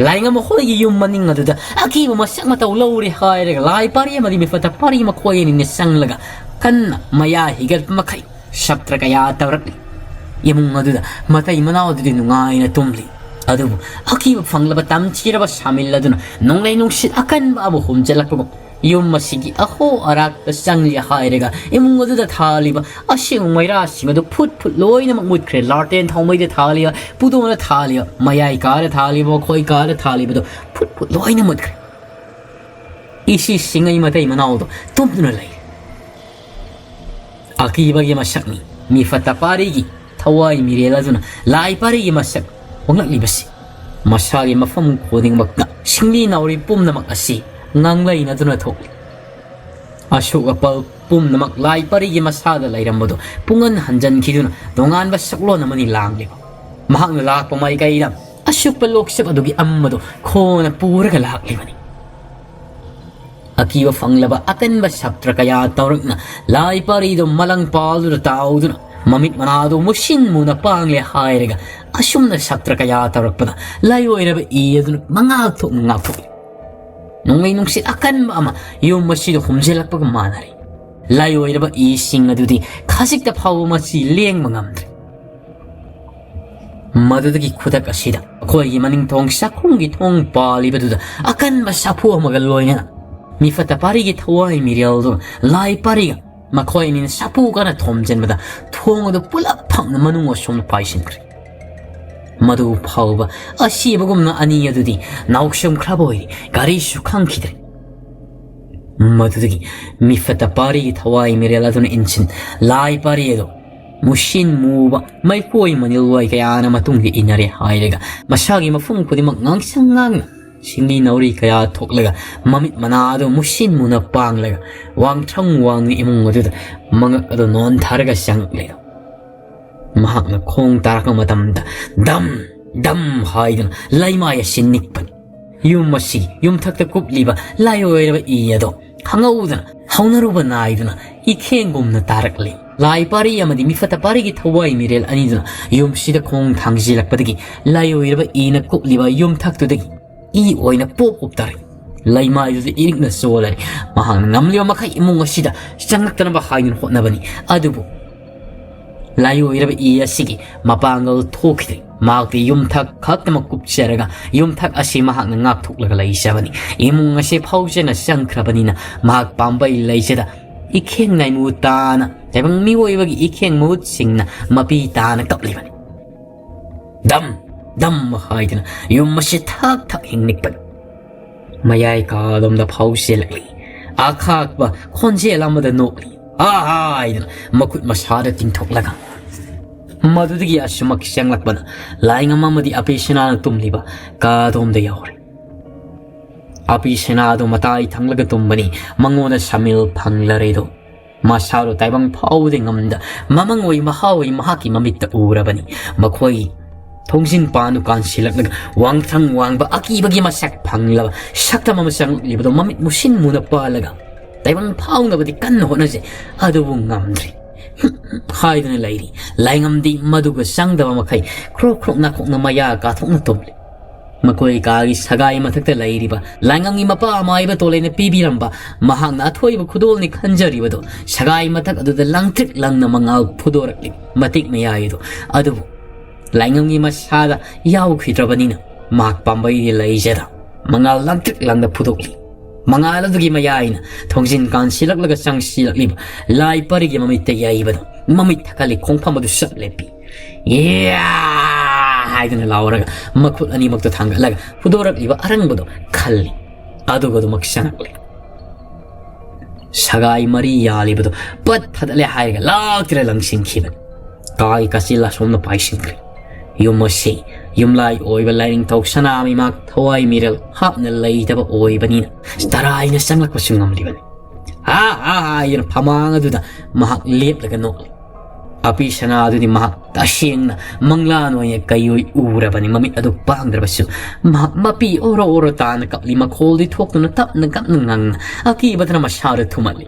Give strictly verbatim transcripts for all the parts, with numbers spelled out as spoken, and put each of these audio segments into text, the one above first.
ꯂꯥꯏꯉꯝ ꯃꯈꯣꯏꯒꯤ ꯌꯨꯝ ꯃꯅꯤꯡ ꯑꯗꯨꯗ ꯑꯀꯤꯕ ꯃꯁꯛ ꯃꯇꯧ ꯂꯧꯔꯦ ꯍꯥꯏꯔꯒ ꯂꯥꯏ ꯄꯥꯔꯤ ꯑꯃꯗꯤ ꯃꯤꯐꯠꯇ ꯄꯥꯔꯤ ꯃꯈꯣꯏ ꯑꯅꯤꯅ ꯆꯪꯂꯒ ꯀꯟꯅ ꯃꯌꯥ ꯍꯤꯒꯠꯄ ꯃꯈꯩ ꯁꯞꯇ꯭ꯔ ꯀꯌꯥ ꯇꯧꯔꯛꯂꯤ꯫ ꯏꯃꯨꯡ ꯑꯗꯨꯗ ꯃꯇꯩ ꯃꯅꯥꯎ ꯑꯗꯨꯗꯤ ꯅꯨꯡꯉꯥꯏꯅ ꯇꯨꯝꯂꯤ꯫ ꯑꯗꯨꯕꯨ ꯑꯀꯤꯕ ꯐꯪꯂꯕ ꯇꯝꯊꯤꯔꯕ ꯁꯥꯃꯤꯜ ꯑꯗꯨꯅ ꯅꯣꯡꯂꯩ ꯅꯨꯡꯁꯤꯠ ꯑꯀꯟꯕ ꯑꯃ ꯍꯨꯝꯖꯤꯜꯂꯛꯄꯒꯨꯝ ꯌꯨꯝ ꯑꯁꯤꯒꯤ ꯑꯍꯣ ꯑꯔꯥꯛꯇ ꯆꯪꯂꯦ ꯍꯥꯏꯔꯒ ꯏꯃꯨꯡ ꯑꯗꯨꯗ ꯊꯥꯜꯂꯤꯕ ꯑꯁꯦꯡꯕ ꯃꯩꯔꯥꯁꯤꯡ ꯑꯗꯨ ꯐꯨꯠ ꯐꯨꯠ ꯂꯣꯏꯅꯃꯛ ꯃꯨꯠꯈ꯭ꯔꯦ꯫ ꯂꯥꯔꯇꯦꯟ ꯊꯥꯎꯃꯩꯗ ꯊꯥꯜꯂꯤꯕ, ꯄꯨꯗꯣꯟꯅ ꯊꯥꯜꯂꯤꯕ, ꯃꯌꯥꯏ ꯀꯥꯗ ꯊꯥꯜꯂꯤꯕ, ꯃꯈꯣꯏ ꯀꯥꯗ ꯊꯥꯜꯂꯤꯕꯗꯨ ꯐꯨꯠ ꯐꯨꯠ ꯂꯣꯏꯅ ꯃꯨꯠꯈ꯭ꯔꯦ꯫ ꯏꯁꯤ ꯁꯤꯡꯉꯩ ꯃꯇꯩ ꯃꯅꯥꯎꯗꯣ ꯇꯨꯝꯗꯨꯅ ꯂꯩꯔꯦ꯫ ꯑꯀꯤꯕꯒꯤ ꯃꯁꯛꯅꯤ ꯃꯤꯐꯠꯇ ꯄꯥꯔꯤꯒꯤ ꯊꯋꯥꯏ ꯃꯤꯔꯦꯜ ꯑꯗꯨꯅ ꯂꯥꯏ ꯄꯥꯔꯤꯒꯤ ꯃꯁꯛ ꯍꯣꯡꯂꯛꯂꯤꯕꯁꯤ꯫ ꯃꯁꯥꯒꯤ ꯃꯐꯝ ꯈꯨꯗꯤꯡꯃꯛꯇ ꯁꯤꯡꯂꯤ ꯅꯥꯎꯔꯤ ꯄꯨꯝꯅꯃꯛ ꯑꯁꯤ ꯉꯥꯡꯂꯩꯅꯗꯨꯅ ꯊꯣꯛꯂꯤ꯫ ꯑꯁꯣꯛ ꯑꯄꯜ ꯄꯨꯝꯅꯃꯛ ꯂꯥꯏ ꯄꯥꯔꯤꯒꯤ ꯃꯁꯥꯗ ꯂꯩꯔꯝꯕꯗꯨ ꯄꯨꯡꯍꯟ ꯍꯟꯖꯤꯟꯈꯤꯗꯨꯅ ꯇꯣꯉꯥꯟꯕ ꯁꯛꯂꯣꯟ ꯑꯃꯅꯤ ꯂꯥꯡꯂꯤꯕ꯫ ꯃꯍꯥꯛꯅ ꯂꯥꯛꯄ ꯃꯥꯏꯀꯩꯗ ꯑꯁꯨꯛꯄ ꯂꯣꯛꯆꯞ ꯑꯗꯨꯒꯤ ꯑꯃꯗꯨ ꯈꯣꯡꯅ ꯄꯨꯔꯒ ꯂꯥꯛꯂꯤꯕꯅꯤ꯫ ꯑꯀꯤꯕ ꯐꯪꯂꯕ ꯑꯀꯟꯕ ꯁꯞꯇ꯭ꯔ ꯀꯌꯥ ꯇꯧꯔꯛꯅ ꯂꯥꯏ ꯄꯥꯔꯤꯗꯨ ꯃꯂꯪ ꯄꯥꯜꯗꯨꯅ ꯇꯥꯎꯗꯨꯅ ꯃꯃꯤꯠ ꯃꯅꯥꯗꯨ ꯃꯨꯁꯤꯟ ꯃꯨꯅ ꯄꯥꯡꯂꯦ ꯍꯥꯏꯔꯒ ꯑꯁꯨꯝꯅ ꯁꯞꯇ꯭ꯔ ꯀꯌꯥ ꯇꯧꯔꯛꯄꯗ ꯂꯥꯏꯑꯣꯏꯔꯕ ꯏ ꯑꯗꯨꯅ ꯃꯉꯥꯜ ꯊꯣꯛꯅ ꯉꯥꯛꯊꯣꯛꯏ꯫ ꯅꯣꯡꯂꯩ ꯅꯨꯡꯁꯤꯠ ꯑꯀꯟꯕ ꯑꯃ ꯌꯨꯝ ꯑꯁꯤꯗ ꯍꯨꯝꯖꯤꯜꯂꯛꯄꯒ ꯃꯥꯟꯅꯔꯦ꯫ ꯂꯥꯏꯑꯣꯏꯔꯕ ꯏꯁꯤꯡ ꯑꯗꯨꯗꯤ ꯈꯖꯤꯛꯇ ꯐꯥꯎꯕ ꯃꯆꯤ ꯂꯦꯡꯕ ꯉꯝꯗ꯭ꯔꯦ꯫ ꯃꯗꯨꯗꯒꯤ ꯈꯨꯗꯛ ꯑꯁꯤꯗ ꯑꯩꯈꯣꯏꯒꯤ ꯃꯅꯤꯡꯊꯣꯡ ꯆꯥꯛꯈꯨꯝꯒꯤ ꯊꯣꯡ ꯄꯥꯜꯂꯤꯕꯗꯨꯗ ꯑꯀꯟꯕ ꯁꯥꯐꯨ ꯑꯃꯒ ꯂꯣꯏꯅꯅ ꯃꯤꯐꯠꯇ ꯄꯥꯔꯤꯒꯤ ꯊꯋꯥꯏ ꯃꯤꯔꯦꯜꯗꯨ ꯂꯥꯏ ꯄꯥꯔꯤꯒ ꯃꯈꯣꯏ ꯑꯅꯤꯅ ꯁꯥꯐꯨ ꯀꯟꯅ ꯊꯣꯝꯖꯤꯟꯕꯗ ꯊꯣꯡ ꯑꯗꯨ ꯄꯨꯂꯞ ꯐꯛꯅ ꯃꯅꯨꯡ ꯑꯁꯣꯝꯗ ꯄꯥꯏꯁꯤꯟꯈ꯭ꯔꯦ꯫ ꯃꯗꯨ ꯐꯥꯎꯕ ꯑꯁꯤꯕꯒꯨꯝꯅ ꯑꯅꯤ ꯑꯗꯨꯗꯤ ꯅꯥꯎꯁꯨꯝꯈ꯭ꯔꯕ ꯑꯣꯏꯔꯦ꯫ ꯒꯥꯔꯤꯁꯨ ꯈꯪꯈꯤꯗ꯭ꯔꯦ꯫ ꯃꯗꯨꯗꯒꯤ ꯃꯤꯐꯠꯇ ꯄꯥꯔꯤꯒꯤ ꯊꯋꯥꯏ ꯃꯤꯔꯦꯜ ꯑꯗꯨꯅ ꯏꯟꯁꯤꯟ ꯂꯥꯏ ꯄꯥꯔꯤ ꯑꯗꯨ ꯃꯨꯁꯤꯟ ꯃꯨꯕ ꯃꯩꯈꯣꯏ ꯃꯅꯤꯜꯋꯥꯏ ꯀꯌꯥꯅ ꯃꯇꯨꯡꯗ ꯏꯟꯅꯔꯦ ꯍꯥꯏꯔꯒ ꯃꯁꯥꯒꯤ ꯃꯐꯝ ꯈꯨꯗꯤꯡꯃꯛ ꯉꯥꯡꯁꯪ ꯉꯥꯡꯅ ꯁꯤꯡꯂꯤ ꯅꯥꯎꯔꯤ ꯀꯌꯥ ꯊꯣꯛꯂꯒ ꯃꯃꯤꯠ ꯃꯅꯥ ꯑꯗꯨ ꯃꯨꯁꯤꯟ ꯃꯨꯅ ꯄꯥꯡꯂꯒ ꯋꯥꯡꯊ꯭ꯔꯪ ꯋꯥꯡꯅ ꯏꯃꯨꯡ ꯑꯗꯨꯗ ꯃꯉꯛ ꯑꯗꯨ ꯅꯣꯟꯊꯔꯒ ꯆꯪꯂꯛꯂꯦ꯫ ꯃꯍꯥꯛꯅ ꯈꯣꯡ ꯇꯥꯔꯛꯄ ꯃꯇꯝꯗ ꯗꯝ ꯗꯝ ꯍꯥꯏꯗꯨꯅ ꯂꯩꯃꯥꯏ ꯑꯁꯤ ꯅꯤꯛꯄꯅꯤ꯫ ꯌꯨꯝ ꯑꯁꯤ ꯌꯨꯝꯊꯛꯇ ꯀꯨꯞꯂꯤꯕ ꯂꯥꯏꯑꯣꯏꯔꯕ ꯏ ꯑꯗꯣ ꯈꯪꯍꯧꯗꯅ ꯍꯧꯅꯔꯨꯕ ꯅꯥꯏꯗꯨꯅ ꯏꯈꯦꯡꯒꯨꯝꯅ ꯇꯥꯔꯛꯂꯤ꯫ ꯂꯥꯏ ꯄꯥꯔꯤ ꯑꯃꯗꯤ ꯃꯤꯐꯠꯇ ꯄꯥꯔꯤꯒꯤ ꯊꯋꯥꯏ ꯃꯤꯔꯦꯜ ꯑꯅꯤꯗꯨꯅ ꯌꯨꯝꯁꯤꯗ ꯈꯣꯡ ꯊꯥꯡꯖꯤꯜꯂꯛꯄꯗꯒꯤ ꯂꯥꯏꯑꯣꯏꯔꯕ ꯏꯅ ꯀꯨꯞꯂꯤꯕ ꯌꯨꯝꯊꯛꯇꯨꯗꯒꯤ ꯏ ꯑꯣꯏꯅ ꯄꯣꯞ ꯄꯣꯞ ꯇꯥꯔꯛꯏ꯫ ꯂꯩꯃꯥꯏꯗꯨꯗ ꯏꯔꯤꯛꯅ ꯆꯣꯜꯂꯔꯦ꯫ ꯃꯍꯥꯛꯅ ꯉꯝꯂꯤꯕ ꯃꯈꯩ ꯏꯃꯨꯡ ꯑꯁꯤꯗ ꯆꯪꯂꯛꯇꯅꯕ ꯍꯥꯏꯗꯨꯅ ꯍꯣꯠꯅꯕꯅꯤ꯫ ꯑꯗꯨꯕꯨ ꯂꯥꯏꯑꯣꯏꯔꯕ ꯏ ꯑꯁꯤꯒꯤ ꯃꯄꯥꯡꯒꯜ ꯊꯣꯛꯈꯤꯗ꯭ꯔꯦ꯫ ꯃꯍꯥꯛꯇꯤ ꯌꯨꯝꯊꯛ ꯈꯛꯇꯃꯛ ꯀꯨꯞꯆꯔꯒ ꯌꯨꯝꯊꯛ ꯑꯁꯤ ꯃꯍꯥꯛꯅ ꯉꯥꯛꯊꯣꯛꯂꯒ ꯂꯩꯖꯕꯅꯤ꯫ ꯏꯃꯨꯡ ꯑꯁꯤ ꯐꯥꯎꯖꯅ ꯆꯪꯈ꯭ꯔꯕꯅꯤꯅ ꯃꯍꯥꯛ ꯄꯥꯝꯕꯩ ꯂꯩꯖꯗ ꯏꯈꯦꯡ ꯅꯥꯏꯃꯨ ꯇꯥꯅ ꯇꯥꯏꯕꯪ ꯃꯤꯑꯣꯏꯕꯒꯤ ꯏꯈꯦꯡ ꯃꯍꯨꯠꯁꯤꯡꯅ ꯃꯄꯤ ꯇꯥꯅ ꯀꯞꯂꯤꯕꯅꯤ꯫ ꯗꯝ ꯗꯝ ꯍꯥꯏꯗꯨꯅ ꯌꯨꯝ ꯑꯁꯤ ꯊꯛ ꯊꯛ ꯍꯤꯡꯅꯤꯛꯄꯅꯤ꯫ ꯃꯌꯥꯏ ꯀꯥꯂꯣꯝꯗ ꯐꯥꯎ ꯆꯦꯜꯂꯛꯂꯤ꯫ ꯑꯈꯥꯛꯄ ꯈꯣꯟꯖꯦꯜ ꯑꯃꯗ ꯅꯣꯛꯂꯤ꯫ "ꯑꯥ!" ꯍꯥꯏꯗꯨꯅ ꯃꯈꯨꯠ ꯃꯁꯥꯗ ꯇꯤꯡꯊꯣꯛꯂꯒ꯫ ꯃꯗꯨꯗꯒꯤ ꯑꯁꯨꯃꯛ ꯆꯪꯂꯛꯄꯅ ꯂꯥꯏꯉꯝ ꯑꯃꯗꯤ ꯑꯄꯦ ꯁꯅꯥꯅ ꯇꯨꯝꯂꯤꯕ ꯀꯥꯗꯣꯝꯗ ꯌꯧꯔꯦ꯫ ꯑꯄꯦ ꯁꯅꯥꯗꯣ ꯃꯇꯥꯏ ꯊꯪꯂꯒ ꯇꯨꯝꯕꯅꯤ꯫ ꯃꯉꯣꯟꯗ ꯁꯃꯤꯜ ꯐꯪꯂꯔꯦꯗꯣ꯫ ꯃꯁꯥꯗꯣ ꯇꯥꯏꯕꯪ ꯐꯥꯎꯕꯗꯤ ꯉꯝꯗ ꯃꯃꯪ ꯑꯣꯏ ꯃꯍꯥ ꯑꯣꯏ ꯃꯍꯥꯛꯀꯤ ꯃꯃꯤꯠꯇ ꯎꯔꯕꯅꯤ꯫ ꯃꯈꯣꯏ ꯊꯣꯡꯖꯤꯟ ꯄꯥꯟꯗꯨ ꯀꯥꯟꯁꯤꯜꯂꯛꯂꯒ ꯋꯥꯡꯊ꯭ꯔꯪ ꯋꯥꯡꯕ ꯑꯀꯤꯕꯒꯤ ꯃꯁꯛ ꯐꯪꯂꯕ ꯁꯛꯇꯝ ꯑꯃ ꯆꯪꯂꯛꯂꯤꯕꯗꯣ ꯃꯃꯤꯠ ꯃꯨꯁꯤꯟ ꯃꯨꯅ ꯄꯥꯜꯂꯒ ꯇꯥꯏꯕꯪ ꯐꯥꯎꯅꯕꯗꯤ ꯀꯟꯅ ꯍꯣꯠꯅꯖꯩ, ꯑꯗꯨꯕꯨ ꯉꯝꯗ꯭ꯔꯤ꯫ ꯍꯥꯏꯗꯨꯅ ꯂꯩꯔꯤ꯫ ꯂꯥꯏꯉꯝꯗꯤ ꯃꯗꯨꯒ ꯆꯪꯗꯕ ꯃꯈꯩ ꯈ꯭ꯔꯣꯛ ꯈ꯭ꯔꯣꯛ ꯅꯥꯈꯣꯛꯅ ꯃꯌꯥ ꯀꯥꯊꯣꯛꯅ ꯇꯨꯝꯂꯤ꯫ ꯃꯈꯣꯏ ꯀꯥꯒꯤ ꯁꯒꯥꯏ ꯃꯊꯛꯇ ꯂꯩꯔꯤꯕ ꯂꯥꯏꯉꯝꯒꯤ ꯃꯄꯥ ꯃꯥꯏꯕ ꯇꯣꯂꯩꯅ ꯄꯤꯕꯤꯔꯝꯕ ꯃꯍꯥꯛꯅ ꯑꯊꯣꯏꯕ ꯈꯨꯗꯣꯜꯅꯤ ꯈꯟꯖꯔꯤꯕꯗꯣ ꯁꯒꯥꯏ ꯃꯊꯛ ꯑꯗꯨꯗ ꯂꯪꯇ꯭ꯔꯤꯛ ꯂꯪꯅ ꯃꯉꯥꯜ ꯐꯨꯗꯣꯔꯛꯂꯤ꯫ ꯃꯇꯤꯛ ꯃꯌꯥꯏꯗꯣ ꯑꯗꯨꯕꯨ ꯂꯥꯏꯉꯝꯒꯤ ꯃꯁꯥꯗ ꯌꯥꯎꯈꯤꯗ꯭ꯔꯕꯅꯤꯅ ꯃꯍꯥꯛ ꯄꯥꯝꯕꯩꯗꯤ ꯂꯩꯖꯗ ꯃꯉꯥꯜ ꯂꯪꯇ꯭ꯔꯤꯛ ꯂꯪꯅ ꯐꯨꯗꯣꯛꯂꯤ꯫ ꯃꯉꯥꯜ ꯑꯗꯨꯒꯤ ꯃꯌꯥꯏꯅ ꯊꯣꯡꯖꯤꯟ ꯀꯥꯟꯁꯤꯜꯂꯛꯂꯒ ꯆꯪꯁꯤꯜꯂꯛꯂꯤꯕ ꯂꯥꯏ ꯄꯔꯤꯒꯤ ꯃꯃꯤꯠꯇ ꯌꯩꯕꯗ ꯃꯃꯤꯠ ꯊꯛꯀꯜꯂꯤ, ꯈꯣꯡꯐꯝ ꯑꯗꯨ ꯆꯞ ꯂꯦꯞꯄꯤ꯫ "ꯌꯥ!" ꯍꯥꯏꯗꯨꯅ ꯂꯥꯎꯔꯒ ꯃꯈꯨꯠ ꯑꯅꯤꯃꯛꯇ ꯊꯥꯡꯒꯠꯂꯒ ꯐꯨꯗꯣꯔꯛꯂꯤꯕ ꯑꯔꯪꯕꯗꯣ ꯈꯜꯂꯤ꯫ ꯑꯗꯨꯒ ꯑꯗꯨꯃꯛ ꯆꯪꯉꯛꯂꯦ꯫ ꯁꯒꯥꯏ ꯃꯔꯤ ꯌꯥꯜꯂꯤꯕꯗꯣ ꯄꯠ ꯊꯗꯠꯂꯦ ꯍꯥꯏꯔꯒ ꯂꯥꯛꯇ꯭ꯔ ꯂꯪꯁꯤꯟꯈꯤꯕꯅꯤ꯫ ꯀꯥꯒꯤ ꯀꯥꯆꯤꯜ ꯑꯁꯣꯝꯗ ꯄꯥꯏꯁꯤꯟꯈ꯭ꯔꯦ꯫ ꯌꯨꯝ ꯑꯁꯤ ꯌꯨꯝꯂꯥꯏ ꯑꯣꯏꯕ ꯂꯥꯏꯅꯤꯡꯊꯧ ꯁꯅꯥꯃꯤꯃꯥꯛ ꯊꯋꯥꯏ ꯃꯤꯔꯦꯜ ꯍꯥꯞꯅ ꯂꯩꯇꯕ ꯑꯣꯏꯕꯅꯤꯅ ꯇꯔꯥꯏꯅ ꯆꯪꯂꯛꯄꯁꯨ ꯉꯝꯂꯤꯕꯅꯤ꯫ "ꯍꯥ ꯍꯥ ꯍꯥ!" ꯍꯥꯏꯗꯨꯅ ꯐꯃꯥꯡ ꯑꯗꯨꯗ ꯃꯍꯥꯛ ꯂꯦꯞꯂꯒ ꯅꯣꯛꯂꯤ꯫ ꯑꯄꯤ ꯁꯅꯥ ꯑꯗꯨꯗꯤ ꯃꯍꯥꯛ ꯇꯁꯦꯡꯅ ꯃꯪꯂꯥꯟ ꯑꯣꯏꯅ ꯀꯩꯑꯣꯏ ꯎꯔꯕꯅꯤ꯫ ꯃꯃꯤꯠ ꯑꯗꯨ ꯄꯥꯡꯗ꯭ꯔꯕꯁꯨ ꯃꯍꯥꯛ ꯃꯄꯤ ꯑꯣꯔꯣ ꯑꯣꯔꯣ ꯇꯥꯅ ꯀꯞꯂꯤ꯫ ꯃꯈꯣꯜꯗꯤ ꯊꯣꯛꯇꯨꯅ ꯇꯞꯅ ꯀꯞꯅ ꯉꯪꯅ ꯑꯀꯤꯕꯗꯅ ꯃꯁꯥꯗ ꯊꯨꯝꯍꯠꯂꯤ꯫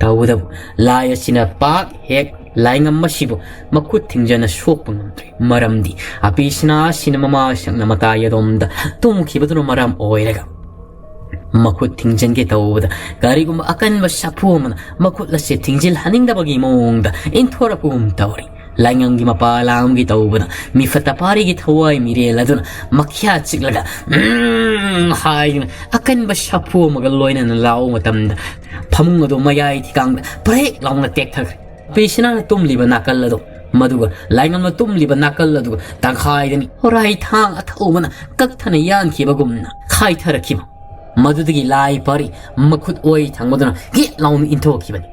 ꯇꯧꯕꯇꯕꯨ ꯂꯥꯏ ꯑꯁꯤꯅ ꯄꯥꯛ ꯍꯦꯛ ꯂꯥꯏꯉꯝ ꯑꯁꯤꯕꯨ ꯃꯈꯨꯠ ꯊꯤꯡꯖꯅ ꯁꯣꯛꯄ ꯉꯝꯗ꯭ꯔꯦ꯫ ꯃꯔꯝꯗꯤ ꯑꯄꯤꯁꯅꯥ ꯑꯁꯤꯅ ꯃꯃꯥ ꯁꯛꯅ ꯃꯇꯥꯏ ꯑꯗꯣꯝꯗ ꯇꯨꯝꯈꯤꯕꯗꯨꯅ ꯃꯔꯝ ꯑꯣꯏꯔꯒ ꯃꯈꯨꯠ ꯊꯤꯡꯖꯤꯟꯒꯦ ꯇꯧꯕꯗ ꯀꯔꯤꯒꯨꯝꯕ ꯑꯀꯟꯕ ꯁꯥꯐꯨ ꯑꯃꯅ ꯃꯈꯨꯠ ꯑꯁꯤ ꯊꯤꯡꯖꯤꯜꯍꯟꯅꯤꯡꯗꯕꯒꯤ ꯃꯑꯣꯡꯗ ꯏꯟꯊꯣꯔꯛꯄꯒꯨꯝ ꯇꯧꯔꯤ꯫ ꯂꯥꯏꯉꯝꯒꯤ ꯃꯄꯥ ꯂꯥꯝꯒꯦ ꯇꯧꯕꯗ ꯃꯤꯐꯠꯇ ꯄꯥꯔꯤꯒꯤ ꯊꯋꯥꯏ ꯃꯤꯔꯦꯜ ꯑꯗꯨꯅ ꯃꯈ꯭ꯌꯥ ꯆꯤꯛꯂꯒ "ꯎꯝ" ꯍꯥꯏꯗꯨꯅ ꯑꯀꯟꯕ ꯁꯥꯐꯨ ꯑꯃꯒ ꯂꯣꯏꯅꯅ ꯂꯥꯎꯕ ꯃꯇꯝꯗ ꯐꯃꯨꯡ ꯑꯗꯨ ꯃꯌꯥꯏ ꯊꯤꯀꯥꯡꯗ ꯄ꯭ꯔꯦꯛ ꯂꯥꯎꯅ ꯇꯦꯛꯊꯈ꯭ꯔꯦ꯫ ꯄꯦꯁꯤꯅꯥꯅ ꯇꯨꯝꯂꯤꯕ ꯅꯥꯀꯜ ꯑꯗꯨ, ꯃꯗꯨꯒ ꯂꯥꯏꯉꯝꯅ ꯇꯨꯝꯂꯤꯕ ꯅꯥꯀꯜ ꯑꯗꯨꯒ ꯇꯪꯈꯥꯏꯗꯅꯤ ꯍꯣꯔꯥꯏ ꯊꯥꯡ ꯑꯊꯧꯕꯅ ꯀꯛꯊꯅ ꯌꯥꯟꯈꯤꯕꯒꯨꯝꯅ ꯈꯥꯏꯊꯔꯛꯈꯤꯕ꯫ ꯃꯗꯨꯗꯒꯤ ꯂꯥꯏ ꯄꯥꯔꯤ ꯃꯈꯨꯠ ꯑꯣꯏ ꯊꯪꯕꯗꯨꯅ ꯒꯤꯠ ꯂꯥꯎꯅ ꯏꯟꯊꯣꯛꯈꯤꯕꯅꯤ꯫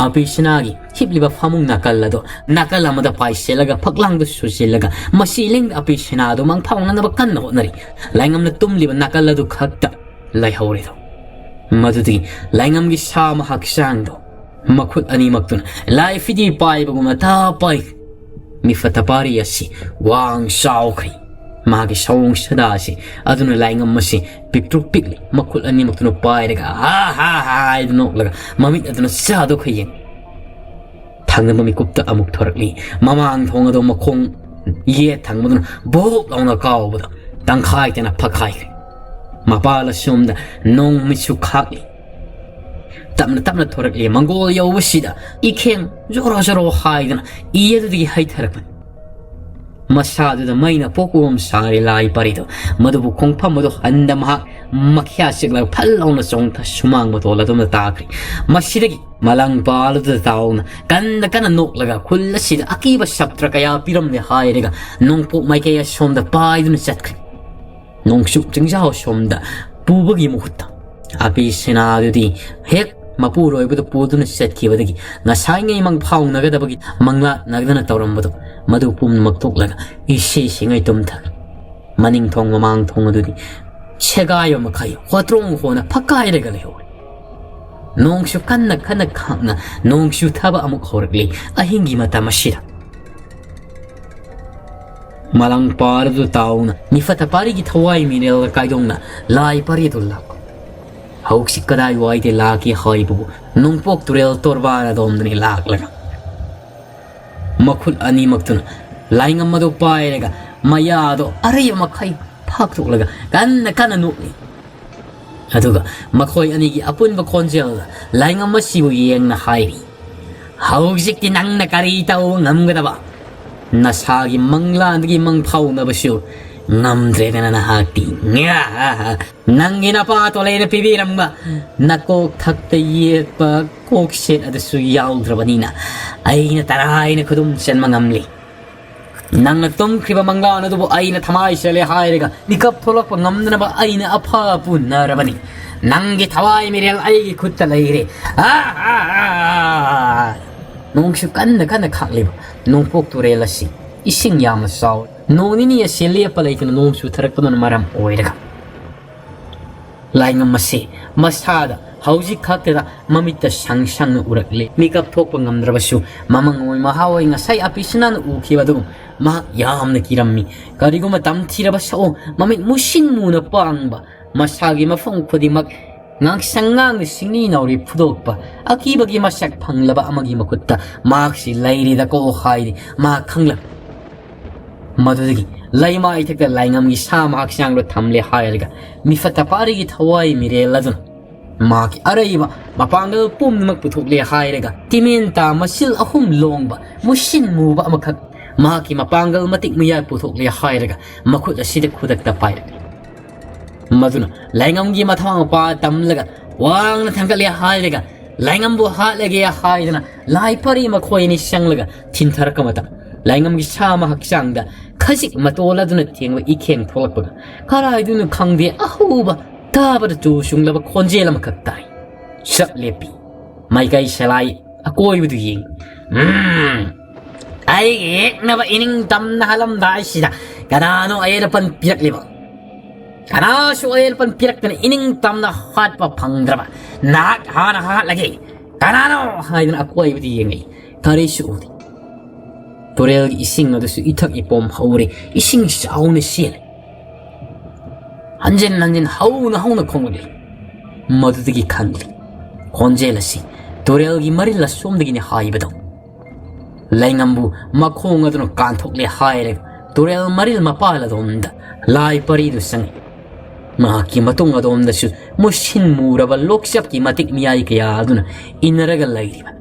ꯑꯄꯤꯁꯅꯥꯒꯤ ꯍꯤꯞꯂꯤꯕ ꯐꯃꯨꯡ ꯅꯥꯀꯜ ꯑꯗꯨ ꯅꯥꯀꯜ ꯑꯃꯗ ꯄꯥꯏꯁꯤꯜꯂꯒ ꯐꯛꯂꯥꯡꯗ ꯁꯨꯖꯤꯜꯂꯒ ꯃꯁꯤ ꯂꯦꯡꯗ ꯑꯄꯤꯁꯅꯥ ꯑꯗꯨ ꯃꯪꯐꯥꯎꯅꯅꯕ ꯀꯟꯅ ꯍꯣꯠꯅꯔꯤ꯫ ꯂꯥꯏꯉꯝꯅ ꯇꯨꯝꯂꯤꯕ ꯅꯥꯀꯜ ꯑꯗꯨ ꯈꯛꯇ ꯂꯩꯍꯧꯔꯦꯗꯣ꯫ ꯃꯗꯨꯗꯒꯤ ꯂꯥꯏꯉꯝꯒꯤ ꯁꯥꯃ ꯍꯛꯆꯥꯡꯗꯣ ꯃꯈꯨꯠ ꯑꯅꯤꯃꯛꯇꯨꯅ ꯂꯥꯏ ꯐꯤꯗꯤ ꯄꯥꯏꯕꯒꯨꯝꯅ ꯇꯥ ꯄꯥꯏꯈ꯭ꯔꯦ꯫ ꯃꯤꯐꯠꯇ ꯄꯥꯔꯤ ꯑꯁꯤ ꯋꯥꯡ ꯆꯥꯎꯈ꯭ꯔꯦ꯫ ꯃꯥꯒꯤ ꯁꯑꯣꯡ ꯁꯥꯗꯥ ꯑꯁꯤ ꯑꯗꯨꯅ ꯂꯥꯏꯉꯝ ꯑꯁꯤ ꯄꯤꯛꯇ꯭ꯔꯨ ꯄꯤꯛꯂꯤ꯫ ꯃꯈꯨꯠ ꯑꯅꯤꯃꯛꯇꯨꯅ ꯄꯥꯏꯔꯒ "ꯍꯥ ꯍꯥ ꯍꯥ" ꯍꯥꯏꯗꯨꯅ ꯅꯣꯛꯂꯒ ꯃꯃꯤꯠ ꯑꯗꯨꯅ ꯆꯥꯗꯣꯛꯈ ꯌꯦꯡ꯫ ꯊꯪꯅꯕ ꯃꯤꯀꯨꯞꯇ ꯑꯃꯨꯛ ꯊꯣꯔꯛꯂꯤ꯫ ꯃꯃꯥꯡ ꯊꯣꯡ ꯑꯗꯨ ꯃꯈꯣꯡ ꯌꯦꯠ ꯊꯪꯕꯗꯨꯅ ꯕꯣꯛ ꯂꯥꯎꯅ ꯀꯥꯎꯕꯗ ꯇꯪꯈꯥꯏ ꯇꯦꯅ ꯐꯛꯈꯥꯏꯈ꯭ꯔꯦ꯫ ꯃꯄꯥꯜ ꯑꯁꯣꯝꯗ ꯅꯣꯡꯃꯩꯁꯨ ꯈꯥꯛꯂꯤ꯫ ꯇꯞꯅ ꯇꯞꯅ ꯊꯣꯔꯛꯂꯤ꯫ ꯃꯪꯒꯣꯜ ꯌꯧꯕꯁꯤꯗ ꯏꯈꯦꯡ ꯖꯣꯔꯣ ꯖꯣꯔꯣ ꯍꯥꯏꯗꯨꯅ ꯏ ꯑꯗꯨꯗꯒꯤ ꯍꯩꯊꯔꯛꯄꯅꯤ꯫ ꯃꯁꯥꯗꯨꯗ ꯃꯩꯅ ꯄꯣꯛꯄꯒꯨꯝ ꯁꯥꯔꯤ ꯂꯥꯏ ꯄꯥꯔꯤꯗꯣ꯫ ꯃꯗꯨꯕꯨ ꯈꯣꯡꯐꯝ ꯑꯗꯨ ꯍꯟꯗ ꯃꯍꯥꯛ ꯃꯈ꯭ꯌꯥ ꯆꯤꯛꯂꯒ ꯐꯜ ꯂꯥꯎꯅ ꯆꯣꯡꯊ ꯁꯨꯃꯥꯡ ꯃꯇꯣꯜ ꯑꯗꯣꯝꯗ ꯇꯥꯈ꯭ꯔꯦ꯫ ꯃꯁꯤꯗꯒꯤ ꯃꯂꯪ ꯄꯥꯜ ꯑꯗꯨꯗ ꯇꯥꯎꯅ ꯀꯟꯅ ꯀꯟꯅ ꯅꯣꯛꯂꯒ ꯈꯨꯜ ꯑꯁꯤꯗ ꯑꯀꯤꯕ ꯁꯞꯇ꯭ꯔ ꯀꯌꯥ ꯄꯤꯔꯝꯂꯦ ꯍꯥꯏꯔꯒ ꯅꯣꯡꯄꯣꯛ ꯃꯥꯏꯀꯩ ꯑꯁꯣꯝꯗ ꯄꯥꯏꯗꯨꯅ ꯆꯠꯈ꯭ꯔꯦ꯫ ꯅꯣꯡꯆꯨꯞ ꯆꯤꯡꯖꯥꯎ ꯑꯁꯣꯝꯗ ꯄꯨꯕꯒꯤ ꯃꯍꯨꯠꯇ ꯑꯄꯤ ꯁꯦꯅꯥꯗꯨꯗꯤ ꯍꯦꯛ ꯃꯄꯨꯔꯣꯏꯕꯗꯨ ꯄꯨꯗꯨꯅ ꯆꯠꯈꯤꯕꯗꯒꯤ ꯉꯁꯥꯏꯉꯩ ꯃꯪ ꯐꯥꯎꯅꯒꯗꯕꯒꯤ ꯃꯪꯂꯥꯠꯅꯒꯗꯅ ꯇꯧꯔꯝꯕꯗꯨ ꯃꯗꯨ ꯄꯨꯝꯅꯃꯛ ꯇꯣꯛꯂꯒ ꯏꯁꯤ ꯁꯤꯉꯩ ꯇꯨꯝꯊꯈ꯭ꯔꯦ꯫ ꯃꯅꯤꯡ ꯊꯣꯡ ꯃꯃꯥꯡ ꯊꯣꯡ ꯑꯗꯨꯗꯤ ꯁꯦꯒꯥꯏꯕ ꯃꯈꯩ ꯍꯣꯇ꯭ꯔꯣꯡ ꯍꯣꯅ ꯐꯛꯀꯥꯏꯔꯒ ꯂꯩꯍꯧꯔꯦ꯫ ꯅꯣꯡꯁꯨ ꯀꯟꯅ ꯀꯟꯅ ꯈꯥꯛꯅ ꯅꯣꯡ ꯆꯨꯊꯕ ꯑꯃꯨꯛ ꯍꯧꯔꯛꯂꯤ꯫ ꯑꯍꯤꯡꯒꯤ ꯃꯇꯝ ꯑꯁꯤꯗ ꯃꯂꯪ ꯄꯥꯔꯗꯨ ꯇꯥꯎꯅ ꯃꯤꯐꯠꯇ ꯄꯥꯔꯤꯒꯤ ꯊꯋꯥꯏ ꯃꯤꯔꯦꯜꯒ ꯀꯥꯏꯗꯣꯡꯅ ꯂꯥꯏ ꯄꯥꯔꯤꯗꯨ ꯂꯥꯛꯄ꯫ "ꯍꯧꯖꯤꯛ ꯀꯗꯥꯏꯋꯥꯏꯗ ꯂꯥꯛꯀꯦ ꯍꯥꯏꯕꯕꯨ ꯅꯣꯡꯄꯣꯛ ꯇꯨꯔꯦꯜ ꯇꯣꯔꯕꯥꯟ ꯑꯗꯣꯝꯗꯅꯤ ꯂꯥꯛꯂꯒ꯫" ꯃꯈꯨꯠ ꯑꯅꯤꯃꯛꯇꯨꯅ ꯂꯥꯏꯉꯝ ꯑꯗꯨ ꯄꯥꯏꯔꯒ ꯃꯌꯥꯗꯣ ꯑꯔꯩꯕ ꯃꯈꯩ ꯐꯥꯛꯇꯣꯛꯂꯒ ꯀꯟꯅ ꯀꯟꯅ ꯅꯣꯛꯂꯤ꯫ ꯑꯗꯨꯒ ꯃꯈꯣꯏ ꯑꯅꯤꯒꯤ ꯑꯄꯨꯟꯕ ꯈꯣꯟꯖꯦꯜꯗ ꯂꯥꯏꯉꯝ ꯑꯁꯤꯕꯨ ꯌꯦꯡꯅ ꯍꯥꯏꯔꯤ, "ꯍꯧꯖꯤꯛꯇꯤ ꯅꯪꯅ ꯀꯔꯤ ꯇꯧꯕ ꯉꯝꯒꯗꯕ? ꯅꯁꯥꯒꯤ ꯃꯪꯂꯥꯟꯗꯒꯤ ꯃꯪ ꯐꯥꯎꯅꯕꯁꯨ ꯉꯝꯗ꯭ꯔꯦꯗꯅ ꯅꯍꯥꯛꯇꯤ꯫ ꯅꯪꯒꯤ ꯅꯄꯥ ꯇꯣꯂꯩꯅ ꯄꯤꯕꯤꯔꯝꯕ ꯅꯀꯣꯛ ꯊꯛꯇ ꯌꯦꯛꯄ ꯀꯣꯛꯁꯦꯠ ꯑꯗꯨꯁꯨ ꯌꯥꯎꯗ꯭ꯔꯕꯅꯤꯅ ꯑꯩꯅ ꯇꯔꯥꯏꯅ ꯈꯨꯗꯨꯝ ꯆꯟꯕ ꯉꯝꯂꯤ꯫ ꯅꯪꯅ ꯇꯨꯝꯈ꯭ꯔꯤꯕ ꯃꯪꯂꯥꯟ ꯑꯗꯨꯕꯨ ꯑꯩꯅ ꯊꯃꯥꯏ ꯆꯦꯜꯂꯦ ꯍꯥꯏꯔꯒ ꯃꯤꯀꯞ ꯊꯣꯛꯂꯛꯄ ꯉꯝꯗꯅꯕ ꯑꯩꯅ ꯑꯐ ꯄꯨꯟꯅꯔꯕꯅꯤ꯫ ꯅꯪꯒꯤ ꯊꯋꯥꯏ ꯃꯤꯔꯦꯜ ꯑꯩꯒꯤ ꯈꯨꯠꯇ ꯂꯩꯔꯦ꯫ ꯑꯥ, ꯑꯥ, ꯑꯥ, ꯑꯥ, ꯑꯥ!" ꯅꯣꯡꯁꯨ ꯀꯟꯅ ꯀꯟꯅ ꯈꯥꯛꯂꯤꯕ ꯅꯣꯡꯄꯣꯛ ꯇꯨꯔꯦꯜ ꯑꯁꯤ ꯏꯁꯤꯡ ꯌꯥꯝꯅ ꯆꯥꯎꯏ꯫ ꯅꯣꯡ ꯅꯤꯅꯤ ꯑꯁꯤ ꯂꯦꯞꯄ ꯂꯩꯇꯅ ꯅꯣꯡ ꯆꯨꯊꯔꯛꯄꯗꯨꯅ ꯃꯔꯝ ꯑꯣꯏꯔꯒ ꯂꯥꯏꯉꯝ ꯑꯁꯤ ꯃꯁꯥꯗ ꯍꯧꯖꯤꯛ ꯈꯛꯇꯗ ꯃꯃꯤꯠꯇ ꯁꯪ ꯁꯪꯅ ꯎꯔꯛꯂꯦ꯫ ꯃꯤꯀꯞ ꯊꯣꯛꯄ ꯉꯝꯗ꯭ꯔꯕꯁꯨ ꯃꯃꯪ ꯑꯣꯏ ꯃꯍꯥ ꯑꯣꯏ ꯉꯁꯥꯏ ꯑꯄꯤꯁꯅꯥꯅ ꯎꯈꯤꯕ ꯑꯗꯨꯒꯨꯝ ꯃꯍꯥꯛ ꯌꯥꯝꯅ ꯀꯤꯔꯝꯃꯤ꯫ ꯀꯔꯤꯒꯨꯝꯕ ꯇꯝꯊꯤꯔꯕ ꯁꯑꯣꯡ, ꯃꯃꯤꯠ ꯃꯨꯁꯤꯟ ꯃꯨꯅ ꯄꯥꯡꯕ, ꯃꯁꯥꯒꯤ ꯃꯐꯝ ꯈꯨꯗꯤꯡꯃꯛ ꯉꯥꯡꯁꯪ ꯉꯥꯡꯅ ꯁꯤꯡꯂꯤ ꯅꯥꯎꯔꯤ ꯐꯨꯗꯣꯛꯄ ꯑꯀꯤꯕꯒꯤ ꯃꯁꯛ ꯐꯪꯂꯕ ꯑꯃꯒꯤ ꯃꯈꯨꯠꯇ ꯃꯍꯥꯛꯁꯤ ꯂꯩꯔꯤꯗꯀꯣ ꯍꯥꯏꯗꯤ ꯃꯍꯥꯛ ꯈꯪꯂꯝꯃꯤ꯫ ꯃꯗꯨꯗꯒꯤ ꯂꯩꯃꯥꯏ ꯊꯛꯇ ꯂꯥꯏꯉꯝꯒꯤ ꯁꯥ ꯃꯍꯥꯛ ꯍꯛꯆꯥꯡꯗ ꯊꯝꯂꯦ ꯍꯥꯏꯔꯒ ꯃꯤꯐꯠꯇ ꯄꯥꯔꯤꯒꯤ ꯊꯋꯥꯏ ꯃꯤꯔꯦꯜ ꯑꯗꯨꯅ ꯃꯍꯥꯛꯀꯤ ꯑꯔꯩꯕ ꯃꯄꯥꯡꯒꯜ ꯄꯨꯝꯅꯃꯛ ꯄꯨꯊꯣꯛꯂꯦ ꯍꯥꯏꯔꯒ ꯇꯤꯃꯦꯟꯇꯥ ꯃꯁꯤꯜ ꯑꯍꯨꯝ ꯂꯣꯡꯕ ꯃꯨꯁꯤꯟ ꯃꯨꯕ ꯑꯃꯈꯛ ꯃꯍꯥꯛꯀꯤ ꯃꯄꯥꯡꯒꯜ ꯃꯇꯤꯛ ꯃꯌꯥꯏ ꯄꯨꯊꯣꯛꯂꯦ ꯍꯥꯏꯔꯒ ꯃꯈꯨꯠ ꯑꯁꯤꯗ ꯈꯨꯗꯛꯇ ꯄꯥꯏꯔꯛꯂꯦ꯫ ꯃꯗꯨꯅ ꯂꯥꯏꯉꯝꯒꯤ ꯃꯊꯥ ꯃꯄꯥ ꯇꯝꯂꯒ ꯋꯥꯡꯅ ꯊꯥꯡꯒꯠꯂꯦ ꯍꯥꯏꯔꯒ ꯂꯥꯏꯉꯝꯕꯨ ꯍꯥꯠꯂꯒꯦ ꯍꯥꯏꯗꯅ ꯂꯥꯏ ꯄꯔꯤ ꯃꯈꯣꯏ ꯑꯅꯤ ꯆꯪꯂꯒ ꯊꯤꯟꯊꯔꯛꯄ ꯃꯇꯝ ꯂꯥꯏꯉꯝꯒꯤ ꯁꯥ ꯑꯃ ꯍꯛꯆꯥꯡꯗ ꯈꯖꯤꯛ ꯃꯇꯣꯜ ꯑꯗꯨꯅ ꯊꯦꯡꯕ ꯏꯈꯦꯡ ꯊꯣꯛꯂꯛꯄꯒ ꯀꯔꯥꯏꯗꯨꯅ ꯈꯪꯗꯦ ꯑꯍꯧꯕ ꯇꯥꯕꯗ ꯆꯨ ꯆꯨꯡꯂꯕ ꯈꯣꯟꯖꯦꯜ ꯑꯃꯈꯛ ꯇꯥꯏ꯫ ꯆꯞ ꯂꯦꯞꯄꯤ꯫ ꯃꯥꯏꯀꯩ ꯁꯂꯥꯏ ꯑꯀꯣꯏꯕꯗꯨ ꯌꯦꯡ꯫ "ꯎꯝ, ꯑꯩꯒꯤ ꯌꯦꯛꯅꯕ ꯏꯅꯤꯡ ꯇꯝꯅ ꯍꯥꯜꯂꯝꯗꯥꯏꯁꯤꯗ ꯀꯅꯥꯅꯣ ꯑꯌꯦꯠ ꯑꯄꯟ ꯄꯤꯔꯛꯂꯤꯕ? ꯀꯅꯥꯁꯨ ꯑꯌꯦꯠ ꯑꯄꯟ ꯄꯤꯔꯛꯇꯅ ꯏꯅꯤꯡ ꯇꯝꯅ ꯍꯥꯠꯄ ꯐꯪꯗ꯭ꯔꯕ ꯅꯍꯥꯛ ꯍꯥꯟꯅ ꯍꯥꯠꯂꯒꯦ꯫ ꯀꯅꯥꯅꯣ?" ꯍꯥꯏꯗꯅ ꯑꯀꯣꯏꯕꯗ ꯌꯦꯡꯉꯛꯏ꯫ ꯀꯔꯤꯁꯨ ꯎꯗꯦ꯫ ꯇꯨꯔꯦꯜꯒꯤ ꯏꯁꯤꯡ ꯑꯗꯨꯁꯨ ꯏꯊꯛ ꯏꯄꯣꯝ ꯍꯧꯔꯦ꯫ ꯏꯁꯤꯡ ꯆꯥꯎꯅ ꯆꯦꯜꯂꯦ꯫ ꯍꯟꯖꯤꯟ ꯍꯟꯖꯤꯟ ꯍꯧꯅ ꯍꯧꯅ ꯈꯣꯡꯂꯛꯂꯤ꯫ ꯃꯗꯨꯗꯒꯤ ꯈꯪꯂꯤ, ꯈꯣꯟꯖꯦꯜ ꯑꯁꯤ ꯇꯨꯔꯦꯜꯒꯤ ꯃꯔꯤꯜ ꯑꯁꯣꯝꯗꯒꯤꯅꯤ ꯍꯥꯏꯕꯗꯣ꯫ ꯂꯩꯉꯝꯕꯨ ꯃꯈꯣꯡ ꯑꯗꯨꯅ ꯀꯥꯟꯊꯣꯛꯂꯦ ꯍꯥꯏꯔꯒ ꯇꯨꯔꯦꯜ ꯃꯔꯤꯜ ꯃꯄꯥꯜ ꯑꯗꯣꯝꯗ ꯂꯥꯏ ꯄꯔꯤꯗꯨ ꯆꯪꯏ꯫ ꯃꯍꯥꯛꯀꯤ ꯃꯇꯨꯡ ꯑꯗꯣꯝꯗꯁꯨ ꯃꯨꯁꯤꯟ ꯃꯨꯔꯕ ꯂꯣꯛꯆꯞꯀꯤ ꯃꯇꯤꯛ ꯃꯤꯌꯥꯏ ꯀꯌꯥ ꯑꯗꯨꯅ ꯏꯟꯅꯔꯒ ꯂꯩꯔꯤꯕ꯫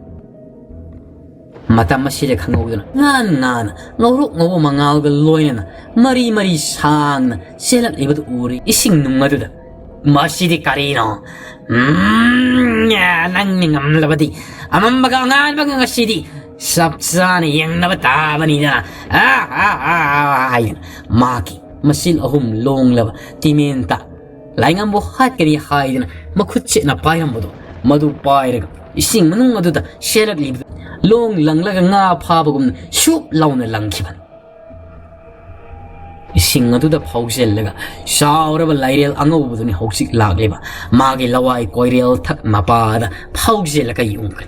ꯃꯇꯝ ꯑꯁꯤꯗ ꯈꯪꯍꯧꯗꯅ ꯉꯥꯟ ꯉꯥꯟꯅ ꯉꯧꯔꯣꯛ ꯉꯧꯕ ꯃꯉꯥꯜꯒ ꯂꯣꯏꯅꯅ ꯃꯔꯤ ꯃꯔꯤ ꯁꯥꯡꯅ ꯆꯦꯜꯂꯛꯂꯤꯕꯗꯨ ꯎꯔꯦ ꯏꯁꯤꯡ ꯅꯨꯡ ꯑꯗꯨꯗ꯫ "ꯃꯁꯤꯗꯤ ꯀꯔꯤꯅꯣ? ꯎꯝ, ꯅꯪꯅ ꯉꯝꯂꯕꯗꯤ ꯑꯃꯝꯕꯒ ꯑꯉꯥꯟꯕꯒ ꯉꯁꯤꯗꯤ ꯆꯞ ꯆꯥꯅ ꯌꯦꯡꯅꯕ ꯇꯥꯕꯅꯤꯗꯅ", ꯑꯥ, ꯑꯥ, ꯑꯥ, ꯑꯥ ꯍꯥꯏꯗꯅ ꯃꯍꯥꯛꯀꯤ ꯃꯁꯤꯜ ꯑꯍꯨꯝ ꯂꯣꯡꯂꯕ ꯇꯤꯃꯦꯟꯇ ꯂꯥꯏꯉꯝꯕꯨ ꯍꯥꯠꯀꯅꯤ ꯍꯥꯏꯗꯅ ꯃꯈꯨꯠ ꯆꯦꯠꯅ ꯄꯥꯏꯔꯝꯕꯗꯣ, ꯃꯗꯨ ꯄꯥꯏꯔꯒ ꯏꯁꯤꯡ ꯃꯅꯨꯡ ꯑꯗꯨꯗ ꯆꯦꯜꯂꯛꯂꯤꯕꯗꯨ ꯂꯣꯡ ꯂꯪꯂꯒ ꯉꯥ ꯐꯥꯕꯒꯨꯝꯅ ꯁꯨꯞ ꯂꯥꯎꯅ ꯂꯪꯈꯤꯕꯅꯤ꯫ ꯏꯁꯤꯡ ꯑꯗꯨꯗ ꯐꯥꯎꯖꯤꯜꯂꯒ ꯆꯥꯎꯔꯕ ꯂꯥꯏꯔꯦꯜ ꯑꯉꯧꯕꯗꯨꯅꯤ ꯍꯧꯖꯤꯛ ꯂꯥꯛꯂꯤꯕ ꯃꯥꯒꯤ ꯂꯋꯥꯏ ꯀꯣꯏꯔꯦꯜ ꯊꯛ ꯃꯄꯥꯗ ꯐꯥꯎꯖꯤꯜꯂꯒ ꯌꯨꯡꯈ꯭ꯔꯦ꯫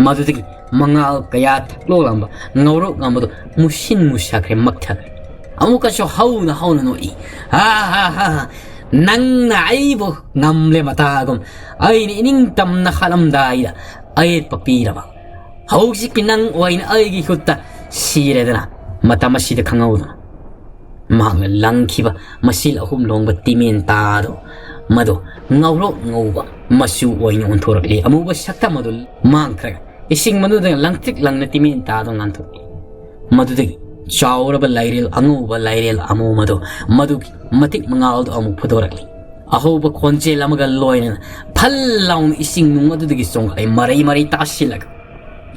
ꯃꯗꯨꯗꯒꯤ ꯃꯉꯥꯜ ꯀꯌꯥ ꯊꯛꯂꯣꯛꯂꯝꯕ ꯉꯧꯔꯣꯛ ꯉꯝꯕꯗꯨ ꯃꯨꯁꯤꯟ ꯃꯨꯁꯈ꯭ꯔꯦ, ꯃꯛꯊꯈ꯭ꯔꯦ꯫ ꯑꯃꯨꯛꯀꯁꯨ ꯍꯧꯅ ꯍꯧꯅ ꯅꯣꯛꯏ꯫ "ꯍꯥ, ꯍꯥ, ꯍꯥ, ꯍꯥ꯫ ꯅꯪꯅ ꯑꯩꯕꯨ ꯉꯝꯂꯦ ꯃꯇꯥꯒꯨꯝ ꯑꯩꯅ ꯏꯅꯤꯡ ꯇꯝꯅ ꯍꯥꯠꯂꯝꯗꯥꯏꯗ ꯑꯌꯦꯠꯄ ꯄꯤꯔꯕ꯫ ꯍꯧꯖꯤꯛꯀꯤ ꯅꯪ ꯑꯣꯏꯅ ꯑꯩꯒꯤ ꯈꯨꯠꯇ ꯁꯤꯔꯦꯗꯅ", ꯃꯇꯝ ꯑꯁꯤꯗ ꯈꯪꯍꯧꯗꯅ ꯃꯍꯥꯛꯅ ꯂꯪꯈꯤꯕ ꯃꯁꯤꯜ ꯑꯍꯨꯝ ꯂꯣꯡꯕ ꯇꯤꯃꯦꯟ ꯇꯥꯗꯣ ꯃꯗꯨ ꯉꯧꯔꯣꯛ ꯉꯧꯕ ꯃꯆꯨ ꯑꯣꯏꯅ ꯑꯣꯟꯊꯣꯔꯛꯂꯤ꯫ ꯑꯃꯨꯕ ꯁꯛꯇꯝ ꯑꯗꯨ ꯃꯥꯡꯈ꯭ꯔꯒ ꯏꯁꯤꯡ ꯃꯅꯨꯡꯗ ꯂꯪꯇ꯭ꯔꯤꯛ ꯂꯪꯅ ꯇꯤꯃꯦꯟ ꯇꯥꯗꯣ ꯉꯥꯟꯊꯣꯛꯂꯤ꯫ ꯃꯗꯨꯗꯒꯤ ꯆꯥꯎꯔꯕ ꯂꯥꯏꯔꯦꯜ ꯑꯉꯧꯕ, ꯂꯥꯏꯔꯦꯜ ꯑꯃꯣꯝ ꯑꯗꯨ ꯃꯗꯨꯒꯤ ꯃꯇꯤꯛ ꯃꯉꯥꯜꯗꯨ ꯑꯃꯨꯛ ꯐꯨꯗꯣꯔꯛꯂꯤ꯫ ꯑꯍꯧꯕ ꯈꯣꯟꯖꯦꯜ ꯑꯃꯒ ꯂꯣꯏꯅꯅ ꯐꯜ ꯂꯥꯎꯅ ꯏꯁꯤꯡ ꯅꯨꯡ ꯑꯗꯨꯗꯒꯤ ꯆꯣꯡꯈꯠꯂꯛꯏ, ꯃꯔꯩ ꯃꯔꯩ ꯇꯥꯁꯤꯜꯂꯒ꯫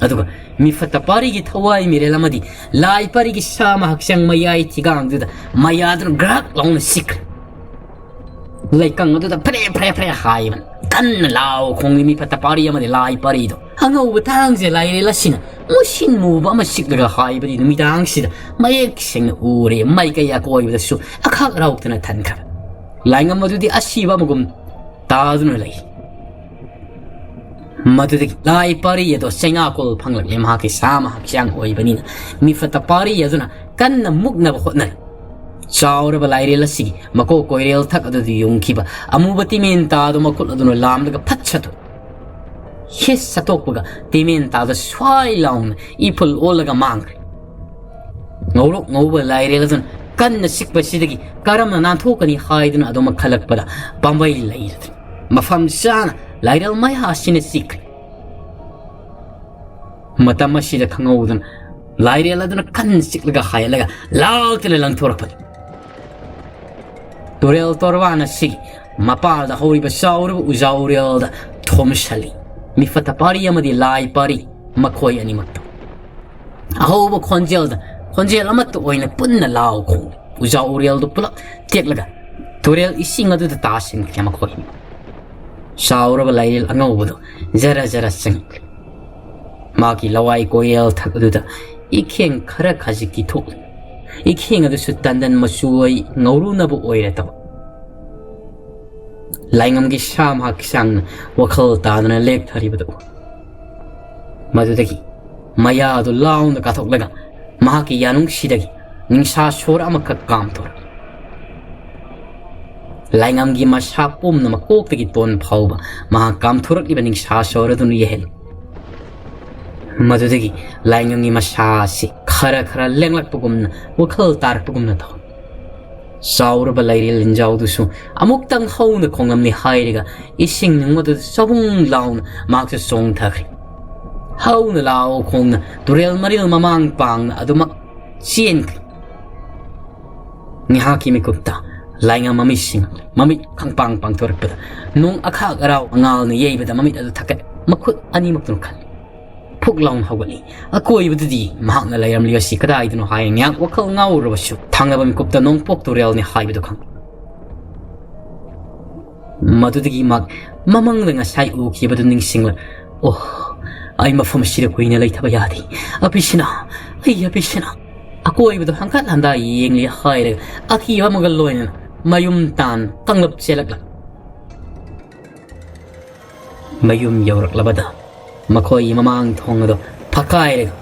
ꯑꯗꯨꯒ ꯃꯤꯐꯠꯇ ꯄꯥꯔꯤꯒꯤ ꯊꯋꯥꯏ ꯃꯤꯔꯦꯜ ꯑꯃꯗꯤ ꯂꯥꯏ ꯄꯥꯔꯤꯒꯤ ꯁꯥꯃ ꯍꯛꯆꯥꯡ ꯃꯌꯥꯏ ꯊꯤꯒꯥꯡꯗꯨꯗ ꯃꯌꯥꯗꯨꯅ ꯒ꯭ꯔꯛ ꯂꯥꯎꯅ ꯁꯤꯛꯈ꯭ꯔꯦ꯫ ꯂꯩꯀꯪ ꯑꯗꯨꯗ ꯐꯔꯦ ꯐꯔꯦ ꯐꯔꯦ ꯍꯥꯏꯕꯅ ꯀꯟꯅ ꯂꯥꯎ ꯈꯣꯡꯂꯤ ꯃꯤꯐꯠꯇ ꯄꯥꯔꯤ ꯑꯃꯗꯤ ꯂꯥꯏ ꯄꯥꯔꯤꯗꯣ꯫ ꯑꯉꯧꯕ ꯊꯥꯡꯁꯦ ꯂꯥꯏꯔꯦꯜ ꯑꯁꯤꯅ ꯃꯨꯁꯤꯟ ꯃꯨꯕ ꯑꯃ ꯁꯤꯛꯂꯒ ꯍꯥꯏꯕꯗꯤ ꯅꯨꯃꯤꯗꯥꯡꯁꯤꯗ ꯃꯌꯦꯛ ꯁꯦꯡꯅ ꯎꯔꯦ꯫ ꯃꯥꯏꯀꯩ ꯑꯀꯣꯏꯕꯗꯁꯨ ꯑꯈꯥꯛ ꯔꯥꯎꯇꯅ ꯊꯟꯈ꯭ꯔꯕ ꯂꯥꯏꯉꯝ ꯑꯗꯨꯗꯤ ꯑꯁꯤꯕ ꯑꯃꯒꯨꯝ ꯇꯥꯗꯨꯅ ꯂꯩ꯫ ꯃꯗꯨꯗꯒꯤ ꯂꯥꯏ ꯄꯥꯔꯤ ꯑꯗꯣ ꯆꯩꯅꯥꯀꯣꯜ ꯐꯪꯂꯛꯂꯦ꯫ ꯃꯍꯥꯛꯀꯤ ꯁꯥꯃ ꯍꯛꯆꯥꯡ ꯑꯣꯏꯕꯅꯤꯅ ꯃꯤꯐꯠꯇ ꯄꯥꯔꯤ ꯑꯗꯨꯅ ꯀꯟꯅ ꯃꯨꯛꯅꯕ ꯍꯣꯠꯅꯔꯤ꯫ ꯆꯥꯎꯔꯕ ꯂꯥꯏꯔꯦꯜ ꯑꯁꯤꯒꯤ ꯃꯀꯣꯛ ꯀꯣꯏꯔꯦꯜ ꯊꯛ ꯑꯗꯨꯗ ꯌꯨꯡꯈꯤꯕ ꯑꯃꯨꯕ ꯇꯤꯃꯦꯟ ꯇꯥꯗꯨ ꯃꯈꯨꯠ ꯑꯗꯨꯅ ꯂꯥꯝꯂꯒ ꯐꯠ ꯁꯠꯇꯣꯛ꯫ ꯍꯤꯁ ꯁꯠꯇꯣꯛꯄꯒ ꯇꯤꯃꯦꯟ ꯇꯥꯗ ꯁ꯭ꯋꯥꯏ ꯂꯥꯎꯅ ꯏꯐꯨꯜ ꯑꯣꯜꯂꯒ ꯃꯥꯡꯈ꯭ꯔꯦ꯫ ꯉꯧꯔꯣꯛ ꯉꯧꯕ ꯂꯥꯏꯔꯦꯜ ꯑꯗꯨꯅ ꯀꯟꯅ ꯆꯤꯛꯄꯁꯤꯗꯒꯤ ꯀꯔꯝꯅ ꯅꯥꯟꯊꯣꯛꯀꯅꯤ ꯍꯥꯏꯗꯨꯅ ꯑꯗꯨꯃꯛ ꯈꯜꯂꯛꯄꯗ ꯄꯥꯝꯕꯩ ꯂꯩꯔꯗ꯭ꯔꯦ꯫ ꯃꯐꯝ ꯆꯥꯅ ꯂꯥꯏꯔꯦꯜ ꯃꯌꯥ ꯑꯁꯤꯅ ꯆꯤꯛꯈ꯭ꯔꯦ꯫ ꯃꯇꯝ ꯑꯁꯤꯗ ꯈꯪꯍꯧꯗꯅ ꯂꯥꯏꯔꯦꯜ ꯑꯗꯨꯅ ꯀꯟꯅ ꯆꯤꯛꯂꯒ ꯍꯥꯏꯍꯠꯂꯒ ꯂꯥꯛꯇꯅ ꯂꯪꯊꯣꯔꯛꯄꯅꯤ꯫ ꯇꯨꯔꯦꯜ ꯇꯣꯔꯕꯥꯟ ꯑꯁꯤꯒꯤ ꯃꯄꯥꯜꯗ ꯍꯧꯔꯤꯕ ꯆꯥꯎꯔꯕ ꯎꯖꯥ ꯎꯔꯦꯜꯗ ꯊꯣꯝꯁꯜꯂꯤ꯫ ꯃꯤꯐꯠꯇ ꯄꯥꯔꯤ ꯑꯃꯗꯤ ꯂꯥꯏ ꯄꯥꯔꯤ, ꯃꯈꯣꯏ ꯑꯅꯤꯃꯛꯇ ꯑꯍꯧꯕ ꯈꯣꯟꯖꯦꯜꯗ ꯈꯣꯟꯖꯦꯜ ꯑꯃꯠꯇ ꯑꯣꯏꯅ ꯄꯨꯟꯅ ꯂꯥꯎ ꯈꯣꯡꯏ꯫ ꯎꯖꯥ ꯎꯔꯦꯜꯗꯨ ꯄꯨꯂꯞ ꯇꯦꯛꯂꯒ ꯇꯨꯔꯦꯜ ꯏꯁꯤꯡ ꯑꯗꯨꯗ ꯇꯥꯁꯤꯟꯈ꯭ꯔꯦ꯫ ꯃꯈꯣꯏ ꯆꯥꯎꯔꯕ ꯂꯥꯏꯔꯦꯜ ꯑꯉꯧꯕꯗꯨ ꯖꯔ ꯖꯔ ꯆꯪꯈ꯭ꯔꯦ꯫ ꯃꯥꯒꯤ ꯂꯋꯥꯏ ꯀꯣꯏꯔꯦꯜ ꯊꯛ ꯑꯗꯨꯗ ꯏꯈꯦꯡ ꯈꯔ ꯈꯖꯤꯛꯇꯤ ꯊꯣꯛꯂꯤ꯫ ꯏꯈꯦꯡ ꯑꯗꯨꯁꯨ ꯇꯟꯗꯟ ꯃꯆꯨ ꯑꯣꯏ ꯉꯧꯔꯨꯅꯕ ꯑꯣꯏꯔꯦ ꯇꯧ꯫ ꯂꯥꯏꯉꯝꯒꯤ ꯁꯥ ꯃꯍꯥꯛ ꯁꯥꯡꯅ ꯋꯥꯈꯜ ꯇꯥꯗꯅ ꯂꯦꯛꯊꯔꯤꯕꯗꯨ ꯎ꯫ ꯃꯗꯨꯗꯒꯤ ꯃꯌꯥꯗꯨ ꯂꯥꯎꯅ ꯀꯥꯊꯣꯛꯂꯒ ꯃꯍꯥꯛꯀꯤ ꯌꯥꯅꯨꯡꯁꯤꯗꯒꯤ ꯅꯤꯡꯁꯥ ꯁꯣꯔ ꯑꯃꯈꯛ ꯀꯥꯝꯊꯣꯔꯛꯏ꯫ ꯂꯥꯏꯉꯝꯒꯤ ꯃꯁꯥ ꯄꯨꯝꯅꯃꯛ ꯀꯣꯛꯇꯒꯤ ꯇꯣꯟ ꯐꯥꯎꯕ ꯃꯍꯥꯛ ꯀꯥꯝꯊꯣꯔꯛꯂꯤꯕ ꯅꯤꯡꯁꯥ ꯁꯣꯔ ꯑꯗꯨꯅ ꯌꯩꯍꯜꯂꯤ꯫ ꯃꯗꯨꯗꯒꯤ ꯂꯥꯏꯉꯝꯒꯤ ꯃꯁꯥ ꯑꯁꯤ ꯈꯔ ꯈꯔ ꯂꯦꯡꯂꯛꯄꯒꯨꯝꯅ, ꯋꯥꯈꯜ ꯇꯥꯔꯛꯄꯒꯨꯝꯅ ꯇꯧꯏ꯫ ꯆꯥꯎꯔꯕ ꯂꯥꯏꯔꯦꯜ ꯂꯤꯟꯖꯥꯎꯗꯨꯁꯨ ꯑꯃꯨꯛꯇꯪ ꯍꯧꯅ ꯈꯣꯡꯂꯝꯂꯦ ꯍꯥꯏꯔꯒ ꯏꯁꯤꯡ ꯅꯨꯡ ꯑꯗꯨꯗ ꯆꯕꯨꯡ ꯂꯥꯎꯅ ꯃꯍꯥꯛꯁꯨ ꯆꯣꯡꯊꯈ꯭ꯔꯦ꯫ ꯍꯧꯅ ꯂꯥꯎ ꯈꯣꯡꯅ ꯇꯨꯔꯦꯜ ꯃꯔꯤꯜ ꯃꯃꯥꯡ ꯄꯥꯡꯅ ꯑꯗꯨꯃꯛ ꯆꯦꯟꯈ꯭ꯔꯦ꯫ ꯉꯥꯏꯍꯥꯛꯀꯤ ꯃꯤꯀꯨꯞꯇ ꯂꯥꯏꯉꯝ ꯃꯃꯤꯠꯁꯤꯡ ꯃꯃꯤꯠ ꯈꯪꯄꯥꯡ ꯄꯥꯡꯊꯣꯔꯛꯄꯗ ꯅꯣꯡ ꯑꯈꯥꯛ ꯑꯔꯥꯎ ꯑꯉꯥꯜꯅ ꯌꯩꯕꯗ ꯃꯃꯤꯠ ꯑꯗꯨ ꯊꯛꯀꯠ ꯃꯈꯨꯠ ꯑꯅꯤꯃꯛꯇꯨꯅ ꯈꯜꯂꯤ꯫ ꯐꯨꯛ ꯂꯥꯎꯅ ꯍꯧꯒꯠꯂꯤ꯫ ꯑꯀꯣꯏꯕꯗꯨꯗꯤ ꯃꯍꯥꯛꯅ ꯂꯩꯔꯝꯂꯤꯕꯁꯤ ꯀꯗꯥꯏꯗꯅꯣ ꯍꯥꯏꯅ ꯉꯥꯏꯍꯥꯛ ꯋꯥꯈꯜ ꯉꯥꯎꯔꯨꯔꯕꯁꯨ ꯊꯥꯡꯅꯕ ꯃꯤꯀꯨꯞꯇ ꯅꯣꯡꯄꯣꯛ ꯇꯨꯔꯦꯜꯅꯤ ꯍꯥꯏꯕꯗꯨ ꯈꯪꯂꯤ꯫ ꯃꯗꯨꯗꯒꯤ ꯃꯍꯥꯛ ꯃꯃꯪꯗ ꯉꯁꯥꯏ ꯎꯈꯤꯕꯗꯨ ꯅꯤꯡꯁꯤꯡꯂ, "ꯑꯣ, ꯑꯩ ꯃꯐꯝ ꯑꯁꯤꯗ ꯀꯨꯏꯅ ꯂꯩꯊꯕ ꯌꯥꯗꯦ꯫ ꯑꯄꯤꯁꯤꯅ, ꯑꯩ ꯑꯄꯤꯁꯤꯅ!" ꯑꯀꯣꯏꯕꯗꯨ ꯍꯪꯀꯠ ꯍꯟꯗꯥ ꯌꯦꯡꯂꯤ ꯍꯥꯏꯔꯒ ꯑꯀꯤꯕ ꯑꯃꯒ ꯂꯣꯏꯅꯅ ꯃꯌꯨꯝ ꯇꯥꯟ ꯀꯪꯂꯞ ꯆꯦꯜꯂꯛꯂ꯫ ꯃꯌꯨꯝ ꯌꯧꯔꯛꯂꯕꯗ ꯃꯈꯣꯏꯒꯤ ꯃꯃꯥꯡ ꯊꯣꯡ ꯑꯗꯨ ꯐꯛꯀꯥꯏꯔꯒ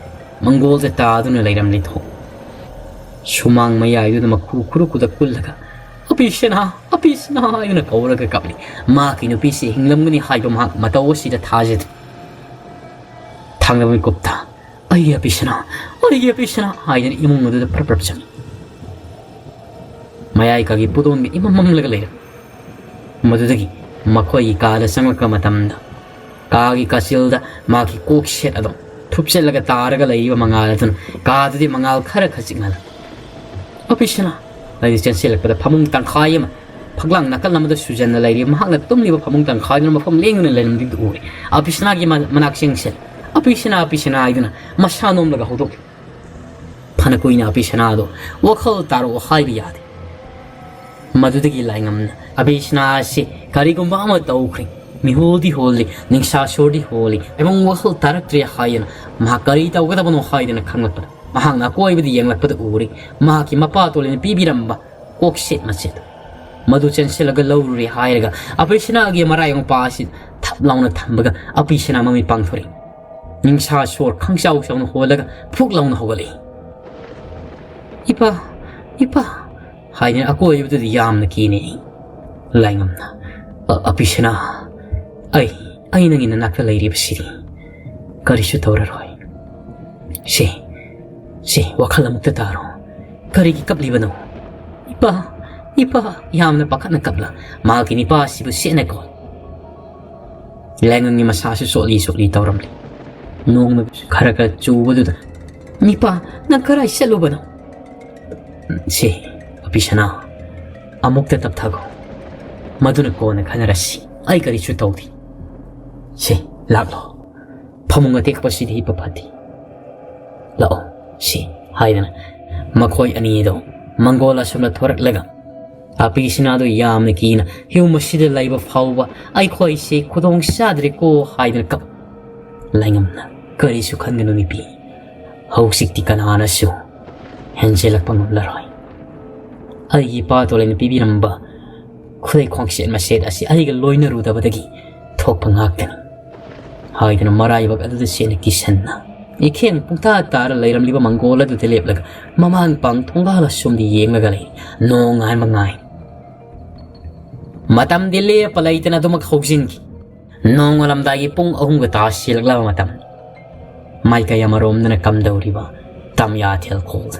ꯃꯪꯒꯣꯜꯗ ꯇꯥꯗꯨꯅ ꯂꯩꯔꯝꯂꯤ꯫ ꯊꯣꯡ ꯁꯨꯃꯥꯡ ꯃꯌꯥꯏꯗꯨꯗ ꯃꯈꯨ ꯈꯨꯔꯨ ꯈꯨꯗꯛ ꯀꯨꯜꯂꯒ, "ꯑꯄꯤꯁꯅꯥ, ꯑꯄꯤꯁꯅꯥ" ꯍꯥꯏꯗꯨꯅ ꯀꯧꯔꯒ ꯀꯞꯂꯤ꯫ ꯃꯍꯥꯛꯀꯤ ꯅꯨꯄꯤꯁꯤ ꯍꯤꯡꯂꯝꯒꯅꯤ ꯍꯥꯏꯕ ꯃꯍꯥꯛ ꯃꯇꯧ ꯑꯁꯤꯗ ꯊꯥꯖꯗꯦ꯫ ꯊꯥꯡꯅꯕ ꯃꯤꯀꯨꯞꯇ, "ꯑꯩꯒꯤ ꯑꯄꯤꯁꯅꯥ, ꯑꯩꯒꯤ ꯑꯄꯤꯁꯅꯥ" ꯍꯥꯏꯗꯨꯅ ꯏꯃꯨꯡ ꯑꯗꯨꯗ ꯄ꯭ꯔꯞ ꯄ꯭ꯔꯞ ꯆꯪꯏ꯫ ꯃꯌꯥꯏ ꯀꯥꯒꯤ ꯄꯨꯗꯣꯟꯒ ꯏꯃꯝ ꯃꯝꯂꯒ ꯂꯩꯔꯝꯃꯤ꯫ ꯃꯗꯨꯗꯒꯤ ꯃꯈꯣꯏꯒꯤ ꯀꯥꯗ ꯆꯪꯂꯛꯄ ꯃꯇꯝꯗ, ꯀꯥꯒꯤ ꯀꯥꯆꯤꯜꯗ ꯃꯍꯥꯛꯀꯤ ꯀꯣꯛ ꯁꯦꯠ ꯑꯗꯨ ꯊꯨꯞꯆꯜꯂꯒ ꯇꯥꯔꯒ ꯂꯩꯔꯤꯕ ꯃꯉꯥꯜ ꯑꯗꯨꯅ ꯀꯥꯗꯨꯗꯤ ꯃꯉꯥꯜ ꯈꯔ ꯈꯖꯤꯛ ꯉꯥꯜꯂꯝꯃꯤ꯫ "ꯑꯄꯤꯁꯅꯥ!" ꯍꯥꯏꯗꯨꯅ ꯆꯦꯟꯁꯤꯜꯂꯛꯄꯗ ꯐꯃꯨꯡ ꯇꯪꯈꯥꯏ ꯑꯃ ꯐꯛꯂꯥꯡ ꯅꯥꯀꯜ ꯑꯃꯗ ꯁꯨꯖꯟꯅ ꯂꯩꯔꯤ꯫ ꯃꯍꯥꯛꯅ ꯇꯨꯝꯂꯤꯕ ꯐꯃꯨꯡ ꯇꯪꯈꯥꯏꯗꯨꯅ ꯃꯐꯝ ꯂꯦꯡꯗꯅ ꯂꯩꯔꯝꯕꯗꯨ ꯎꯔꯦ꯫ ꯑꯄꯤꯁꯅꯥꯒꯤ ꯃ-, ꯃꯅꯥꯛ ꯆꯦꯟꯁꯤꯜꯂꯦ꯫ "ꯑꯄꯤꯁꯅꯥ, ꯑꯄꯤꯁꯅꯥ" ꯍꯥꯏꯗꯨꯅ ꯃꯁꯥ ꯅꯣꯝꯂꯒ ꯍꯧꯗꯣꯛꯂꯤ꯫ ꯐꯅ ꯀꯨꯏꯅ ꯑꯄꯤꯁꯅꯥꯗꯣ ꯋꯥꯈꯜ ꯇꯥꯔꯛꯑꯣ ꯍꯥꯏꯕ ꯌꯥꯗꯦ꯫ ꯃꯗꯨꯗꯒꯤ ꯂꯥꯏꯉꯝꯅ ꯑꯄꯤꯁꯅꯥ ꯑꯁꯤ ꯀꯔꯤꯒꯨꯝꯕ ꯑꯃ ꯇꯧꯈ꯭ꯔꯦ, ꯃꯤꯍꯨꯜꯗꯤ ꯍꯨꯜꯂꯤ, ꯅꯤꯡꯁꯥ ꯁꯣꯔꯗꯤ ꯍꯣꯜꯂꯤ, ꯑꯦꯕꯝ ꯋꯥꯈꯜ ꯇꯥꯔꯛꯇ꯭ꯔꯦ ꯍꯥꯏꯗꯅ ꯃꯍꯥꯛ ꯀꯔꯤ ꯇꯧꯒꯗꯕꯅꯣ ꯍꯥꯏꯗꯅ ꯈꯪꯂꯛꯄꯗ, ꯃꯍꯥꯛꯅ ꯑꯀꯣꯏꯕꯗ ꯌꯦꯡꯂꯛꯄꯗ ꯎꯔꯦ, ꯃꯍꯥꯛꯀꯤ ꯃꯄꯥ ꯇꯣꯂꯤꯅ ꯄꯤꯕꯤꯔꯝꯕ ꯀꯣꯛꯁꯦꯠ ꯃꯆꯦꯠ ꯃꯗꯨ ꯆꯦꯟꯁꯤꯜꯂꯒ ꯂꯧꯔꯨꯔꯦ ꯍꯥꯏꯔꯒ ꯑꯄꯤꯁꯅꯥꯒꯤ ꯃꯔꯥꯏ ꯃꯄꯥ ꯑꯁꯤ ꯊꯞ ꯂꯥꯎꯅ ꯊꯝꯕꯒ ꯑꯄꯤꯁꯅꯥ ꯃꯃꯤꯠ ꯄꯥꯡꯊꯣꯔꯛꯏ꯫ ꯅꯤꯡꯁꯥ ꯁꯣꯔ ꯈꯪꯆꯥꯎ ꯆꯥꯎꯅ ꯍꯣꯜꯂꯒ ꯐꯨꯛ ꯂꯥꯎꯅ ꯍꯧꯒꯠꯂꯛꯏ꯫ "ꯏꯄꯥ, ꯏꯄꯥ" ꯍꯥꯏꯗꯨꯅ ꯑꯀꯣꯏꯕꯗꯨꯗ ꯌꯥꯝꯅ ꯀꯤꯅꯩ꯫ ꯂꯥꯏꯉꯝꯅ, "ꯑ-, ꯑꯄꯤꯁꯅꯥ, ꯑꯩ, ꯑꯩ ꯅꯪꯒꯤ ꯅꯅꯥꯛꯇ ꯂꯩꯔꯤꯕꯁꯤꯗꯤ ꯀꯔꯤꯁꯨ ꯇꯧꯔꯔꯣꯏ꯫ ꯁꯦ, ꯁꯦ, ꯋꯥꯈꯜ ꯑꯃꯨꯛꯇ ꯇꯥꯔꯣ꯫ ꯀꯔꯤꯒꯤ ꯀꯞꯂꯤꯕꯅꯣ?" "ꯏꯄꯥ, ꯏꯄꯥ!" ꯌꯥꯝꯅ ꯄꯥꯈꯠꯅ ꯀꯞꯂ ꯃꯍꯥꯛꯀꯤ ꯅꯤꯄꯥ ꯑꯁꯤꯕꯨ ꯁꯦꯠꯅ ꯀꯧ꯫ ꯂꯥꯏꯉꯝꯒꯤ ꯃꯁꯥꯁꯨ ꯆꯣꯠꯂꯤ ꯆꯣꯠꯂꯤ ꯇꯧꯔꯝꯂꯤ꯫ ꯅꯣꯡꯅ ꯈꯔ ꯈꯔ ꯆꯨꯕꯗꯨꯗ, "ꯅꯤꯄꯥ, ꯅꯪ ꯀꯔꯥꯏ ꯆꯠꯂꯨꯕꯅꯣ?" "ꯁꯦ, ꯑꯄꯤꯁꯅꯥ, ꯑꯃꯨꯛꯇ ꯇꯞꯊꯈꯣ꯫ ꯃꯗꯨꯅ ꯀꯣꯟꯅ ꯈꯟꯅꯔꯁꯤ꯫ ꯑꯩ ꯀꯔꯤꯁꯨ ꯇꯧꯗꯦ꯫ ꯁꯦ, ꯂꯥꯛꯂꯣ꯫ ꯐꯃꯨꯡ ꯑꯇꯦꯛꯄꯁꯤꯗ ꯍꯤꯞꯄ ꯐꯠꯇꯦ꯫ ꯂꯥꯛꯑꯣ, ꯁꯦ" ꯍꯥꯏꯗꯅ ꯃꯈꯣꯏ ꯑꯅꯤꯗꯣ ꯃꯪꯒꯣꯜ ꯑꯁꯣꯝꯗ ꯊꯣꯔꯛꯂꯒ, ꯑꯄꯤꯁꯅꯥꯗꯨ ꯌꯥꯝꯅ ꯀꯤꯅ ꯌꯨꯝ ꯑꯁꯤꯗ ꯂꯩꯕ ꯐꯥꯎꯕ ꯑꯩꯈꯣꯏꯁꯦ ꯈꯨꯗꯣꯡ ꯆꯥꯗ꯭ꯔꯦꯀꯣ ꯍꯥꯏꯗꯅ ꯀꯞ꯫ ꯂꯥꯏꯉꯝꯅ, "ꯀꯔꯤꯁꯨ ꯈꯟꯒꯅꯨ ꯅꯨꯄꯤ, ꯍꯧꯖꯤꯛꯇꯤ ꯀꯅꯥꯅꯁꯨ ꯍꯦꯟꯖꯤꯜꯂꯛꯄ ꯉꯝꯂꯔꯣꯏ꯫ ꯑꯩꯒꯤ ꯏꯄꯥ ꯇꯣꯂꯦꯟ ꯄꯤꯕꯤꯔꯝꯕ ꯈꯨꯗꯩ ꯈ꯭ꯋꯥꯡꯁꯦꯠ ꯃꯁꯦꯠ ꯑꯁꯤ ꯑꯩꯒ ꯂꯣꯏꯅꯔꯨꯗꯕꯗꯒꯤ ꯊꯣꯛꯄ ꯉꯥꯛꯇꯅꯤ" ꯍꯥꯏꯗꯨꯅ ꯃꯔꯥꯏꯕꯛ ꯑꯗꯨꯗ ꯆꯦꯟꯅ ꯀꯤꯁꯟꯅ ꯏꯈꯦꯡ ꯄꯨꯡꯇꯥ ꯇꯥꯔ ꯂꯩꯔꯝꯂꯤꯕ ꯃꯪꯒꯣꯜ ꯑꯗꯨꯗ ꯂꯦꯞꯂꯒ ꯃꯃꯥꯡ ꯄꯥꯡ ꯊꯣꯡꯒꯥꯜ ꯑꯁꯣꯝꯗ ꯌꯦꯡꯂꯒ ꯂꯩ꯫ ꯅꯣꯡꯉꯥꯟꯕ ꯉꯥꯏ꯫ ꯃꯇꯝꯗꯤ ꯂꯦꯞꯄ ꯂꯩꯇꯅ ꯑꯗꯨꯃꯛ ꯍꯧꯖꯤꯟꯈꯤ꯫ ꯅꯣꯡꯉꯥꯜꯂꯝꯗꯥꯏꯒꯤ ꯄꯨꯡ ꯑꯍꯨꯝꯒ ꯇꯥꯁꯤꯜꯂꯛꯂꯕ ꯃꯇꯝ꯫ ꯃꯥꯏꯀꯩ ꯑꯃꯔꯣꯝꯗꯅ ꯀꯝꯗꯧꯔꯤꯕ ꯇꯝꯌꯥꯊꯦꯜ ꯈꯣꯜ꯫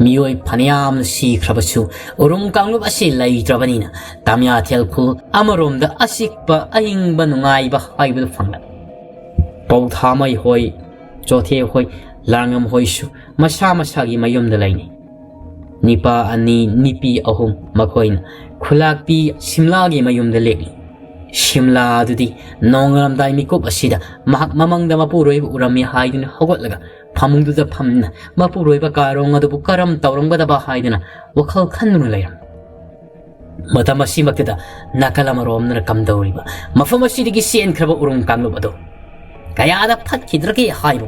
ꯃꯤꯑꯣꯏ ꯐꯅꯌꯥꯝꯅ ꯁꯤꯈ꯭ꯔꯕꯁꯨ ꯎꯔꯨꯝ ꯀꯥꯡꯂꯨꯞ ꯑꯁꯤ ꯂꯩꯇ꯭ꯔꯕꯅꯤꯅ ꯇꯝꯌꯥꯊꯦꯜ ꯈꯨꯜ ꯑꯃꯔꯣꯝꯗ ꯑꯆꯤꯛꯄ ꯑꯏꯪꯕ ꯅꯨꯡꯉꯥꯏꯕ ꯍꯥꯏꯕꯗꯨ ꯐꯪꯂꯦ꯫ ꯄꯧꯊꯥꯃꯩ ꯍꯣꯏ, ꯆꯣꯊꯦ ꯍꯣꯏ, ꯂꯥꯡꯉꯝ ꯍꯣꯏꯁꯨ ꯃꯁꯥ ꯃꯁꯥꯒꯤ ꯃꯌꯨꯝꯗ ꯂꯩꯅꯩ꯫ ꯅꯤꯄꯥ ꯑꯅꯤ, ꯅꯤꯄꯤ ꯑꯍꯨꯝ, ꯃꯈꯣꯏꯅ ꯈꯨꯂꯥꯛꯄꯤ ꯁꯤꯝꯂꯥꯒꯤ ꯃꯌꯨꯝꯗ ꯂꯦꯛꯂꯤ꯫ ꯁꯤꯝꯂꯥ ꯑꯗꯨꯗꯤ ꯅꯣꯡꯉꯥꯜꯂꯝꯗꯥꯏ ꯃꯤꯀꯨꯞ ꯑꯁꯤꯗ ꯃꯍꯥꯛ ꯃꯃꯪꯗ ꯃꯄꯨꯔꯣꯏꯕ ꯎꯔꯝꯃꯤ ꯍꯥꯏꯗꯨꯅ ꯍꯧꯒꯠꯂꯒ ꯐꯃꯨꯡꯗꯨꯗ ꯐꯝꯅ ꯃꯄꯨꯔꯣꯏꯕ ꯀꯥꯔꯣꯡ ꯑꯗꯨꯕꯨ ꯀꯔꯝ ꯇꯧꯔꯝꯒꯗꯕ ꯍꯥꯏꯗꯨꯅ ꯋꯥꯈꯜ ꯈꯟꯗꯨꯅ ꯂꯩꯔꯝꯃꯤ꯫ ꯃꯇꯝ ꯑꯁꯤꯃꯛꯇꯗ ꯅꯥꯀꯜ ꯑꯃꯔꯣꯝꯗꯅ ꯀꯝꯗꯧꯔꯤꯕ ꯃꯐꯝ ꯑꯁꯤꯗꯒꯤ ꯆꯦꯟꯈ꯭ꯔꯕ ꯎꯔꯨꯝ ꯀꯥꯡꯂꯨꯞ ꯑꯗꯨ ꯀꯌꯥꯗ ꯐꯠꯈꯤꯗ꯭ꯔꯒꯦ ꯍꯥꯏꯕ꯫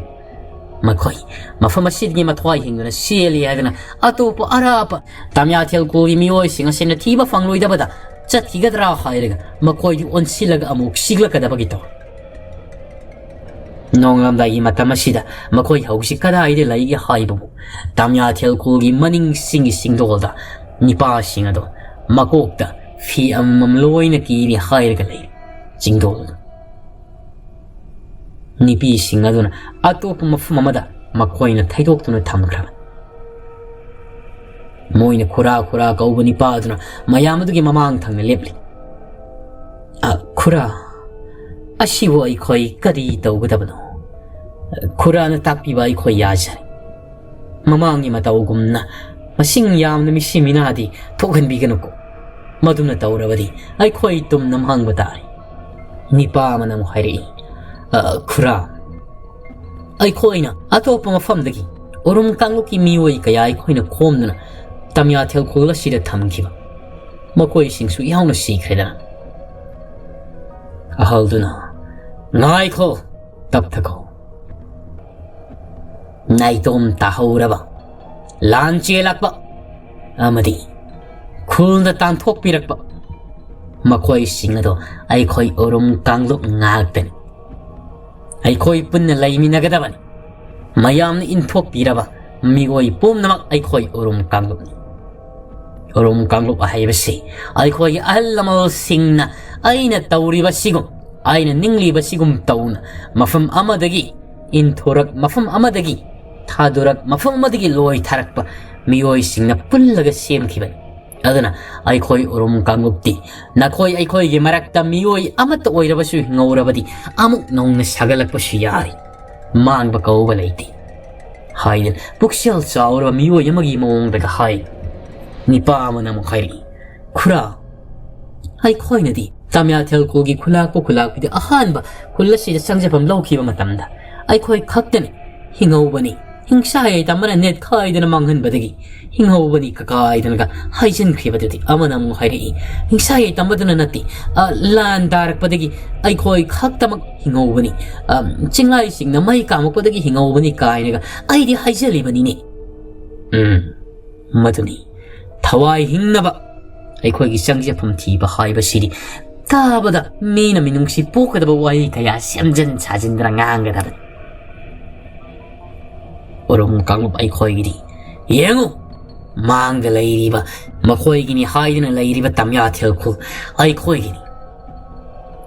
ꯃꯈꯣꯏ ꯃꯐꯝ ꯑꯁꯤꯗꯒꯤ ꯃꯊ꯭ꯋꯥꯏ ꯍꯤꯡꯗꯨꯅ ꯆꯦꯜꯂꯤ ꯍꯥꯏꯗꯨꯅ ꯑꯇꯣꯞꯄ ꯑꯔꯥꯞꯄ ꯇꯝꯌꯥꯊꯦꯜ ꯈꯨꯜꯒꯤ ꯃꯤꯑꯣꯏꯁꯤꯡ ꯑꯁꯤꯅ ꯊꯤꯕ ꯐꯪꯂꯣꯏꯗꯕꯗ ꯆꯠꯈꯤꯒꯗ꯭ꯔꯥ ꯍꯥꯏꯔꯒ ꯃꯈꯣꯏꯗꯨ ꯑꯣꯟꯁꯤꯜꯂꯒ ꯑꯃꯨꯛ ꯆꯤꯛꯂꯛꯀꯗꯕꯒꯤ ꯇꯧꯔꯤ꯫ ꯅꯣꯡꯉꯥꯜꯂꯝꯗꯥꯏꯒꯤ ꯃꯇꯝ ꯑꯁꯤꯗ ꯃꯈꯣꯏ ꯍꯧꯖꯤꯛ ꯀꯗꯥꯏꯗ ꯂꯩꯒꯦ ꯍꯥꯏꯕꯕꯨ ꯇꯝꯌꯥꯊꯦꯜ ꯈꯨꯜꯒꯤ ꯃꯅꯤꯡ ꯆꯤꯡꯒꯤ ꯆꯤꯡꯗꯣꯜꯗ ꯅꯤꯄꯥꯁꯤꯡ ꯑꯗꯣ ꯃꯀꯣꯛꯇ ꯐꯤ ꯑꯃꯃꯝ ꯂꯣꯏꯅ ꯀꯤꯔꯤ ꯍꯥꯏꯔꯒ ꯂꯩ꯫ ꯆꯤꯡꯗꯣꯜ ꯑꯗꯨ ꯅꯤꯄꯤꯁꯤꯡ ꯑꯗꯨꯅ ꯑꯇꯣꯞꯄ ꯃꯐꯝ ꯑꯃꯗ ꯃꯈꯣꯏꯅ ꯊꯩꯗꯣꯛꯇꯨꯅ ꯊꯝꯈ꯭ꯔꯕꯅꯤ꯫ ꯃꯣꯏꯅ ꯈꯨꯔꯥ ꯈꯨꯔꯥ ꯀꯧꯕ ꯅꯤꯄꯥ ꯑꯗꯨꯅ ꯃꯌꯥꯝ ꯑꯗꯨꯒꯤ ꯃꯃꯥꯡ ꯊꯪꯅ ꯂꯦꯞꯂꯤ꯫ "ꯑ, ꯈꯨꯔꯥ, ꯑꯁꯤꯕꯨ ꯑꯩꯈꯣꯏ ꯀꯔꯤ ꯇꯧꯒꯗꯕꯅꯣ? ꯈꯨꯔꯥꯅ ꯇꯥꯛꯄꯤꯕ ꯑꯩꯈꯣꯏ ꯌꯥꯖꯔꯦ꯫ ꯃꯃꯥꯡꯒꯤ ꯃꯇꯧꯒꯨꯝꯅ ꯃꯁꯤꯡ ꯌꯥꯝꯅ ꯃꯤꯁꯤ ꯃꯤꯅꯥꯗꯤ ꯊꯣꯛꯍꯟꯕꯤꯒꯅꯨꯀꯣ꯫ ꯃꯗꯨꯅ ꯇꯧꯔꯕꯗꯤ ꯑꯩꯈꯣꯏ ꯇꯨꯝꯅ ꯃꯥꯡꯕ ꯇꯥꯔꯦ꯫" ꯅꯤꯄꯥ ꯑꯃꯅ ꯑꯃꯨꯛ ꯍꯥꯏꯔꯛꯏ, "ꯑ, ꯈꯨꯔꯥ, ꯑꯩꯈꯣꯏꯅ ꯑꯇꯣꯞꯄ ꯃꯐꯝꯗꯒꯤ ꯎꯔꯨꯝ ꯀꯥꯡꯂꯨꯞꯀꯤ ꯃꯤꯑꯣꯏ ꯀꯌꯥ ꯑꯩꯈꯣꯏꯅ ꯈꯣꯝꯗꯨꯅ ꯇꯝꯌꯥꯊꯦꯜ ꯈꯨꯜ ꯑꯁꯤꯗ ꯊꯝꯈꯤꯕ꯫ ꯃꯈꯣꯏꯁꯤꯡꯁꯨ ꯌꯥꯎꯅ ꯁꯤꯈ꯭ꯔꯦꯗꯅ꯫" ꯑꯍꯜꯗꯨꯅ, "ꯉꯥꯏꯈꯣ, ꯇꯞꯊꯈꯣ꯫ ꯅꯥꯏꯇꯣꯝ ꯇꯥꯍꯧꯔꯕ, ꯂꯥꯟ ꯆꯦꯜꯂꯛꯄ ꯑꯃꯗꯤ ꯈꯨꯜꯅ ꯇꯥꯟꯊꯣꯛꯄꯤꯔꯛꯄ ꯃꯈꯣꯏꯁꯤꯡ ꯑꯗꯣ ꯑꯩꯈꯣꯏ ꯎꯔꯨꯝ ꯀꯥꯡꯂꯨꯞ ꯉꯥꯛꯇꯅꯤ꯫ ꯑꯩꯈꯣꯏ ꯄꯨꯟꯅ ꯂꯩꯃꯤꯟꯅꯒꯗꯕꯅꯤ꯫ ꯃꯌꯥꯝꯅ ꯏꯟꯊꯣꯛꯄꯤꯔꯕ ꯃꯤꯑꯣꯏ ꯄꯨꯝꯅꯃꯛ ꯑꯩꯈꯣꯏ ꯎꯔꯨꯝ ꯀꯥꯡꯂꯨꯞꯅꯤ꯫ ꯎꯔꯨꯝ ꯀꯥꯡꯂꯨꯞ ꯍꯥꯏꯕꯁꯤ ꯑꯩꯈꯣꯏꯒꯤ ꯑꯍꯜ ꯂꯃꯟꯁꯤꯡꯅ ꯑꯩꯅ ꯇꯧꯔꯤꯕꯁꯤꯒꯨꯝ, ꯑꯩꯅ ꯅꯤꯡꯂꯤꯕꯁꯤꯒꯨꯝ ꯇꯧꯅ ꯃꯐꯝ ꯑꯃꯗꯒꯤ ꯏꯟꯊꯣꯔꯛ, ꯃꯐꯝ ꯑꯃꯗꯒꯤ ꯊꯥꯗꯣꯔꯛ, ꯃꯐꯝ ꯑꯃꯗꯒꯤ ꯂꯣꯏꯊꯔꯛꯄ ꯃꯤꯑꯣꯏꯁꯤꯡꯅ ꯄꯨꯜꯂꯒ ꯁꯦꯝꯈꯤꯕꯅꯤ꯫ ꯑꯗꯨꯅ ꯑꯩꯈꯣꯏ ꯎꯔꯨꯝ ꯀꯥꯡꯂꯨꯞꯇꯤ ꯅꯈꯣꯏ ꯑꯩꯈꯣꯏꯒꯤ ꯃꯔꯛꯇ ꯃꯤꯑꯣꯏ ꯑꯃꯠꯇ ꯑꯣꯏꯔꯕꯁꯨ ꯍꯤꯡꯍꯧꯔꯕꯗꯤ ꯑꯃꯨꯛ ꯅꯧꯅ ꯁꯥꯒꯠꯂꯛꯄꯁꯨ ꯌꯥꯔꯤ꯫ ꯃꯥꯡꯕ ꯀꯧꯕ ꯂꯩꯇꯦ ꯍꯥꯏꯗꯅ ꯄꯨꯛꯆꯦꯜ ꯆꯥꯎꯔꯕ ꯃꯤꯑꯣꯏ ꯑꯃꯒꯤ ꯃꯑꯣꯡꯗꯒ ꯍꯥꯏ꯫ ꯅꯤꯄꯥ ꯑꯃꯅ ꯑꯃꯨꯛ ꯍꯥꯏꯔꯛꯏ, "ꯈꯨꯔꯥ, ꯑꯩꯈꯣꯏꯅꯗꯤ ꯇꯥꯃꯤꯌꯥꯊꯦꯜ ꯈꯨꯜꯒꯤ ꯈꯨꯂꯥꯛꯄ ꯈꯨꯂꯥꯛꯄꯤꯗ ꯑꯍꯥꯟꯕ ꯈꯨꯜ ꯑꯁꯤꯗ ꯆꯪꯖꯐꯝ ꯂꯧꯈꯤꯕ ꯃꯇꯝꯗ ꯑꯩꯈꯣꯏ ꯈꯛꯇꯅꯤ ꯍꯤꯡꯍꯧꯕꯅꯤ, ꯍꯤꯡꯁꯥ ꯍꯩꯇꯥꯝꯕꯅ ꯅꯦꯠꯈꯥꯏꯗꯅ ꯃꯥꯡꯍꯟꯕꯗꯒꯤ ꯍꯤꯡꯍꯧꯕꯅꯤ" ꯀꯀꯥꯏꯗꯅꯒ ꯍꯥꯏꯖꯤꯟꯈꯤꯕꯗꯨꯗꯤ ꯑꯃꯅ ꯑꯃꯨꯛ ꯍꯥꯏꯔꯛꯏ, "ꯍꯤꯡꯁꯥ ꯍꯩꯇꯥꯝꯕꯗꯨꯅ ꯅꯠꯇꯦ, ꯑ, ꯂꯥꯟ ꯇꯥꯔꯛꯄꯗꯒꯤ ꯑꯩꯈꯣꯏ ꯈꯛꯇꯃꯛ ꯍꯤꯡꯍꯧꯕꯅꯤ꯫ ꯑ, ꯆꯤꯡꯂꯥꯏꯁꯤꯡꯅ ꯃꯩ ꯀꯥꯝꯃꯛꯄꯗꯒꯤ ꯍꯤꯡꯍꯧꯕꯅꯤ" ꯀꯥꯏꯅꯒ ꯑꯩꯗꯤ ꯍꯥꯏꯖꯜꯂꯤꯕꯅꯤꯅꯦ꯫ ꯎꯝ, ꯃꯗꯨꯅꯤ꯫ ꯊꯋꯥꯏ ꯍꯤꯡꯅꯕ ꯑꯩꯈꯣꯏꯒꯤ ꯆꯪꯖꯐꯝ ꯊꯤꯕ ꯍꯥꯏꯕꯁꯤꯗꯤ ꯇꯥꯕꯗ ꯃꯤꯅ ꯃꯤꯅꯨꯡꯁꯤ ꯄꯣꯛꯀꯗꯕ ꯋꯥꯍꯩ ꯀꯌꯥ ꯁꯦꯝꯖꯤꯟ ꯁꯥꯖꯤꯟꯗꯨꯅ ꯉꯥꯡꯒꯗꯕꯅꯤ꯫ ꯎꯔꯨꯝ ꯀꯥꯡꯂꯨꯞ ꯑꯩꯈꯣꯏꯒꯤꯗꯤ ꯌꯦꯡꯉꯨ, ꯃꯥꯡꯗ ꯂꯩꯔꯤꯕ, ꯃꯈꯣꯏꯒꯤꯅꯤ ꯍꯥꯏꯗꯨꯅ ꯂꯩꯔꯤꯕ ꯇꯥꯃꯤꯌꯥꯊꯦꯜ ꯈꯨꯜ ꯑꯩꯈꯣꯏꯒꯤꯅꯤ꯫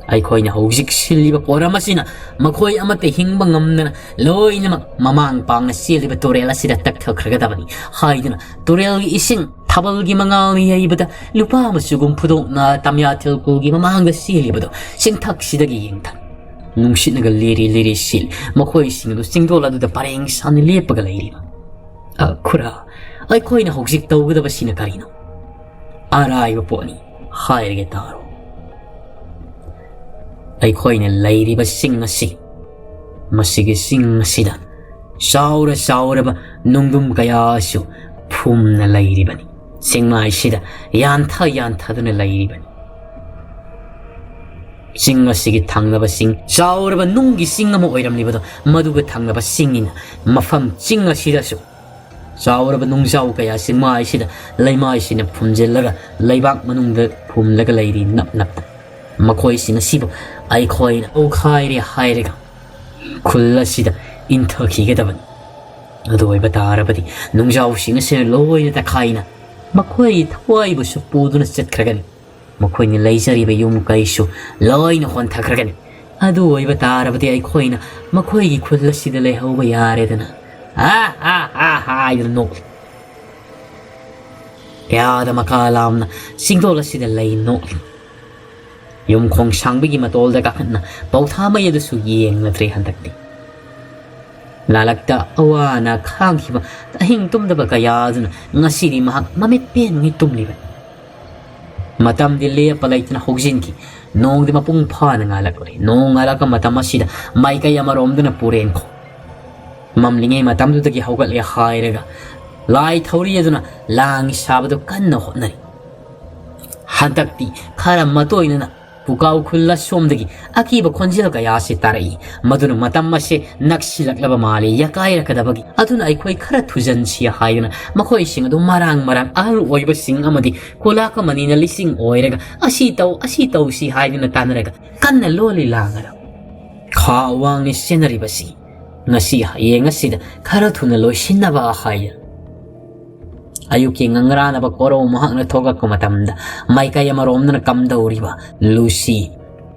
ꯑꯩꯈꯣꯏꯅ ꯍꯧꯖꯤꯛ ꯁꯤꯜꯂꯤꯕ ꯄꯣꯔꯝ ꯑꯁꯤꯅ ꯃꯈꯣꯏ ꯑꯃꯠꯇ ꯍꯤꯡꯕ ꯉꯝꯗꯅ ꯂꯣꯏꯅꯃꯛ ꯃꯃꯥꯡ ꯄꯥꯡꯅ ꯆꯦꯜꯂꯤꯕ ꯇꯨꯔꯦꯜ ꯑꯁꯤꯗ ꯇꯛꯊꯈ꯭ꯔꯒꯗꯕꯅꯤ ꯍꯥꯏꯗꯨꯅ ꯇꯨꯔꯦꯜꯒꯤ ꯏꯁꯤꯡ ꯊꯥꯕꯜꯒꯤ ꯃꯉꯥꯜꯅ ꯌꯩꯕꯗ ꯂꯨꯄꯥ ꯃꯆꯨꯒꯨꯝ ꯐꯨꯗꯣꯛꯅ ꯇꯥꯃꯤꯌꯥꯊꯦꯜ ꯈꯨꯜꯒꯤ ꯃꯃꯥꯡꯗ ꯆꯦꯜꯂꯤꯕꯗꯣ ꯆꯤꯡꯊꯛꯁꯤꯗꯒꯤ ꯌꯦꯡꯊ ꯅꯨꯡꯁꯤꯠꯅꯒ ꯂꯤꯔꯤ ꯂꯤꯔꯤ ꯁꯤꯠꯂꯤ꯫ ꯃꯈꯣꯏꯁꯤꯡ ꯑꯗꯨ ꯆꯤꯡꯗꯣꯜ ꯑꯗꯨꯗ ꯄꯔꯦꯡ ꯁꯥꯅ ꯂꯦꯞꯄꯒ ꯂꯩꯔꯤꯕ꯫ ꯑ, ꯈꯨꯔꯥ, ꯑꯩꯈꯣꯏꯅ ꯍꯧꯖꯤꯛ ꯇꯧꯒꯗꯕꯁꯤꯅ ꯀꯔꯤꯅꯣ? ꯑꯔꯥꯏꯕ ꯄꯣꯠꯅꯤ, ꯍꯥꯏꯔꯒꯦ ꯇꯥꯔꯣ꯫ ꯑꯩꯈꯣꯏꯅ ꯂꯩꯔꯤꯕ ꯆꯤꯡ ꯑꯁꯤ, ꯃꯁꯤꯒꯤ ꯆꯤꯡ ꯑꯁꯤꯗ ꯆꯥꯎꯔ ꯆꯥꯎꯔꯕ ꯅꯨꯡꯗꯨꯝ ꯀꯌꯥꯁꯨ ꯐꯨꯝꯅ ꯂꯩꯔꯤꯕꯅꯤ꯫ ꯆꯤꯡꯃꯥꯏꯁꯤꯗ ꯌꯥꯟꯊ ꯌꯥꯟꯊꯗꯨꯅ ꯂꯩꯔꯤꯕꯅꯤ꯫ ꯆꯤꯡ ꯑꯁꯤꯒꯤ ꯊꯪꯅꯕ ꯆꯤꯡ, ꯆꯥꯎꯔꯕ ꯅꯨꯡꯒꯤ ꯆꯤꯡ ꯑꯃ ꯑꯣꯏꯔꯝꯂꯤꯕꯗꯣ, ꯃꯗꯨꯒ ꯊꯪꯅꯕ ꯆꯤꯡꯅꯤꯅ ꯃꯐꯝ ꯆꯤꯡ ꯑꯁꯤꯗꯁꯨ ꯆꯥꯎꯔꯕ ꯅꯨꯡꯖꯥꯎ ꯀꯌꯥ ꯆꯤꯡꯃꯥꯏꯁꯤꯗ ꯂꯩꯃꯥꯏꯁꯤꯅ ꯐꯨꯝꯖꯤꯜꯂꯒ ꯂꯩꯕꯥꯛ ꯃꯅꯨꯡꯗ ꯐꯨꯝꯂꯒ ꯂꯩꯔꯤ ꯅꯞ ꯅꯞꯇ꯫ ꯃꯈꯣꯏꯁꯤꯡ ꯑꯁꯤꯕꯨ ꯑꯩꯈꯣꯏꯅ ꯇꯧꯈꯥꯏꯔꯦ ꯍꯥꯏꯔꯒ ꯈꯨꯜ ꯑꯁꯤꯗ ꯏꯟꯊꯈꯤꯒꯗꯕꯅꯤ꯫ ꯑꯗꯨ ꯑꯣꯏꯕ ꯇꯥꯔꯕꯗꯤ ꯅꯨꯡꯖꯥꯎꯁꯤꯡ ꯑꯁꯤꯅ ꯂꯣꯏꯅ ꯇꯛꯈꯥꯏꯅ ꯃꯈꯣꯏꯒꯤ ꯊꯋꯥꯏꯕꯨꯁꯨ ꯄꯨꯗꯨꯅ ꯆꯠꯈ꯭ꯔꯒꯅꯤ꯫ ꯃꯈꯣꯏꯅ ꯂꯩꯖꯔꯤꯕ ꯌꯨꯝ ꯀꯩꯁꯨ ꯂꯣꯏꯅ ꯍꯣꯟꯊꯈ꯭ꯔꯒꯅꯤ꯫ ꯑꯗꯨ ꯑꯣꯏꯕ ꯇꯥꯔꯕꯗꯤ ꯑꯩꯈꯣꯏꯅ ꯃꯈꯣꯏꯒꯤ ꯈꯨꯜ ꯑꯁꯤꯗ ꯂꯩꯍꯧꯕ ꯌꯥꯔꯦꯗꯅ꯫ "ꯍꯥ ꯍꯥ ꯍꯥ ꯍꯥ" ꯍꯥꯏꯗꯨꯅ ꯅꯣꯛꯂꯤ꯫ ꯀꯌꯥꯗ ꯃꯀꯥ ꯂꯥꯝꯅ ꯆꯤꯡꯗꯣꯜ ꯑꯁꯤꯗ ꯂꯩ ꯅꯣꯛꯂꯤ꯫ ꯌꯨꯝ ꯈꯣꯡꯁꯥꯡꯕꯒꯤ ꯃꯇꯣꯜꯗ ꯀꯥꯈꯠꯅ ꯄꯧꯊꯥꯃꯩ ꯑꯗꯨꯁꯨ ꯌꯦꯡꯂꯗ꯭ꯔꯦ ꯍꯟꯗꯛꯇꯤ꯫ ꯂꯥꯂꯛꯇ ꯑꯋꯥ ꯑꯅꯥ ꯈꯥꯡꯈꯤꯕ ꯑꯍꯤꯡ ꯇꯨꯝꯗꯕ ꯀꯌꯥ ꯑꯗꯨꯅ ꯉꯁꯤꯗꯤ ꯃꯍꯥꯛ ꯃꯃꯤꯠ ꯄꯦꯟꯉꯩ ꯇꯨꯝꯂꯤꯕꯅꯤ꯫ ꯃꯇꯝꯗꯤ ꯂꯦꯞꯄ ꯂꯩꯇꯅ ꯍꯧꯖꯤꯟꯈꯤ꯫ ꯅꯣꯡꯗꯤ ꯃꯄꯨꯡ ꯐꯥꯅ ꯉꯥꯜꯂꯛꯂꯦ꯫ ꯅꯣꯡ ꯉꯥꯜꯂꯛꯄ ꯃꯇꯝ ꯑꯁꯤꯗ ꯃꯥꯏꯀꯩ ꯑꯃꯔꯣꯝꯗꯅ ꯄꯨꯔꯦꯟꯈꯣ꯫ ꯃꯝꯂꯤꯉꯩ ꯃꯇꯝꯗꯨꯗꯒꯤ ꯍꯧꯒꯠꯂꯦ ꯍꯥꯏꯔꯒ ꯂꯥꯏ ꯊꯧꯔꯤ ꯑꯗꯨꯅ ꯂꯥꯡ ꯁꯥꯕꯗꯨ ꯀꯟꯅ ꯍꯣꯠꯅꯔꯤ꯫ ꯍꯟꯗꯛꯇꯤ ꯈꯔ ꯃꯇꯣꯏꯅꯅ ꯄꯨꯀꯥꯎ ꯈꯨꯜ ꯑꯁꯣꯝꯗꯒꯤ ꯑꯀꯤꯕ ꯈꯣꯟꯖꯦꯜ ꯀꯌꯥ ꯑꯁꯤ ꯇꯥꯔꯛꯏ꯫ ꯃꯗꯨꯅ ꯃꯇꯝ ꯑꯁꯤ ꯅꯛꯁꯤꯜꯂꯛꯂꯕ ꯃꯥꯜꯂꯤ, ꯌꯥꯀꯥꯏꯔꯛꯀꯗꯕꯒꯤ꯫ ꯑꯗꯨꯅ ꯑꯩꯈꯣꯏ ꯈꯔ ꯊꯨꯖꯟꯁꯤ ꯍꯥꯏꯗꯨꯅ ꯃꯈꯣꯏꯁꯤꯡ ꯑꯗꯨ ꯃꯔꯥꯡ ꯃꯔꯥꯡ ꯑꯍꯜ ꯑꯣꯏꯕꯁꯤꯡ ꯑꯃꯗꯤ ꯈꯨꯂꯥꯛ ꯑꯃꯅꯤꯅ ꯂꯤꯁꯤꯡ ꯑꯣꯏꯔꯒ ꯑꯁꯤ ꯇꯧ, ꯑꯁꯤ ꯇꯧꯁꯤ ꯍꯥꯏꯗꯨꯅ ꯇꯥꯟꯅꯔꯒ ꯀꯟꯅ ꯂꯣꯜꯂꯤ ꯂꯥꯡꯉꯔ ꯈꯥ ꯋꯥꯡꯅ ꯆꯦꯟꯅꯔꯤꯕꯁꯤ ꯉꯁꯤ ꯍꯌꯦꯡ ꯑꯁꯤꯗ ꯈꯔ ꯊꯨꯅ ꯂꯣꯏꯁꯤꯟꯅꯕ ꯍꯥꯏꯗꯨꯅ꯫ ꯑꯌꯨꯛꯀꯤ ꯉꯪꯔꯥꯅꯕ ꯀꯣꯔꯧ ꯃꯍꯥꯛꯅ ꯊꯣꯛꯂꯛꯄ ꯃꯇꯝꯗ ꯃꯥꯏꯀꯩ ꯑꯃꯔꯣꯝꯗꯅ ꯀꯝꯗꯧꯔꯤꯕ ꯂꯨꯁꯤ,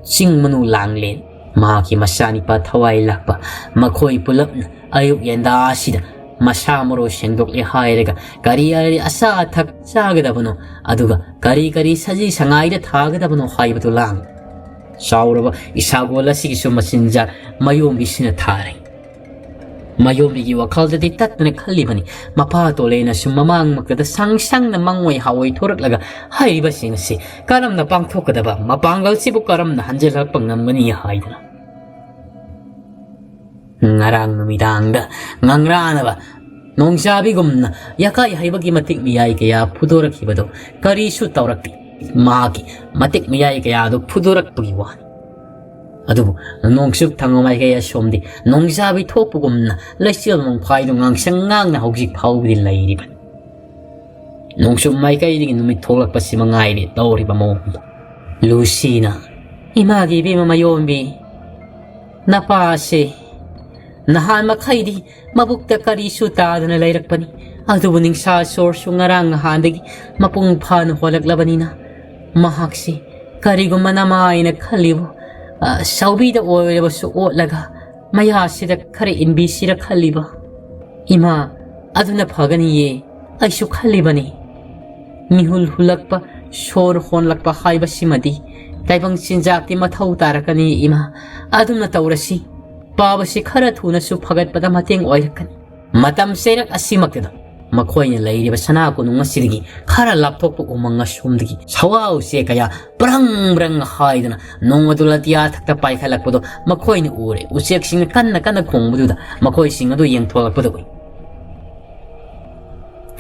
ꯆꯤꯡ ꯃꯅꯨ ꯂꯥꯡꯂꯦꯟ, ꯃꯍꯥꯛꯀꯤ ꯃꯆꯥꯅꯤꯄꯥ ꯊꯋꯥꯏ ꯂꯥꯛꯄ, ꯃꯈꯣꯏ ꯄꯨꯂꯞꯅ ꯑꯌꯨꯛ ꯌꯦꯟꯗꯥ ꯑꯁꯤꯗ ꯃꯁꯥ ꯃꯔꯣꯏ ꯁꯦꯡꯗꯣꯛꯂꯦ ꯍꯥꯏꯔꯒ ꯀꯔꯤ ꯀꯔꯤ ꯑꯆꯥ ꯑꯊꯛ ꯆꯥꯒꯗꯕꯅꯣ, ꯑꯗꯨꯒ ꯀꯔꯤ ꯀꯔꯤ ꯁꯖꯤ ꯁꯉꯥꯏꯗ ꯊꯥꯒꯗꯕꯅꯣ ꯍꯥꯏꯕꯗꯨ ꯂꯥꯡꯂꯤ꯫ ꯆꯥꯎꯔꯕ ꯏꯁꯥꯒꯣꯜ ꯑꯁꯤꯒꯤꯁꯨ ꯃꯆꯤꯟꯖꯥꯛ ꯃꯌꯣꯝꯕꯤꯁꯤꯅ ꯊꯥꯔꯦ꯫ ꯃꯌꯣꯝꯕꯤꯒꯤ ꯋꯥꯈꯜꯗꯗꯤ ꯇꯠꯇꯅ ꯈꯜꯂꯤꯕꯅꯤ, ꯃꯄꯥ ꯇꯣꯂꯦꯅꯁꯨ ꯃꯃꯥꯡꯃꯛꯇꯗ ꯁꯪ ꯁꯪꯅ ꯃꯪꯑꯣꯏ ꯍꯥꯑꯣꯏ ꯊꯣꯔꯛꯂꯒ ꯍꯥꯏꯔꯤꯕꯁꯤꯡ ꯑꯁꯤ ꯀꯔꯝꯅ ꯄꯥꯡꯊꯣꯛꯀꯗꯕ, ꯃꯄꯥꯡꯒꯜꯁꯤꯕꯨ ꯀꯔꯝꯅ ꯍꯟꯖꯤꯜꯂꯛꯄ ꯉꯝꯒꯅꯤ ꯍꯥꯏꯗꯨꯅ꯫ ꯉꯔꯥꯡ ꯅꯨꯃꯤꯗꯥꯡꯗ ꯉꯪꯔꯥꯅꯕ ꯅꯣꯡꯖꯥꯕꯤꯒꯨꯝꯅ ꯌꯥꯀꯥꯏ ꯍꯩꯕꯒꯤ ꯃꯇꯤꯛ ꯃꯤꯌꯥꯏ ꯀꯌꯥ ꯐꯨꯗꯣꯔꯛꯈꯤꯕꯗꯨ ꯀꯔꯤꯁꯨ ꯇꯧꯔꯛꯇꯦ꯫ ꯃꯍꯥꯛꯀꯤ ꯃꯇꯤꯛ ꯃꯤꯌꯥꯏ ꯀꯌꯥꯗꯨ ꯐꯨꯗꯣꯔꯛꯄꯒꯤ ꯋꯥꯅꯤ꯫ ꯑꯗꯨꯕꯨ ꯅꯣꯡꯆꯨꯞ ꯊꯪꯕ ꯃꯥꯏꯀꯩ ꯑꯁꯣꯝꯗꯤ ꯅꯣꯡꯖꯥꯕꯤ ꯊꯣꯛꯄꯒꯨꯝꯅ ꯂꯩꯆꯤꯜ ꯅꯣꯡꯐꯥꯏꯗꯨ ꯉꯥꯡꯁꯪ ꯉꯥꯡꯅ ꯍꯧꯖꯤꯛ ꯐꯥꯎꯕꯗꯤ ꯂꯩꯔꯤꯕꯅꯤ꯫ ꯅꯣꯡꯆꯨꯞ ꯃꯥꯏꯀꯩꯗꯒꯤ ꯅꯨꯃꯤꯠ ꯊꯣꯛꯂꯛꯄꯁꯤ ꯃꯉꯥꯏꯔꯦ ꯇꯧꯔꯤꯕ ꯃꯑꯣꯡꯗꯣ꯫ ꯂꯨꯁꯤꯅ, "ꯏꯃꯥꯒꯤ ꯏꯕꯦꯝꯃ ꯃꯌꯣꯝꯕꯤ, ꯅꯄꯥꯁꯦ ꯅꯍꯥꯟ ꯃꯈꯩꯗꯤ ꯃꯕꯨꯛꯇ ꯀꯔꯤꯁꯨ ꯇꯥꯗꯅ ꯂꯩꯔꯛꯄꯅꯤ꯫ ꯑꯗꯨꯕꯨ ꯅꯤꯡꯁꯥ ꯁꯣꯔꯁꯨ ꯉꯔꯥꯡ ꯅꯍꯥꯟꯗꯒꯤ ꯃꯄꯨꯡ ꯐꯥꯅ ꯍꯣꯜꯂꯛꯂꯕꯅꯤꯅ ꯃꯍꯥꯛꯁꯤ ꯀꯔꯤꯒꯨꯝꯕ ꯅꯃꯥꯏꯅ ꯈꯜꯂꯤꯕ, ꯑ, ꯁꯥꯎꯕꯤꯗ ꯑꯣꯏꯔꯕꯁꯨ ꯑꯣꯠꯂꯒ ꯃꯌꯥꯁꯤꯗ ꯈꯔ ꯏꯟꯕꯤꯁꯤꯔ ꯈꯜꯂꯤꯕ꯫ ꯏꯃꯥ, ꯑꯗꯨꯅ ꯐꯒꯅꯤꯌꯦ, ꯑꯩꯁꯨ ꯈꯜꯂꯤꯕꯅꯤ꯫ ꯃꯤꯍꯨꯜ ꯍꯨꯜꯂꯛꯄ, ꯁꯣꯔ ꯍꯣꯟꯂꯛꯄ ꯍꯥꯏꯕꯁꯤꯃꯗꯤ ꯇꯥꯏꯕꯪ ꯆꯤꯟꯖꯥꯛꯇꯤ ꯃꯊꯧ ꯇꯥꯔꯛꯀꯅꯤ ꯏꯃꯥ꯫ ꯑꯗꯨꯝꯅ ꯇꯧꯔꯁꯤ꯫ ꯄꯥꯕꯁꯤ ꯈꯔ ꯊꯨꯅꯁꯨ ꯐꯒꯠꯄꯗ ꯃꯇꯦꯡ ꯑꯣꯏꯔꯛꯀꯅꯤ꯫ ꯃꯇꯝ ꯆꯩꯔꯛ ꯑꯁꯤꯃꯛꯇꯗ ꯃꯈꯣꯏꯅ ꯂꯩꯔꯤꯕ ꯁꯅꯥ ꯀꯣꯅꯨꯡ ꯑꯁꯤꯗꯒꯤ ꯈꯔ ꯂꯥꯞꯊꯣꯛꯄ ꯎꯃꯪ ꯑꯁꯣꯝꯗꯒꯤ ꯁꯋꯥ ꯎꯆꯦꯛ ꯀꯌꯥ ꯕ꯭ꯔꯪ ꯕ꯭ꯔꯪ ꯍꯥꯏꯗꯨꯅ ꯅꯣꯡ ꯑꯗꯨ ꯑꯇꯤꯌꯥ ꯊꯛꯇ ꯄꯥꯏꯈꯠꯂꯛꯄꯗꯨ ꯃꯈꯣꯏꯅ ꯎꯔꯦ꯫ ꯎꯆꯦꯛꯁꯤꯡꯅ ꯀꯟꯅ ꯀꯟꯅ ꯈꯣꯡꯕꯗꯨꯗ ꯃꯈꯣꯏꯁꯤꯡ ꯑꯗꯨ ꯌꯦꯡꯊꯣꯛꯂꯛꯄꯗ ꯎꯏ꯫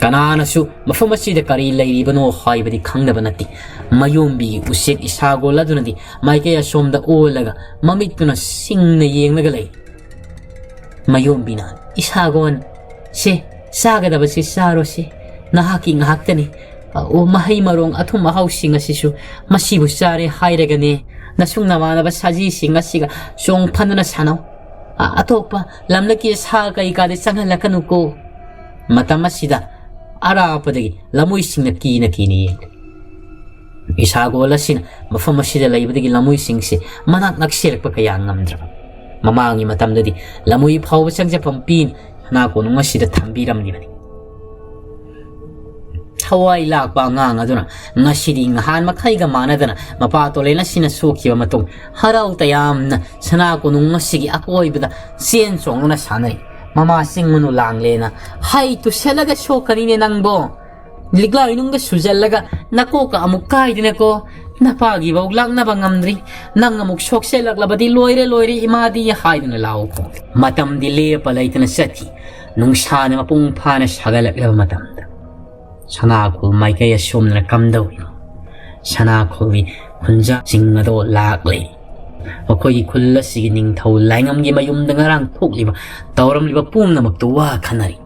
ꯀꯅꯥꯅꯁꯨ ꯃꯐꯝ ꯑꯁꯤꯗ ꯀꯔꯤ ꯂꯩꯔꯤꯕꯅꯣ ꯍꯥꯏꯕꯗꯤ ꯈꯪꯗꯕ ꯅꯠꯇꯦ꯫ ꯃꯌꯣꯝꯕꯤꯒꯤ ꯎꯆꯦꯛ ꯏꯁꯥꯒꯣꯜ ꯑꯗꯨꯅꯗꯤ ꯃꯥꯏꯀꯩ ꯑꯁꯣꯝꯗ ꯑꯣꯜꯂꯒ ꯃꯃꯤꯠꯇꯨꯅ ꯁꯤꯡꯅ ꯌꯦꯡꯂꯒ ꯂꯩ꯫ ꯃꯌꯣꯝꯕꯤꯅ, "ꯏꯁꯥꯒꯣꯟ, ꯁꯦ, ꯆꯥꯒꯗꯕꯁꯤ ꯆꯥꯔꯣꯁꯤ, ꯅꯍꯥꯛꯀꯤ ꯉꯥꯏꯍꯥꯛꯇꯅꯤ꯫ ꯑꯣ, ꯃꯍꯩ ꯃꯔꯣꯡ ꯑꯊꯨꯝ ꯑꯍꯥꯎꯁꯤꯡ ꯑꯁꯤꯁꯨ ꯃꯁꯤꯕꯨ ꯆꯥꯔꯦ ꯍꯥꯏꯔꯒꯅꯦ, ꯅꯁꯨꯡ ꯅꯃꯥꯟꯅꯕ ꯁꯖꯤꯁꯤꯡ ꯑꯁꯤꯒ ꯆꯣꯡ ꯐꯟꯗꯨꯅ ꯁꯥꯟꯅꯧ꯫ ꯑ-, ꯑꯇꯣꯞꯄ ꯂꯝꯂꯛꯀꯤ ꯁꯥ ꯀꯩꯀꯥꯗꯤ ꯆꯪꯍꯜꯂꯛꯀꯅꯨꯀꯣ꯫" ꯃꯇꯝ ꯑꯁꯤꯗ ꯑꯔꯥꯞꯄꯗꯒꯤ ꯂꯝꯃꯣꯏꯁꯤꯡꯅ ꯀꯤꯅ ꯀꯤꯅ ꯌꯦꯡꯂꯤ꯫ ꯏꯁꯥꯒꯣꯜ ꯑꯁꯤꯅ ꯃꯐꯝ ꯑꯁꯤꯗ ꯂꯩꯕꯗꯒꯤ ꯂꯝꯃꯣꯏꯁꯤꯡꯁꯦ ꯃꯅꯥꯛ ꯅꯛꯁꯤꯜꯂꯛꯄ ꯀꯌꯥ ꯉꯝꯗ꯭ꯔꯕ꯫ ꯃꯃꯥꯡꯒꯤ ꯃꯇꯝꯗꯗꯤ ꯂꯝꯃꯣꯏ ꯐꯥꯎꯕ ꯆꯪꯖꯐꯝ ꯄꯤꯅ ꯁꯅꯥ ꯀꯣꯅꯨꯡ ꯑꯁꯤꯗ ꯊꯝꯕꯤꯔꯝꯂꯤꯕꯅꯤ꯫ ꯊꯋꯥꯏ ꯂꯥꯛꯄ ꯑꯉꯥꯡ ꯑꯗꯨꯅ ꯉꯁꯤꯗꯤ ꯅꯍꯥꯟ ꯃꯈꯩꯒ ꯃꯥꯟꯅꯗꯅ ꯃꯄꯥ ꯇꯣꯂꯦꯟ ꯑꯁꯤꯅ ꯁꯣꯛꯈꯤꯕ ꯃꯇꯨꯡ ꯍꯔꯥꯎ ꯇꯌꯥꯝꯅ ꯁꯅꯥ ꯀꯣꯅꯨꯡ ꯑꯁꯤꯒꯤ ꯑꯀꯣꯏꯕꯗ ꯆꯦꯟ ꯆꯣꯡꯗꯨꯅ ꯁꯥꯟꯅꯔꯤ꯫ ꯃꯃꯥ ꯆꯤꯡ ꯃꯅꯨ ꯂꯥꯡꯂꯦꯅ, "ꯍꯩ ꯇꯨꯁꯜꯂꯒ ꯁꯣꯛꯀꯅꯤꯅꯦ ꯅꯪꯕꯣ꯫ ꯂꯤꯛꯂꯥ ꯏꯅꯨꯡꯗ ꯁꯨꯖꯜꯂꯒ ꯅꯀꯣꯛꯀ ꯑꯃꯨꯛ ꯀꯥꯏꯗꯅꯀꯣ꯫ ꯅꯄꯥꯒꯤꯐꯧ ꯂꯥꯛꯅꯕ ꯉꯝꯗ꯭ꯔꯤ꯫ ꯅꯪ ꯑꯃꯨꯛ ꯁꯣꯛꯆꯜꯂꯛꯂꯕꯗꯤ ꯂꯣꯏꯔꯦ, ꯂꯣꯏꯔꯦ ꯏꯃꯥꯗꯤ" ꯍꯥꯏꯗꯨꯅ ꯂꯥꯎ ꯈꯣꯡ꯫ ꯃꯇꯝꯗꯤ ꯂꯦꯞꯄ ꯂꯩꯇꯅ ꯆꯠꯈꯤ꯫ ꯅꯨꯡꯁꯥꯅ ꯃꯄꯨꯡ ꯐꯥꯅ ꯁꯥꯒꯠꯂꯛꯂꯕ ꯃꯇꯝꯗ ꯁꯅꯥꯈꯣꯜ ꯃꯥꯏꯀꯩ ꯑꯁꯣꯝꯗꯅ ꯀꯝꯗꯧꯔꯤꯅꯣ? ꯁꯅꯥꯈꯣꯜꯒꯤ ꯈꯨꯟꯖꯥꯁꯤꯡ ꯑꯗꯣ ꯂꯥꯛꯂꯦ꯫ ꯃꯈꯣꯏꯒꯤ ꯈꯨꯜ ꯑꯁꯤꯒꯤ ꯅꯤꯡꯊꯧ ꯂꯥꯏꯉꯝꯒꯤ ꯃꯌꯨꯝꯗ ꯉꯔꯥꯡ ꯊꯣꯛꯂꯤꯕ ꯇꯧꯔꯝꯂꯤꯕ ꯄꯨꯝꯅꯃꯛꯇꯨ ꯋꯥ ꯈꯟꯅꯔꯤ꯫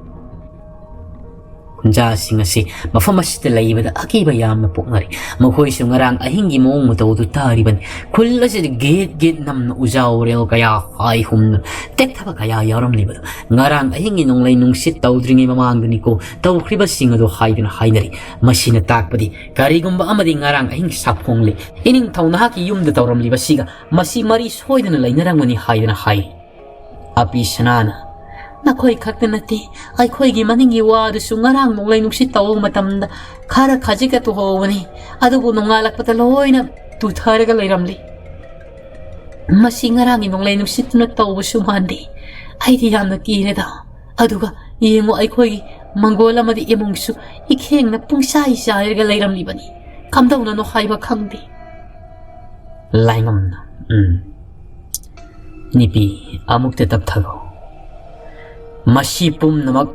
ꯈꯨꯟꯖꯥꯁꯤꯡ ꯑꯁꯤ ꯃꯐꯝ ꯑꯁꯤꯗ ꯂꯩꯕꯗ ꯑꯀꯤꯕ ꯌꯥꯝꯅ ꯄꯣꯛꯅꯔꯤ꯫ ꯃꯈꯣꯏꯁꯨ ꯉꯔꯥꯡ ꯑꯍꯤꯡꯒꯤ ꯃꯑꯣꯡ ꯃꯇꯧ ꯑꯗꯨ ꯇꯥꯔꯤꯕꯅꯤ꯫ ꯈꯨꯜ ꯑꯁꯤꯗ ꯒꯦꯠ ꯒꯦꯠ ꯅꯝꯅ ꯎꯖꯥ ꯎꯔꯦꯜ ꯀꯌꯥ ꯍꯥꯏꯍꯨꯝꯅ ꯇꯦꯛꯊꯕ ꯀꯌꯥ ꯌꯥꯎꯔꯝꯂꯤꯕꯗꯨ ꯉꯔꯥꯡ ꯑꯍꯤꯡꯒꯤ ꯅꯣꯡꯂꯩ ꯅꯨꯡꯁꯤꯠ ꯇꯧꯗ꯭ꯔꯤꯉꯩ ꯃꯃꯥꯡꯗꯅꯤꯀꯣ ꯇꯧꯈ꯭ꯔꯤꯕꯁꯤꯡ ꯑꯗꯨ ꯍꯥꯏꯗꯨꯅ ꯍꯥꯏꯅꯔꯤ꯫ ꯃꯁꯤꯅ ꯇꯥꯛꯄꯗꯤ ꯀꯔꯤꯒꯨꯝꯕ ꯑꯃꯗꯤ ꯉꯔꯥꯡ ꯑꯍꯤꯡ ꯁꯥꯐꯣꯡꯂꯤ ꯏꯅꯤꯡꯊꯧ ꯅꯍꯥꯛꯀꯤ ꯌꯨꯝꯗ ꯇꯧꯔꯝꯂꯤꯕꯁꯤꯒ ꯃꯁꯤ ꯃꯔꯤ ꯁꯣꯏꯗꯅ ꯂꯩꯅꯔꯝꯒꯅꯤ ꯍꯥꯏꯗꯨꯅ ꯍꯥꯏꯔꯤ꯫ ꯑꯄꯤ ꯁꯅꯥꯅ, "ꯅꯈꯣꯏ ꯈꯛꯇ ꯅꯠꯇꯦ, ꯑꯩꯈꯣꯏꯒꯤ ꯃꯅꯤꯡꯒꯤ ꯋꯥꯗꯨꯁꯨ ꯉꯔꯥꯡ ꯅꯣꯡꯂꯩ ꯅꯨꯡꯁꯤꯠ ꯇꯧꯕ ꯃꯇꯝꯗ ꯈꯔ ꯈꯖꯤꯛꯇ ꯇꯨꯍꯧꯕꯅꯤ, ꯑꯗꯨꯕꯨ ꯅꯣꯡꯉꯥꯜꯂꯛꯄꯗ ꯂꯣꯏꯅ ꯇꯨꯊꯔꯒ ꯂꯩꯔꯝꯂꯤ꯫ ꯃꯁꯤ ꯉꯔꯥꯡꯒꯤ ꯅꯣꯡꯂꯩ ꯅꯨꯡꯁꯤꯠꯇꯨꯅ ꯇꯧꯕꯁꯨ ꯃꯥꯟꯗꯦ꯫ ꯑꯩꯗꯤ ꯌꯥꯝꯅ ꯀꯤꯔꯦꯗ꯫ ꯑꯗꯨꯒ ꯌꯦꯡꯉꯨ, ꯑꯩꯈꯣꯏꯒꯤ ꯃꯪꯒꯣꯜ ꯑꯃꯗꯤ ꯏꯃꯨꯡꯁꯨ ꯏꯈꯦꯡꯅ ꯄꯨꯡꯆꯥꯏ ꯆꯥꯏꯔꯒ ꯂꯩꯔꯝꯂꯤꯕꯅꯤ꯫ ꯀꯝꯗꯧꯅꯅꯣ ꯍꯥꯏꯕ ꯈꯪꯗꯦ꯫" ꯂꯥꯏꯉꯝꯅ, "ꯎꯝ, ꯅꯨꯄꯤ, ꯑꯃꯨꯛꯇ ꯇꯞꯊꯈꯣ꯫ ꯃꯁꯤ ꯄꯨꯝꯅꯃꯛ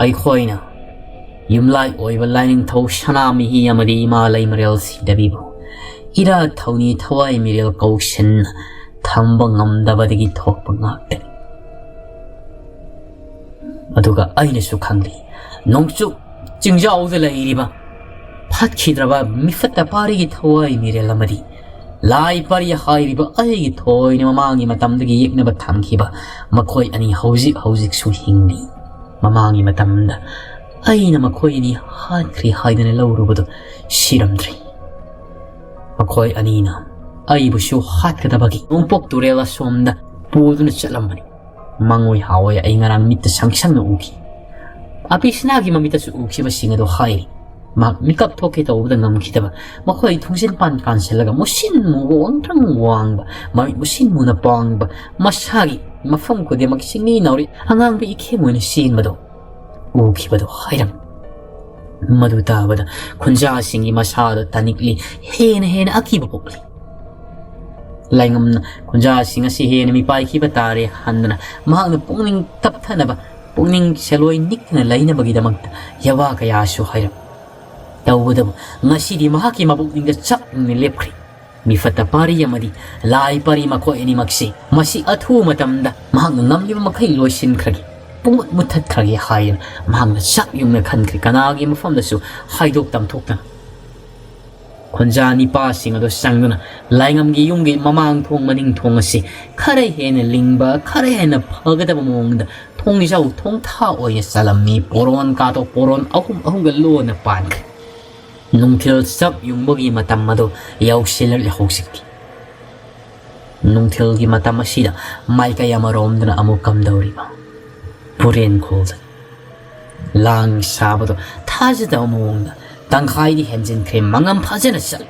ꯑꯩꯈꯣꯏꯅ ꯌꯨꯝꯂꯥꯏ ꯑꯣꯏꯕ ꯂꯥꯏꯅꯤꯡꯊꯧ ꯁꯅꯥꯃꯍꯤ ꯑꯃꯗꯤ ꯏꯃꯥ ꯂꯩꯃꯔꯦꯜ ꯁꯤꯗꯕꯤꯕꯨ ꯏꯔꯥ ꯊꯧꯅꯤ ꯊꯋꯥꯏ ꯃꯤꯔꯦꯜ ꯀꯧꯁꯤꯟꯅ ꯊꯝꯕ ꯉꯝꯗꯕꯗꯒꯤ ꯊꯣꯛꯄ ꯉꯥꯛꯇꯅꯤ꯫ ꯑꯗꯨꯒ ꯑꯩꯅꯁꯨ ꯈꯪꯂꯤ, ꯅꯣꯡꯆꯨꯞ ꯆꯤꯡꯖꯥꯎꯗ ꯂꯩꯔꯤꯕ ꯐꯠꯈꯤꯗ꯭ꯔꯕ ꯃꯤꯐꯠꯇ ꯄꯥꯔꯤꯒꯤ ꯊꯋꯥꯏ ꯃꯤꯔꯦꯜ ꯑꯃꯗꯤ ꯂꯥꯏ ꯄꯥꯔꯤ ꯍꯥꯏꯔꯤꯕ ꯑꯩꯒꯤ ꯊꯣꯏꯅ ꯃꯃꯥꯡꯒꯤ ꯃꯇꯝꯗꯒꯤ ꯌꯦꯛꯅꯕ ꯊꯝꯈꯤꯕ ꯃꯈꯣꯏ ꯑꯅꯤ ꯍꯧꯖꯤꯛ ꯍꯧꯖꯤꯛꯁꯨ ꯍꯤꯡꯂꯤ꯫ ꯃꯃꯥꯡꯒꯤ ꯃꯇꯝꯗ ꯑꯩꯅ ꯃꯈꯣꯏ ꯑꯅꯤ ꯍꯥꯠꯈ꯭ꯔꯦ ꯍꯥꯏꯗꯅ ꯂꯧꯔꯨꯕꯗꯨ ꯁꯤꯔꯝꯗ꯭ꯔꯤ꯫ ꯃꯈꯣꯏ ꯑꯅꯤꯅ ꯑꯩꯕꯨꯁꯨ ꯍꯥꯠꯀꯗꯕꯒꯤ ꯅꯣꯡꯄꯣꯛ ꯇꯨꯔꯦꯜ ꯑꯁꯣꯝꯗ ꯄꯨꯗꯨꯅ ꯆꯠꯂꯝꯕꯅꯤ꯫ ꯃꯉꯣꯏ ꯍꯥꯎꯋꯦ ꯑꯩ ꯉꯔꯥꯡ ꯃꯤꯠꯇ ꯁꯪ ꯁꯪꯅ ꯎꯈꯤ꯫ ꯑꯄꯤꯁꯅꯥꯒꯤ ꯃꯃꯤꯠꯇꯁꯨ ꯎꯈꯤꯕꯁꯤꯡ ꯑꯗꯨ ꯍꯥꯏꯔꯤ꯫ ꯃꯍꯥꯛ ꯃꯤꯀꯞ ꯊꯣꯛꯀꯦ ꯇꯧꯕꯗ ꯉꯝꯈꯤꯗꯕ꯫ ꯃꯈꯣꯏ ꯊꯣꯡꯖꯤꯟ ꯄꯥꯟ ꯀꯥꯟꯁꯤꯜꯂꯒ ꯃꯨꯁꯤꯟ ꯃꯨꯕ ꯋꯥꯡꯇ꯭ꯔꯪ ꯋꯥꯡꯕ, ꯃꯃꯤꯠ ꯃꯨꯁꯤꯟ ꯃꯨꯅ ꯄꯥꯡꯕ, ꯃꯁꯥꯒꯤ ꯃꯐꯝ ꯈꯨꯗꯤꯡꯃꯛ ꯁꯤꯡꯂꯤ ꯅꯥꯎꯔꯤ ꯑꯉꯥꯡꯕ ꯏꯈꯦꯝ ꯑꯣꯏꯅ ꯆꯦꯟꯕꯗꯨ ꯎꯈꯤꯕꯗꯨ ꯍꯥꯏꯔꯝꯃꯤ꯫ ꯃꯗꯨ ꯇꯥꯕꯗ ꯈꯨꯟꯖꯥꯁꯤꯡꯒꯤ ꯃꯁꯥꯗ ꯇꯥꯅꯤꯛꯂꯤ, ꯍꯦꯟꯅ ꯍꯦꯟꯅ ꯑꯀꯤꯕ ꯄꯣꯛꯂꯤ꯫ ꯂꯥꯏꯉꯝꯅ ꯈꯨꯟꯖꯥꯁꯤꯡ ꯑꯁꯤ ꯍꯦꯟꯅ ꯃꯤꯄꯥꯏꯈꯤꯕ ꯇꯥꯔꯦ ꯈꯟꯗꯅ ꯃꯍꯥꯛꯅ ꯄꯨꯛꯅꯤꯡ ꯇꯞꯊꯅꯕ, ꯄꯨꯛꯅꯤꯡ ꯁꯦꯜꯂꯣꯏ ꯅꯤꯛꯇꯅ ꯂꯩꯅꯕꯒꯤꯗꯃꯛꯇ ꯌꯋꯥ ꯀꯌꯥꯁꯨ ꯍꯥꯏꯔꯝꯃꯤ꯫ ꯇꯧꯕꯇꯕꯨ ꯉꯁꯤꯗꯤ ꯃꯍꯥꯛꯀꯤ ꯃꯕꯨꯛꯅꯤꯡꯗ ꯆꯞ ꯌꯨꯡꯅ ꯂꯦꯞꯈ꯭ꯔꯦ꯫ ꯃꯤꯐꯠꯇ ꯄꯥꯔꯤ ꯑꯃꯗꯤ ꯂꯥꯏ ꯄꯥꯔꯤ ꯃꯈꯣꯏ ꯑꯅꯤꯃꯛꯁꯤ ꯃꯁꯤ ꯑꯊꯨꯕ ꯃꯇꯝꯗ ꯃꯍꯥꯛꯅ ꯉꯝꯂꯤꯕ ꯃꯈꯩ ꯂꯣꯏꯁꯤꯟꯈ꯭ꯔꯒꯦ꯫ ꯄꯨꯡꯃꯨꯠ ꯃꯨꯠꯊꯠꯈ꯭ꯔꯒꯦ ꯍꯥꯏꯗꯨꯅ ꯃꯍꯥꯛꯅ ꯆꯞ ꯌꯨꯡꯅ ꯈꯟꯈ꯭ꯔꯦ꯫ ꯀꯅꯥꯒꯤ ꯃꯐꯝꯗꯁꯨ ꯍꯥꯏꯗꯣꯛ ꯇꯝꯊꯣꯛꯇꯅ ꯈꯨꯟꯖꯥ ꯅꯤꯄꯥꯁꯤꯡ ꯑꯗꯨ ꯆꯪꯗꯨꯅ ꯂꯥꯏꯉꯝꯒꯤ ꯌꯨꯝꯒꯤ ꯃꯃꯥꯡ ꯊꯣꯡ ꯃꯅꯤꯡ ꯊꯣꯡ ꯑꯁꯤ ꯈꯔ ꯍꯦꯟꯅ ꯂꯤꯡꯕ, ꯈꯔ ꯍꯦꯟꯅ ꯐꯒꯗꯕ ꯃꯑꯣꯡꯗ ꯊꯣꯡꯖꯥꯎ ꯊꯣꯡꯊꯥ ꯑꯣꯏꯅ ꯆꯥꯂꯝꯃꯤ꯫ ꯄꯣꯔꯣꯟ ꯀꯥꯗꯣ ꯄꯣꯔꯣꯟ ꯑꯍꯨꯝ ꯑꯍꯨꯝꯒ ꯂꯣꯟꯅ ꯄꯥꯟꯈ꯭ꯔꯦ꯫ ꯅꯨꯡꯊꯤꯜ ꯆꯞ ꯌꯨꯡꯕꯒꯤ ꯃꯇꯝ ꯑꯗꯨ ꯌꯧꯁꯤꯜꯂꯛꯂꯦ ꯍꯧꯖꯤꯛꯇꯤ꯫ ꯅꯨꯡꯊꯤꯜꯒꯤ ꯃꯇꯝ ꯑꯁꯤꯗ ꯃꯥꯏꯀꯩ ꯑꯃꯔꯣꯝꯗꯅ ꯑꯃꯨꯛ ꯀꯝꯗꯧꯔꯤꯕ ꯄꯨꯔꯦꯟ ꯈꯣꯜꯗ ꯂꯥꯡ ꯁꯥꯕꯗꯣ ꯊꯥꯖꯗꯕ ꯃꯑꯣꯡꯗ ꯇꯪꯈꯥꯏꯗꯤ ꯍꯦꯟꯖꯤꯟꯈ꯭ꯔꯦ꯫ ꯃꯉꯝ ꯐꯖꯅ ꯆꯠꯂꯤ꯫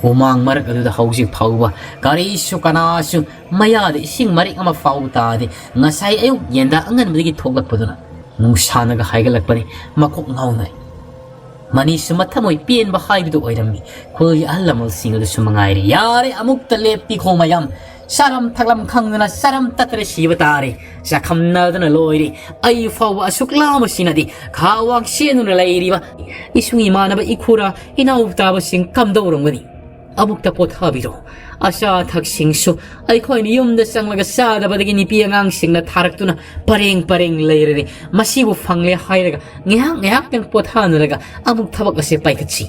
ꯍꯨꯃꯥꯡ ꯃꯔꯛ ꯑꯗꯨꯗ ꯍꯧꯖꯤꯛ ꯐꯥꯎꯕ ꯀꯔꯤꯁꯨ ꯀꯅꯥꯁꯨ ꯃꯌꯥꯗ ꯏꯁꯤꯡ ꯃꯔꯤꯛ ꯑꯃ ꯐꯥꯎꯕ ꯇꯥꯗꯦ꯫ ꯉꯁꯥꯏ ꯑꯌꯨꯛ ꯌꯦꯟꯗꯥ ꯑꯉꯟꯕꯗꯒꯤ ꯊꯣꯛꯂꯛꯄꯗꯨꯅ ꯅꯨꯡꯁꯥꯅꯒ ꯍꯥꯏꯒꯠꯂꯛꯄꯅꯤ꯫ ꯃꯀꯣꯛ ꯉꯥꯎꯅꯔꯤ꯫ ꯃꯅꯤꯁꯨ ꯃꯊꯃꯣꯏ ꯄꯦꯟꯕ ꯍꯥꯏꯕꯗꯨ ꯑꯣꯏꯔꯝꯃꯤ꯫ ꯈꯨꯜꯒꯤ ꯑꯍꯜ ꯂꯃꯟꯁꯤꯡ ꯑꯗꯨꯁꯨ ꯃꯉꯥꯏꯔꯦ꯫ ꯌꯥꯔꯦ, ꯑꯃꯨꯛꯇ ꯂꯦꯞꯄꯤꯈꯣ ꯃꯌꯥꯝ꯫ ꯆꯥꯔꯝ ꯊꯛꯂꯝ ꯈꯪꯗꯅ ꯆꯥꯔꯝ ꯇꯠꯇꯅ ꯁꯤꯕ ꯇꯥꯔꯦ꯫ ꯆꯥꯛꯈꯝꯅꯗꯅ ꯂꯣꯏꯔꯦ꯫ ꯑꯩ ꯐꯥꯎꯕ ꯑꯁꯨꯛ ꯂꯥꯝꯕꯁꯤꯅꯗꯤ ꯈꯥ ꯋꯥꯡ ꯆꯦꯟꯗꯨꯅ ꯂꯩꯔꯤꯕ ꯏꯁꯨꯡ ꯏꯃꯥꯟꯅꯕ ꯏꯈꯨꯔꯥ ꯏꯅꯥꯎ ꯇꯥꯕꯁꯤꯡ ꯀꯝꯗꯧꯔꯝꯒꯅꯤ? ꯑꯃꯨꯛꯇ ꯄꯣꯊꯥꯕꯤꯔꯣ꯫ ꯑꯆꯥ ꯑꯊꯛꯁꯤꯡꯁꯨ ꯑꯩꯈꯣꯏꯅ ꯌꯨꯝꯗ ꯆꯪꯂꯒ ꯆꯥꯗꯕꯗꯒꯤ ꯅꯨꯄꯤ ꯑꯉꯥꯡꯁꯤꯡꯅ ꯊꯥꯔꯛꯇꯨꯅ ꯄꯔꯦꯡ ꯄꯔꯦꯡ ꯂꯩꯔꯅꯤ꯫ ꯃꯁꯤꯕꯨ ꯐꯪꯂꯦ ꯍꯥꯏꯔꯒ ꯉꯥꯏꯍꯥꯛ ꯉꯥꯏꯍꯥꯛꯇꯪ ꯄꯣꯊꯥꯅꯔꯒ ꯑꯃꯨꯛ ꯊꯕꯛ ꯑꯁꯦ ꯄꯥꯏꯈꯠꯁꯤ꯫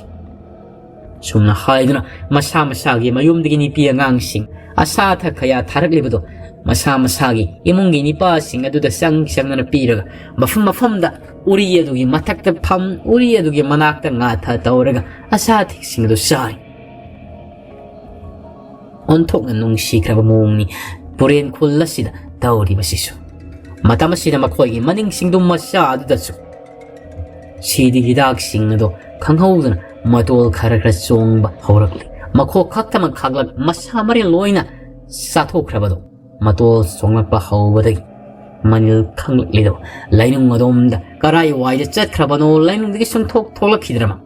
ꯁꯨꯝꯅ ꯍꯥꯏꯗꯨꯅ ꯃꯁꯥ ꯃꯁꯥꯒꯤ ꯃꯌꯨꯝꯗꯒꯤ ꯅꯨꯄꯤ ꯑꯉꯥꯡꯁꯤꯡ ꯑꯆꯥ ꯑꯊꯛ ꯀꯌꯥ ꯊꯥꯔꯛꯂꯤꯕꯗꯣ ꯃꯁꯥ ꯃꯁꯥꯒꯤ ꯏꯃꯨꯡꯒꯤ ꯅꯤꯄꯥꯁꯤꯡ ꯑꯗꯨꯗ ꯆꯪ ꯆꯪꯗꯨꯅ ꯄꯤꯔꯒ ꯃꯐꯝ ꯃꯐꯝꯗ ꯎꯔꯤ ꯑꯗꯨꯒꯤ ꯃꯊꯛꯇ ꯐꯝ, ꯎꯔꯤ ꯑꯗꯨꯒꯤ ꯃꯅꯥꯛꯇ ꯉꯥꯊ ꯇꯧꯔꯒ ꯑꯆꯥ ꯑꯊꯛꯁꯤꯡ ꯑꯗꯨ ꯆꯥꯔꯤ꯫ ꯑꯣꯟꯊꯣꯛꯅ ꯅꯨꯡꯁꯤꯈ꯭ꯔꯕ ꯃꯑꯣꯡꯅꯤ ꯄꯨꯔꯦꯟ ꯈꯨꯜ ꯑꯁꯤꯗ ꯇꯧꯔꯤꯕꯁꯤꯁꯨ꯫ ꯃꯇꯝ ꯑꯁꯤꯗ ꯃꯈꯣꯏꯒꯤ ꯃꯅꯤꯡꯁꯤꯡꯗꯨ ꯃꯆꯥ ꯑꯗꯨꯗꯁꯨ ꯁꯤꯗꯤ ꯍꯤꯗꯥꯛꯁꯤꯡ ꯑꯗꯨ ꯈꯪꯍꯧꯗꯅ ꯃꯇꯣꯜ ꯈꯔ ꯈꯔ ꯆꯣꯡꯕ ꯍꯧꯔꯛꯂꯤ꯫ ꯃꯈꯣꯛ ꯈꯛꯇꯃꯛ ꯈꯥꯛꯂꯛ ꯃꯁꯥ ꯃꯔꯦꯜ ꯂꯣꯏꯅ ꯆꯥꯊꯣꯛꯈ꯭ꯔꯕꯗꯨ ꯃꯇꯣꯜ ꯆꯣꯡꯂꯛꯄ ꯍꯧꯕꯗꯒꯤ ꯃꯅꯤꯜ ꯈꯪꯂꯛꯂꯤꯗꯣ ꯂꯩꯅꯨꯡ ꯑꯗꯣꯝꯗ ꯀꯔꯥꯏ ꯋꯥꯏꯗ ꯆꯠꯈ꯭ꯔꯕꯅꯣ? ꯂꯩꯅꯨꯡꯗꯒꯤ ꯁꯨꯝ ꯊꯣꯛ ꯊꯣꯛꯂꯛꯈꯤꯗ꯭ꯔꯃ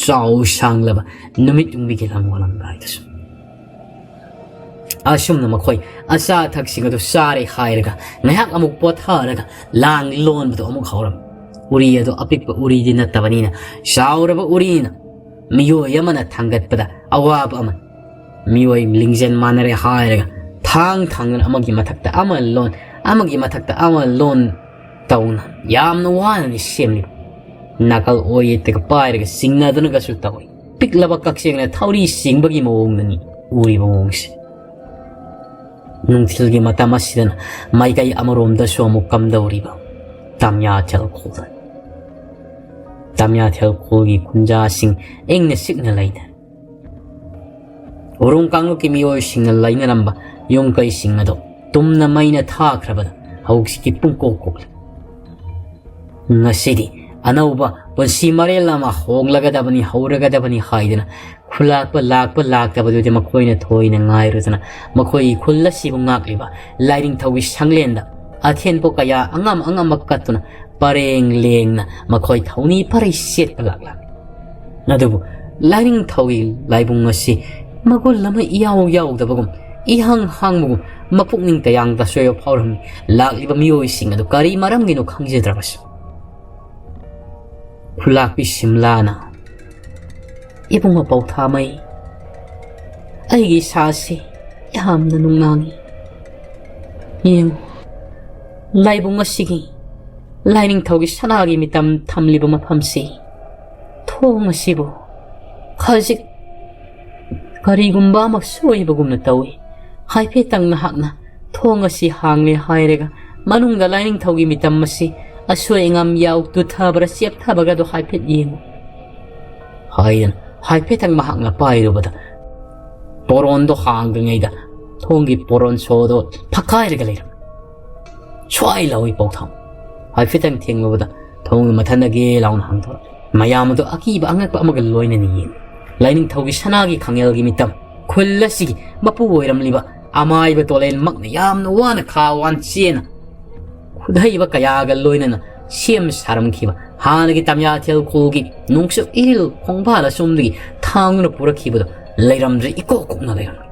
ꯆꯥꯎ ꯁꯥꯡꯂꯕ ꯅꯨꯃꯤꯠ ꯌꯨꯡꯕꯤꯒꯤ ꯂꯝ ꯑꯣꯜꯂꯝꯗꯥꯏꯗꯁꯨ꯫ ꯑꯁꯨꯝꯅ ꯃꯈꯣꯏ ꯑꯆꯥ ꯑꯊꯛꯁꯤꯡ ꯑꯗꯨ ꯆꯥꯔꯦ ꯍꯥꯏꯔꯒ ꯉꯥꯏꯍꯥꯛ ꯑꯃꯨꯛ ꯄꯣꯊꯥꯔꯒ ꯂꯥꯡ ꯂꯣꯟꯕꯗꯨ ꯑꯃꯨꯛ ꯍꯧꯔꯝꯃꯤ꯫ ꯎꯔꯤ ꯑꯗꯨ ꯑꯄꯤꯛꯄ ꯎꯔꯤꯗꯤ ꯅꯠꯇꯕꯅꯤꯅ ꯆꯥꯎꯔꯕ ꯎꯔꯤꯅ ꯃꯤꯑꯣꯏ ꯑꯃꯅ ꯊꯥꯡꯒꯠꯄꯗ ꯑꯋꯥꯕ ꯑꯃ꯫ ꯃꯤꯑꯣꯏ ꯂꯤꯡꯖꯦꯜ ꯃꯥꯟꯅꯔꯦ ꯍꯥꯏꯔꯒ ꯊꯥꯡ ꯊꯥꯡꯗꯨꯅ ꯑꯃꯒꯤ ꯃꯊꯛꯇ ꯑꯃ ꯂꯣꯟ, ꯑꯃꯒꯤ ꯃꯊꯛꯇ ꯑꯃ ꯂꯣꯟ ꯇꯧꯅ ꯌꯥꯝꯅ ꯋꯥꯅꯅꯤ ꯁꯦꯝꯂꯤꯕ꯫ ꯅꯥꯀꯜ ꯑꯣꯏ ꯌꯦꯠꯇꯒ ꯄꯥꯏꯔꯒ ꯆꯤꯡꯅꯗꯨꯅꯒꯁꯨ ꯇꯧꯏ꯫ ꯄꯤꯛꯂꯕ ꯀꯛꯆꯦꯡꯅ ꯊꯧꯔꯤ ꯆꯤꯡꯕꯒꯤ ꯃꯑꯣꯡꯗꯅꯤ ꯎꯔꯤꯕ ꯃꯑꯣꯡꯁꯦ꯫ ꯅꯨꯡꯊꯤꯜꯒꯤ ꯃꯇꯝ ꯑꯁꯤꯗꯅ ꯃꯥꯏꯀꯩ ꯑꯃꯔꯣꯝꯗꯁꯨ ꯑꯃꯨꯛ ꯀꯝꯗꯧꯔꯤꯕ ꯇꯥꯃꯤꯌꯥ ꯊꯦꯜꯈꯣꯜꯗ꯫ ꯇꯥꯃꯤꯌꯥ ꯊꯦꯜꯈꯣꯜꯒꯤ ꯈꯨꯟꯖꯥꯁꯤꯡ ꯏꯪꯅ ꯆꯤꯛꯅ ꯂꯩꯅ ꯎꯔꯨꯝ ꯀꯥꯡꯂꯨꯞꯀꯤ ꯃꯤꯑꯣꯏꯁꯤꯡꯅ ꯂꯩꯅꯔꯝꯕ ꯌꯨꯝ ꯀꯩꯁꯤꯡ ꯑꯗꯨ ꯇꯨꯝꯅ ꯃꯩꯅ ꯊꯥꯈ꯭ꯔꯕꯗ ꯍꯧꯖꯤꯛꯇꯤ ꯄꯨꯡꯀꯣꯛ ꯀꯣꯛꯂꯦ꯫ ꯉꯁꯤꯗꯤ ꯑꯅꯧꯕ ꯄꯨꯟꯁꯤ ꯃꯔꯦꯜ ꯑꯃ ꯍꯣꯡꯂꯒꯗꯕꯅꯤ, ꯍꯧꯔꯒꯗꯕꯅꯤ ꯍꯥꯏꯗꯅ ꯈꯨꯂꯥꯛꯄ ꯂꯥꯛꯄ ꯂꯥꯛꯇꯕꯗꯨꯗꯤ ꯃꯈꯣꯏꯅ ꯊꯣꯏꯅ ꯉꯥꯏꯔꯨꯗꯅ ꯃꯈꯣꯏꯒꯤ ꯈꯨꯜ ꯑꯁꯤꯕꯨ ꯉꯥꯛꯂꯤꯕ ꯂꯥꯏꯅꯤꯡꯊꯧꯒꯤ ꯁꯪꯂꯦꯟꯗ ꯑꯊꯦꯟ ꯄꯣꯠ ꯀꯌꯥ ꯑꯉꯝ ꯑꯉꯝꯕ ꯀꯠꯇꯨꯅ ꯄꯔꯦꯡ ꯂꯦꯡꯅ ꯃꯈꯣꯏ ꯊꯧꯅꯤ ꯐꯔꯩ ꯁꯦꯠꯄ ꯂꯥꯛꯂꯝꯃꯤ꯫ ꯑꯗꯨꯕꯨ ꯂꯥꯏꯅꯤꯡꯊꯧꯒꯤ ꯂꯥꯏꯕꯨꯡ ꯑꯁꯤ ꯃꯒꯨꯟ ꯑꯃ ꯏꯌꯥꯎ ꯌꯥꯎꯗꯕꯒꯨꯝ, ꯏꯍꯥꯡ ꯍꯥꯡꯕꯒꯨꯝ, ꯃꯄꯨꯛꯅꯤꯡ ꯀꯌꯥꯡꯗ ꯑꯁꯣꯏꯕ ꯐꯥꯎꯔꯝꯃꯤ꯫ ꯂꯥꯛꯂꯤꯕ ꯃꯤꯑꯣꯏꯁꯤꯡ ꯑꯗꯨ ꯀꯔꯤ ꯃꯔꯝꯒꯤꯅꯣ ꯈꯪꯖꯗ꯭ꯔꯕꯁꯨ, ꯈꯨꯂꯥꯛꯄꯤ ꯁꯤꯝꯂꯥꯅ, "ꯏꯕꯨꯡꯉꯣ ꯄꯧꯊꯥꯃꯩ, ꯑꯩꯒꯤ ꯏꯁꯥꯁꯤ ꯌꯥꯝꯅ ꯅꯨꯡꯅꯥꯡꯉꯤ꯫ ꯌꯦꯡꯉꯨ, ꯂꯥꯏꯕꯨꯡ ꯑꯁꯤꯒꯤ ꯂꯥꯏꯅꯤꯡꯊꯧꯒꯤ ꯁꯅꯥꯒꯤ ꯃꯤꯇꯝ ꯊꯝꯂꯤꯕ ꯃꯐꯝꯁꯤ, ꯊꯣꯡ ꯑꯁꯤꯕꯨ ꯈꯖꯤꯛ ꯀꯔꯤꯒꯨꯝꯕ ꯑꯃ ꯁꯣꯏꯕꯒꯨꯝꯅ ꯇꯧꯏ꯫ ꯍꯥꯏꯐꯦꯠꯇꯪ ꯅꯍꯥꯛꯅ ꯊꯣꯡ ꯑꯁꯤ ꯍꯥꯡꯂꯦ ꯍꯥꯏꯔꯒ ꯃꯅꯨꯡꯗ ꯂꯥꯏꯅꯤꯡꯊꯧꯒꯤ ꯃꯤꯇꯝ ꯑꯁꯤ ꯑꯁꯣꯏ ꯑꯉꯥꯝ ꯌꯥꯎ ꯇꯨꯊꯕ꯭ꯔꯥ ꯆꯦꯞꯊꯕꯒꯗꯣ ꯍꯥꯏꯐꯦꯠ ꯌꯦꯡꯉꯨ" ꯍꯥꯏꯗꯅ ꯍꯥꯏꯐꯦꯠꯇꯪ ꯃꯍꯥꯛꯅ ꯄꯥꯏꯔꯨꯕꯗ ꯄꯣꯔꯣꯟꯗꯣ ꯍꯥꯡꯗ꯭ꯔꯤꯉꯩꯗ ꯊꯣꯡꯒꯤ ꯄꯣꯔꯣꯟ ꯁꯣꯗꯣ ꯐꯛꯀꯥꯏꯔꯒ ꯂꯩꯔꯝꯃꯤ꯫ ꯁ꯭ꯋꯥꯏ ꯂꯥꯎꯏ ꯄꯧꯊꯥꯝ꯫ ꯍꯥꯏꯐꯦꯠꯇꯪ ꯊꯦꯡꯂꯨꯕꯗ ꯊꯣꯡꯒꯤ ꯃꯊꯟꯗꯒꯦ ꯂꯥꯎꯅ ꯍꯥꯡꯗꯣꯔꯛꯏ꯫ ꯃꯌꯥꯝ ꯑꯗꯨ ꯑꯀꯤꯕ ꯑꯉꯛꯄ ꯑꯃꯒ ꯂꯣꯏꯅꯅ ꯌꯦꯡꯏ꯫ ꯂꯥꯏꯅꯤꯡꯊꯧꯒꯤ ꯁꯅꯥꯒꯤ ꯈꯥꯡꯉꯦꯜꯒꯤ ꯃꯤꯇꯝ, ꯈꯨꯜ ꯑꯁꯤꯒꯤ ꯃꯄꯨ ꯑꯣꯏꯔꯝꯂꯤꯕ ꯑꯃꯥꯏꯕ ꯇꯣꯂꯦꯟꯃꯛꯅ ꯌꯥꯝꯅ ꯋꯥꯅ ꯈꯥ ꯋꯥꯟ ꯆꯦꯅ ꯈꯨꯠꯍꯩꯕ ꯀꯌꯥꯒ ꯂꯣꯏꯅꯅ ꯁꯦꯝ ꯁꯥꯔꯝꯈꯤꯕ ꯍꯥꯟꯅꯒꯤ ꯇꯥꯃꯤꯌꯥ ꯊꯦꯜꯈꯣꯜꯒꯤ ꯅꯣꯡꯆꯨꯞ ꯏꯔꯤꯜ ꯈꯣꯡꯕꯥꯜ ꯑꯁꯣꯝꯗꯒꯤ ꯊꯥꯡꯗꯨꯅ ꯄꯨꯔꯛꯈꯤꯕꯗꯣ ꯂꯩꯔꯝꯗ꯭ꯔꯦ, ꯏꯀꯣꯛ ꯀꯣꯛꯅ ꯂꯩꯔꯝꯃꯤ꯫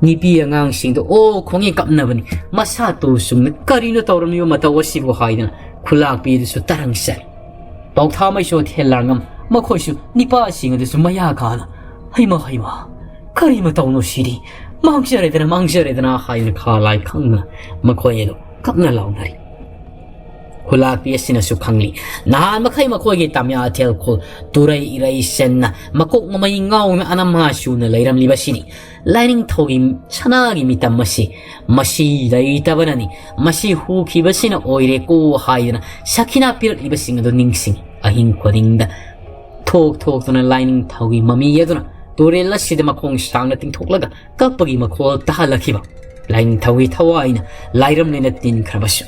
ꯅꯨꯄꯤ ꯑꯉꯥꯡꯁꯤꯡꯗꯣ ꯑꯣ ꯈꯣꯡꯉꯤ ꯀꯞꯅꯕꯅꯤ꯫ ꯃꯁꯥ ꯇꯨ ꯆꯨꯝꯅ ꯀꯔꯤꯅꯣ ꯇꯧꯔꯝꯂꯤꯕ ꯃꯇꯧ ꯑꯁꯤꯕꯨ ꯍꯥꯏꯗꯅ ꯈꯨꯂꯥꯛꯄꯤꯗꯨꯁꯨ ꯇꯔꯪ ꯆꯠꯂꯤ꯫ ꯄꯥꯎꯊꯥꯃꯩꯁꯨ ꯊꯦꯜꯂꯥꯡꯉꯝ ꯃꯈꯣꯏꯁꯨ ꯅꯤꯄꯥꯁꯤꯡ ꯑꯗꯨꯁꯨ ꯃꯌꯥ ꯀꯥꯅ, "ꯍꯩꯃ, ꯍꯩꯃ, ꯀꯔꯤ ꯃꯇꯧꯅꯣ ꯁꯤꯗꯤ? "ꯃꯥꯡꯖꯔꯦꯗꯅ, ꯃꯥꯡꯖꯔꯦꯗꯅ" ꯍꯥꯏꯗꯨꯅ ꯈꯥ ꯂꯥꯏ ꯈꯪꯗꯅ ꯃꯈꯣꯏ ꯑꯗꯨ ꯀꯞꯅ ꯂꯥꯎꯅꯔꯤ꯫ ꯈꯨꯂꯥꯛꯄꯤ ꯑꯁꯤꯅꯁꯨ ꯈꯪꯂꯤ, ꯅꯍꯥꯟ ꯃꯈꯩ ꯃꯈꯣꯏꯒꯤ ꯇꯝꯌꯥꯊꯦꯜ ꯈꯨꯜ ꯇꯨꯔꯩ ꯏꯔꯩ ꯁꯦꯟꯅ ꯃꯀꯣꯛ ꯃꯃꯩ ꯉꯥꯎꯅ ꯑꯅꯝꯍꯥ ꯆꯨꯅ ꯂꯩꯔꯝꯂꯤꯕꯁꯤꯅꯤ꯫ ꯂꯥꯏꯅꯤꯡꯊꯧꯒꯤ ꯁꯅꯥꯒꯤ ꯃꯤꯇꯝ ꯑꯁꯤ ꯃꯁꯤ ꯂꯩꯇꯕꯅꯅꯤ꯫ ꯃꯁꯤ ꯍꯨꯈꯤꯕꯁꯤꯅ ꯑꯣꯏꯔꯦꯀꯣ ꯍꯥꯏꯗꯨꯅ ꯁꯈꯤꯅꯥ ꯄꯤꯔꯛꯂꯤꯕꯁꯤꯡ ꯑꯗꯨ ꯅꯤꯡꯁꯤꯡꯉꯤ꯫ ꯑꯍꯤꯡ ꯈꯨꯗꯤꯡꯗ ꯊꯣꯛ ꯊꯣꯛꯇꯨꯅ ꯂꯥꯏꯅꯤꯡꯊꯧꯒꯤ ꯃꯃꯤ ꯑꯗꯨꯅ ꯇꯨꯔꯦꯜ ꯑꯁꯤꯗ ꯃꯈꯣꯡ ꯁꯥꯡꯅ ꯇꯤꯡꯊꯣꯛꯂꯒ ꯀꯞꯄꯒꯤ ꯃꯈꯣꯜ ꯇꯥꯍꯜꯂꯛꯈꯤꯕ꯫ ꯂꯥꯏꯅꯤꯡꯊꯧꯒꯤ ꯊꯋꯥꯏꯅ ꯂꯥꯏꯔꯝꯂꯦꯅ ꯇꯤꯟꯈ꯭ꯔꯕꯁꯨ,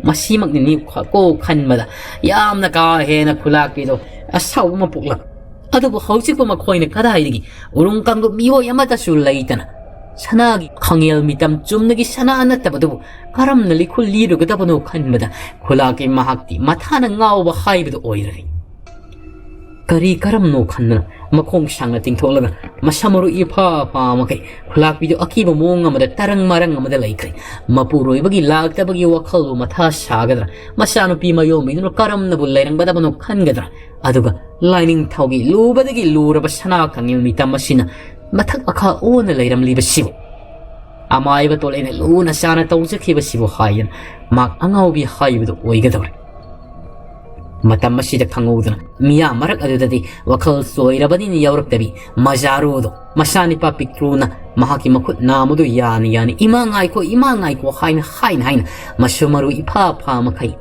ꯃꯁꯤꯃꯛꯅꯤꯅꯤ ꯈ-, ꯀꯣ ꯈꯟꯕꯗ ꯌꯥꯝꯅ ꯀꯥ ꯍꯦꯟꯅ ꯈꯨꯂꯥꯛꯄꯤꯗꯣ ꯑꯁꯥꯎꯕ ꯑꯃ ꯄꯣꯛꯂꯛ꯫ ꯑꯗꯨꯕꯨ ꯍꯧꯖꯤꯛꯄꯨ ꯃꯈꯣꯏꯅ ꯀꯗꯥꯏꯗꯒꯤ ꯎꯔꯨꯝ ꯀꯥꯡꯂꯨꯞ ꯃꯤꯑꯣꯏ ꯑꯃꯠꯇꯁꯨ ꯂꯩꯇꯅ ꯁꯅꯥꯒꯤ ꯈꯪꯉꯦꯜ ꯃꯤꯇꯝ ꯆꯨꯝꯅꯒꯤ ꯁꯅꯥ ꯅꯠꯇꯕꯗꯨꯕꯨ ꯀꯔꯝꯅ ꯂꯤꯈꯨꯜ ꯂꯤꯔꯨꯒꯗꯕꯅꯣ ꯈꯟꯕꯗ ꯈꯨꯂꯥꯛꯀꯤ ꯃꯍꯥꯛꯇꯤ ꯃꯊꯥꯅ ꯉꯥꯎꯕ ꯍꯥꯏꯕꯗꯨ ꯑꯣꯏꯔꯔꯦ꯫ ꯀꯔꯤ ꯀꯔꯝꯅꯣ ꯈꯟꯗꯅ ꯃꯈꯣꯡ ꯁꯥꯡꯅ ꯇꯤꯡꯊꯣꯛꯂꯒ ꯃꯁꯝ ꯃꯔꯨ ꯏꯐꯥ ꯐꯥ ꯃꯈꯩ ꯈꯨꯂꯥꯛꯄꯤꯗꯨ ꯑꯀꯤꯕ ꯃꯑꯣꯡ ꯑꯃꯗ ꯇꯔꯪ ꯃꯔꯪ ꯑꯃꯗ ꯂꯩꯈ꯭ꯔꯦ꯫ ꯃꯄꯨꯔꯣꯏꯕꯒꯤ ꯂꯥꯛꯇꯕꯒꯤ ꯋꯥꯈꯜꯕꯨ ꯃꯊꯥ ꯁꯥꯒꯗ꯭ꯔꯥ? ꯃꯆꯥꯅꯨꯄꯤ ꯃꯌꯣꯝꯕꯤꯗꯨꯅ ꯀꯔꯝꯅꯕꯨ ꯂꯩꯔꯝꯒꯗꯕꯅꯣ ꯈꯟꯒꯗ꯭ꯔꯥ? ꯑꯗꯨꯒ ꯂꯥꯏꯅꯤꯡꯊꯧꯒꯤ ꯂꯨꯕꯗꯒꯤ ꯂꯨꯔꯕ ꯁꯅꯥ ꯈꯪꯉꯦꯜ ꯃꯤꯇꯝ ꯑꯁꯤꯅ ꯃꯊꯛ ꯃꯈꯥ ꯑꯣꯟꯅ ꯂꯩꯔꯝꯂꯤꯕꯁꯤꯕꯨ, ꯑꯃꯥꯏꯕ ꯇꯣꯂꯩꯅ ꯂꯨꯅ ꯆꯥꯅ ꯇꯧꯖꯈꯤꯕꯁꯤꯕꯨ ꯍꯥꯏꯗꯅ ꯃꯍꯥꯛ ꯑꯉꯥꯎꯕꯤ ꯍꯥꯏꯕꯗꯨ ꯑꯣꯏꯒꯗꯧꯔꯦ꯫ ꯃꯇꯝ ꯑꯁꯤꯗ ꯈꯪꯍꯧꯗꯅ ꯃꯤꯌꯥꯝ ꯃꯔꯛ ꯑꯗꯨꯗꯗꯤ ꯋꯥꯈꯜ ꯆꯣꯏꯔꯕꯅꯤꯅ ꯌꯥꯎꯔꯛꯇꯕꯤ ꯃꯖꯥꯔꯨꯗꯣ ꯃꯆꯥꯅꯤꯄꯥ ꯄꯤꯛꯇ꯭ꯔꯨꯅ ꯃꯍꯥꯛꯀꯤ ꯃꯈꯨꯠ ꯅꯥꯝꯃꯗꯨ ꯌꯥꯅ ꯌꯥꯅ "ꯏꯃꯥ ꯉꯥꯏꯈꯣ, ꯏꯃꯥ ꯉꯥꯏꯈꯣ" ꯍꯥꯏꯅ, ꯍꯥꯏꯅ, ꯍꯥꯏꯅ ꯃꯁꯨ ꯃꯔꯨ ꯏꯐꯥ ꯐꯥ ꯃꯈꯩ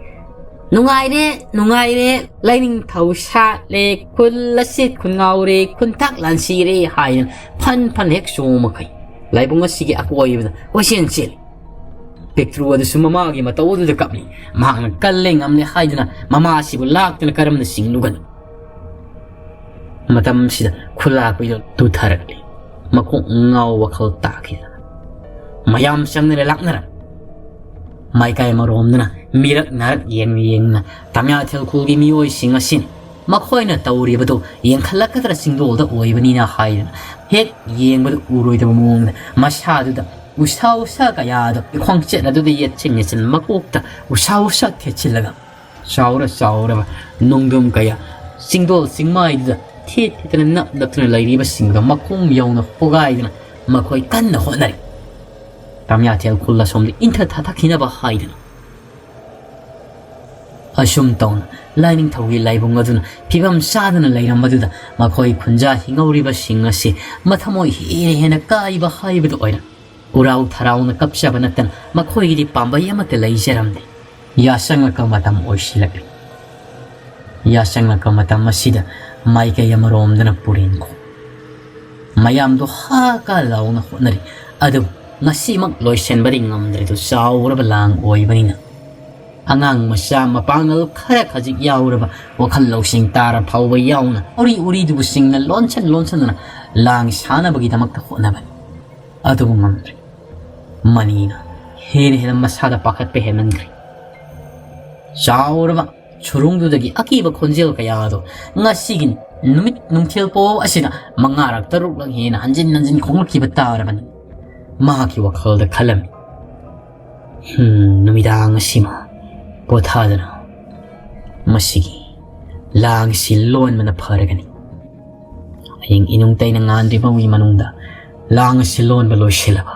"ꯅꯨꯡꯉꯥꯏꯔꯦ, ꯅꯨꯡꯉꯥꯏꯔꯦ, ꯂꯥꯏꯅꯤꯡꯊꯧ ꯁꯥꯠꯂꯦ, ꯈꯨꯜ ꯑꯁꯤꯠ ꯈꯨꯟ ꯉꯥꯎꯔꯦ, ꯈꯨꯟꯊꯥꯛ ꯂꯥꯟꯁꯤꯔꯦ" ꯍꯥꯏꯅ ꯐꯟ ꯐꯟ ꯍꯦꯛ ꯆꯣꯡꯕ ꯃꯈꯩ ꯂꯥꯏꯕꯨꯡ ꯑꯁꯤꯒꯤ ꯑꯀꯣꯏꯕꯗ ꯀꯣꯏꯆꯦꯟ ꯆꯦꯜꯂꯤ꯫ ꯄꯤꯛꯇ꯭ꯔꯨ ꯑꯗꯨꯁꯨ ꯃꯃꯥꯒꯤ ꯃꯇꯧ ꯑꯗꯨꯗ ꯀꯞꯂꯤ꯫ ꯃꯍꯥꯛꯅ ꯀꯜꯂꯦ ꯉꯝꯂꯦ ꯍꯥꯏꯗꯨꯅ ꯃꯃꯥ ꯑꯁꯤꯕꯨ ꯂꯥꯛꯇꯅ ꯀꯔꯝꯅ ꯆꯤꯡꯂꯨꯒꯅꯤ? ꯃꯇꯝꯁꯤꯗ ꯈꯨꯂꯥꯛꯄꯤꯗꯨ ꯇꯨꯊꯔꯛꯂꯤ꯫ ꯃꯀꯣꯛ ꯉꯥꯎ ꯋꯥꯈꯜ ꯇꯥꯈꯤꯗꯅ ꯃꯌꯥꯝ ꯆꯪꯗꯅ ꯂꯥꯛꯅꯔꯝ꯫ ꯃꯥꯏꯀꯥꯏ ꯑꯃꯔꯣꯝꯗꯅ ꯃꯤꯔꯛ ꯅꯥꯔꯛ ꯌꯦꯡ ꯌꯦꯡꯅ ꯇꯝꯌꯥꯊꯦꯜ ꯈꯨꯜꯒꯤ ꯃꯤꯑꯣꯏꯁꯤꯡ ꯑꯁꯤꯅ ꯃꯈꯣꯏꯅ ꯇꯧꯔꯤꯕꯗꯨ ꯌꯦꯡꯈꯠꯂꯛꯀꯗ꯭ꯔꯥ ꯆꯤꯡꯗꯣꯜꯗ ꯑꯣꯏꯕꯅꯤꯅ ꯍꯥꯏꯗꯨꯅ ꯍꯦꯛ ꯌꯦꯡꯕꯗ ꯎꯔꯣꯏꯗꯕ ꯃꯑꯣꯡꯗ ꯃꯁꯥꯗꯨꯗ ꯎꯁꯥ ꯎꯁꯥ ꯀꯌꯥꯗꯣ ꯈꯣꯡꯆꯦꯠ ꯑꯗꯨꯗ ꯌꯦꯠꯁꯤꯟ ꯌꯦꯠꯁꯤꯟ ꯃꯀꯣꯛꯇ ꯎꯁꯥ ꯎꯁꯥ ꯊꯦꯠꯁꯤꯜꯂꯒ ꯆꯥꯎꯔ ꯆꯥꯎꯔꯕ ꯅꯣꯡꯗꯝ ꯀꯌꯥ ꯆꯤꯡꯗꯣꯜ ꯆꯤꯡꯃꯥꯏꯗꯨꯗ ꯊꯦꯠ ꯊꯦꯠꯇꯅ ꯅꯞ ꯅꯞꯇꯨꯅ ꯂꯩꯔꯤꯕꯁꯤꯡꯗꯣ ꯃꯈꯣꯡ ꯌꯧꯅ ꯍꯣꯒꯥꯏꯗꯨꯅ ꯃꯈꯣꯏ ꯀꯟꯅ ꯍꯣꯠꯅꯔꯤ꯫ ꯇꯝꯌꯥꯊꯦꯜ ꯈꯨꯜ ꯑꯁꯣꯝꯗ ꯏꯟꯊ ꯊꯥꯊꯈꯤꯅꯕ ꯍꯥꯏꯗꯨꯅ꯫ ꯑꯁꯨꯝ ꯇꯧꯅ ꯂꯥꯏꯅꯤꯡꯊꯧꯒꯤ ꯂꯥꯏꯕꯨꯡ ꯑꯗꯨꯅ ꯐꯤꯕꯝ ꯆꯥꯗꯅ ꯂꯩꯔꯝꯕꯗꯨꯗ ꯃꯈꯣꯏ ꯈꯨꯟꯖꯥ ꯍꯤꯡꯍꯧꯔꯤꯕꯁꯤꯡ ꯑꯁꯤ ꯃꯊꯃꯣꯏ ꯍꯦꯟꯅ ꯍꯦꯟꯅ ꯀꯥꯏꯕ ꯍꯥꯏꯕꯗꯨ ꯑꯣꯏꯔꯝꯃꯤ꯫ ꯎꯔꯥꯎ ꯊꯔꯥꯎꯅ ꯀꯞꯆꯕ ꯅꯠꯇꯅ ꯃꯈꯣꯏꯒꯤꯗꯤ ꯄꯥꯝꯕꯩ ꯑꯃꯠꯇ ꯂꯩꯖꯔꯝꯗꯦ꯫ ꯌꯥꯆꯪꯂꯛꯄ ꯃꯇꯝ ꯑꯣꯏꯁꯤꯜꯂꯛꯂꯤ꯫ ꯌꯥꯆꯪꯂꯛꯄ ꯃꯇꯝ ꯑꯁꯤꯗ ꯃꯥꯏꯀꯩ ꯑꯃꯔꯣꯝꯗꯅ ꯄꯨꯔꯦꯟꯈꯣ ꯃꯌꯥꯝꯗꯣ ꯍꯥ ꯀꯥ ꯂꯥꯎꯅ ꯍꯣꯠꯅꯔꯤ꯫ ꯑꯗꯨꯕꯨ ꯉꯁꯤꯃꯛ ꯂꯣꯏꯁꯤꯟꯕꯗꯤ ꯉꯝꯗ꯭ꯔꯦꯗꯣ, ꯆꯥꯎꯔꯕ ꯂꯥꯡ ꯑꯣꯏꯕꯅꯤꯅ꯫ ꯑꯉꯥꯡ ꯃꯆꯥ ꯃꯄꯥꯡꯒꯜ ꯈꯔ ꯈꯖꯤꯛ ꯌꯥꯎꯔꯕ, ꯋꯥꯈꯜ ꯂꯧꯁꯤꯡ ꯇꯥꯔ ꯐꯥꯎꯕ ꯌꯥꯎꯅ ꯎꯔꯤ ꯎꯔꯤꯗꯨꯕꯨ ꯁꯤꯡꯅ ꯂꯣꯟꯁꯟ ꯂꯣꯟꯁꯟꯗꯨꯅ ꯂꯥꯡ ꯁꯥꯅꯕꯒꯤꯗꯃꯛꯇ ꯍꯣꯠꯅꯕꯅꯤ꯫ ꯑꯗꯨꯕꯨ ꯉꯝꯗ꯭ꯔꯦ꯫ ꯃꯅꯤꯅ ꯍꯦꯟꯅ ꯍꯦꯟꯅ ꯃꯁꯥꯗ ꯄꯥꯈꯠꯄ ꯍꯦꯟꯃꯟꯈ꯭ꯔꯦ꯫ ꯆꯥꯎꯔꯕ ꯁꯨꯔꯨꯡꯗꯨꯗꯒꯤ ꯑꯀꯤꯕ ꯈꯣꯟꯖꯦꯜ ꯀꯌꯥ ꯑꯗꯨ ꯉꯁꯤꯒꯤ ꯅꯨꯃꯤꯠ ꯅꯨꯡꯊꯤꯜ ꯄꯣ ꯑꯁꯤꯗ ꯃꯉꯥꯔꯛ ꯇꯔꯨꯛꯂꯛ ꯍꯦꯟꯅ ꯍꯟꯖꯤꯟ ꯍꯟꯖꯤꯟ ꯈꯣꯡꯂꯛꯈꯤꯕ ꯇꯥꯔꯕꯅꯤ꯫ ꯃꯍꯥꯛꯀꯤ ꯋꯥꯈꯜꯗ ꯈꯜꯂꯝꯃꯤ, "ꯍꯝ, ꯅꯨꯃꯤꯗꯥꯡ ꯑꯁꯤꯃ ꯄꯣꯊꯥꯗꯅ ꯃꯁꯤꯒꯤ ꯂꯥꯡꯁꯤ ꯂꯣꯟꯕꯅ ꯐꯔꯒꯅꯤ꯫ ꯍꯌꯦꯡ ꯏꯅꯨꯡ ꯇꯩꯅ ꯉꯥꯟꯗ꯭ꯔꯤꯕ ꯐꯥꯎꯒꯤ ꯃꯅꯨꯡꯗ ꯂꯥꯡ ꯑꯁꯤ ꯂꯣꯟꯕ ꯂꯣꯏꯁꯤꯜꯂꯕ꯫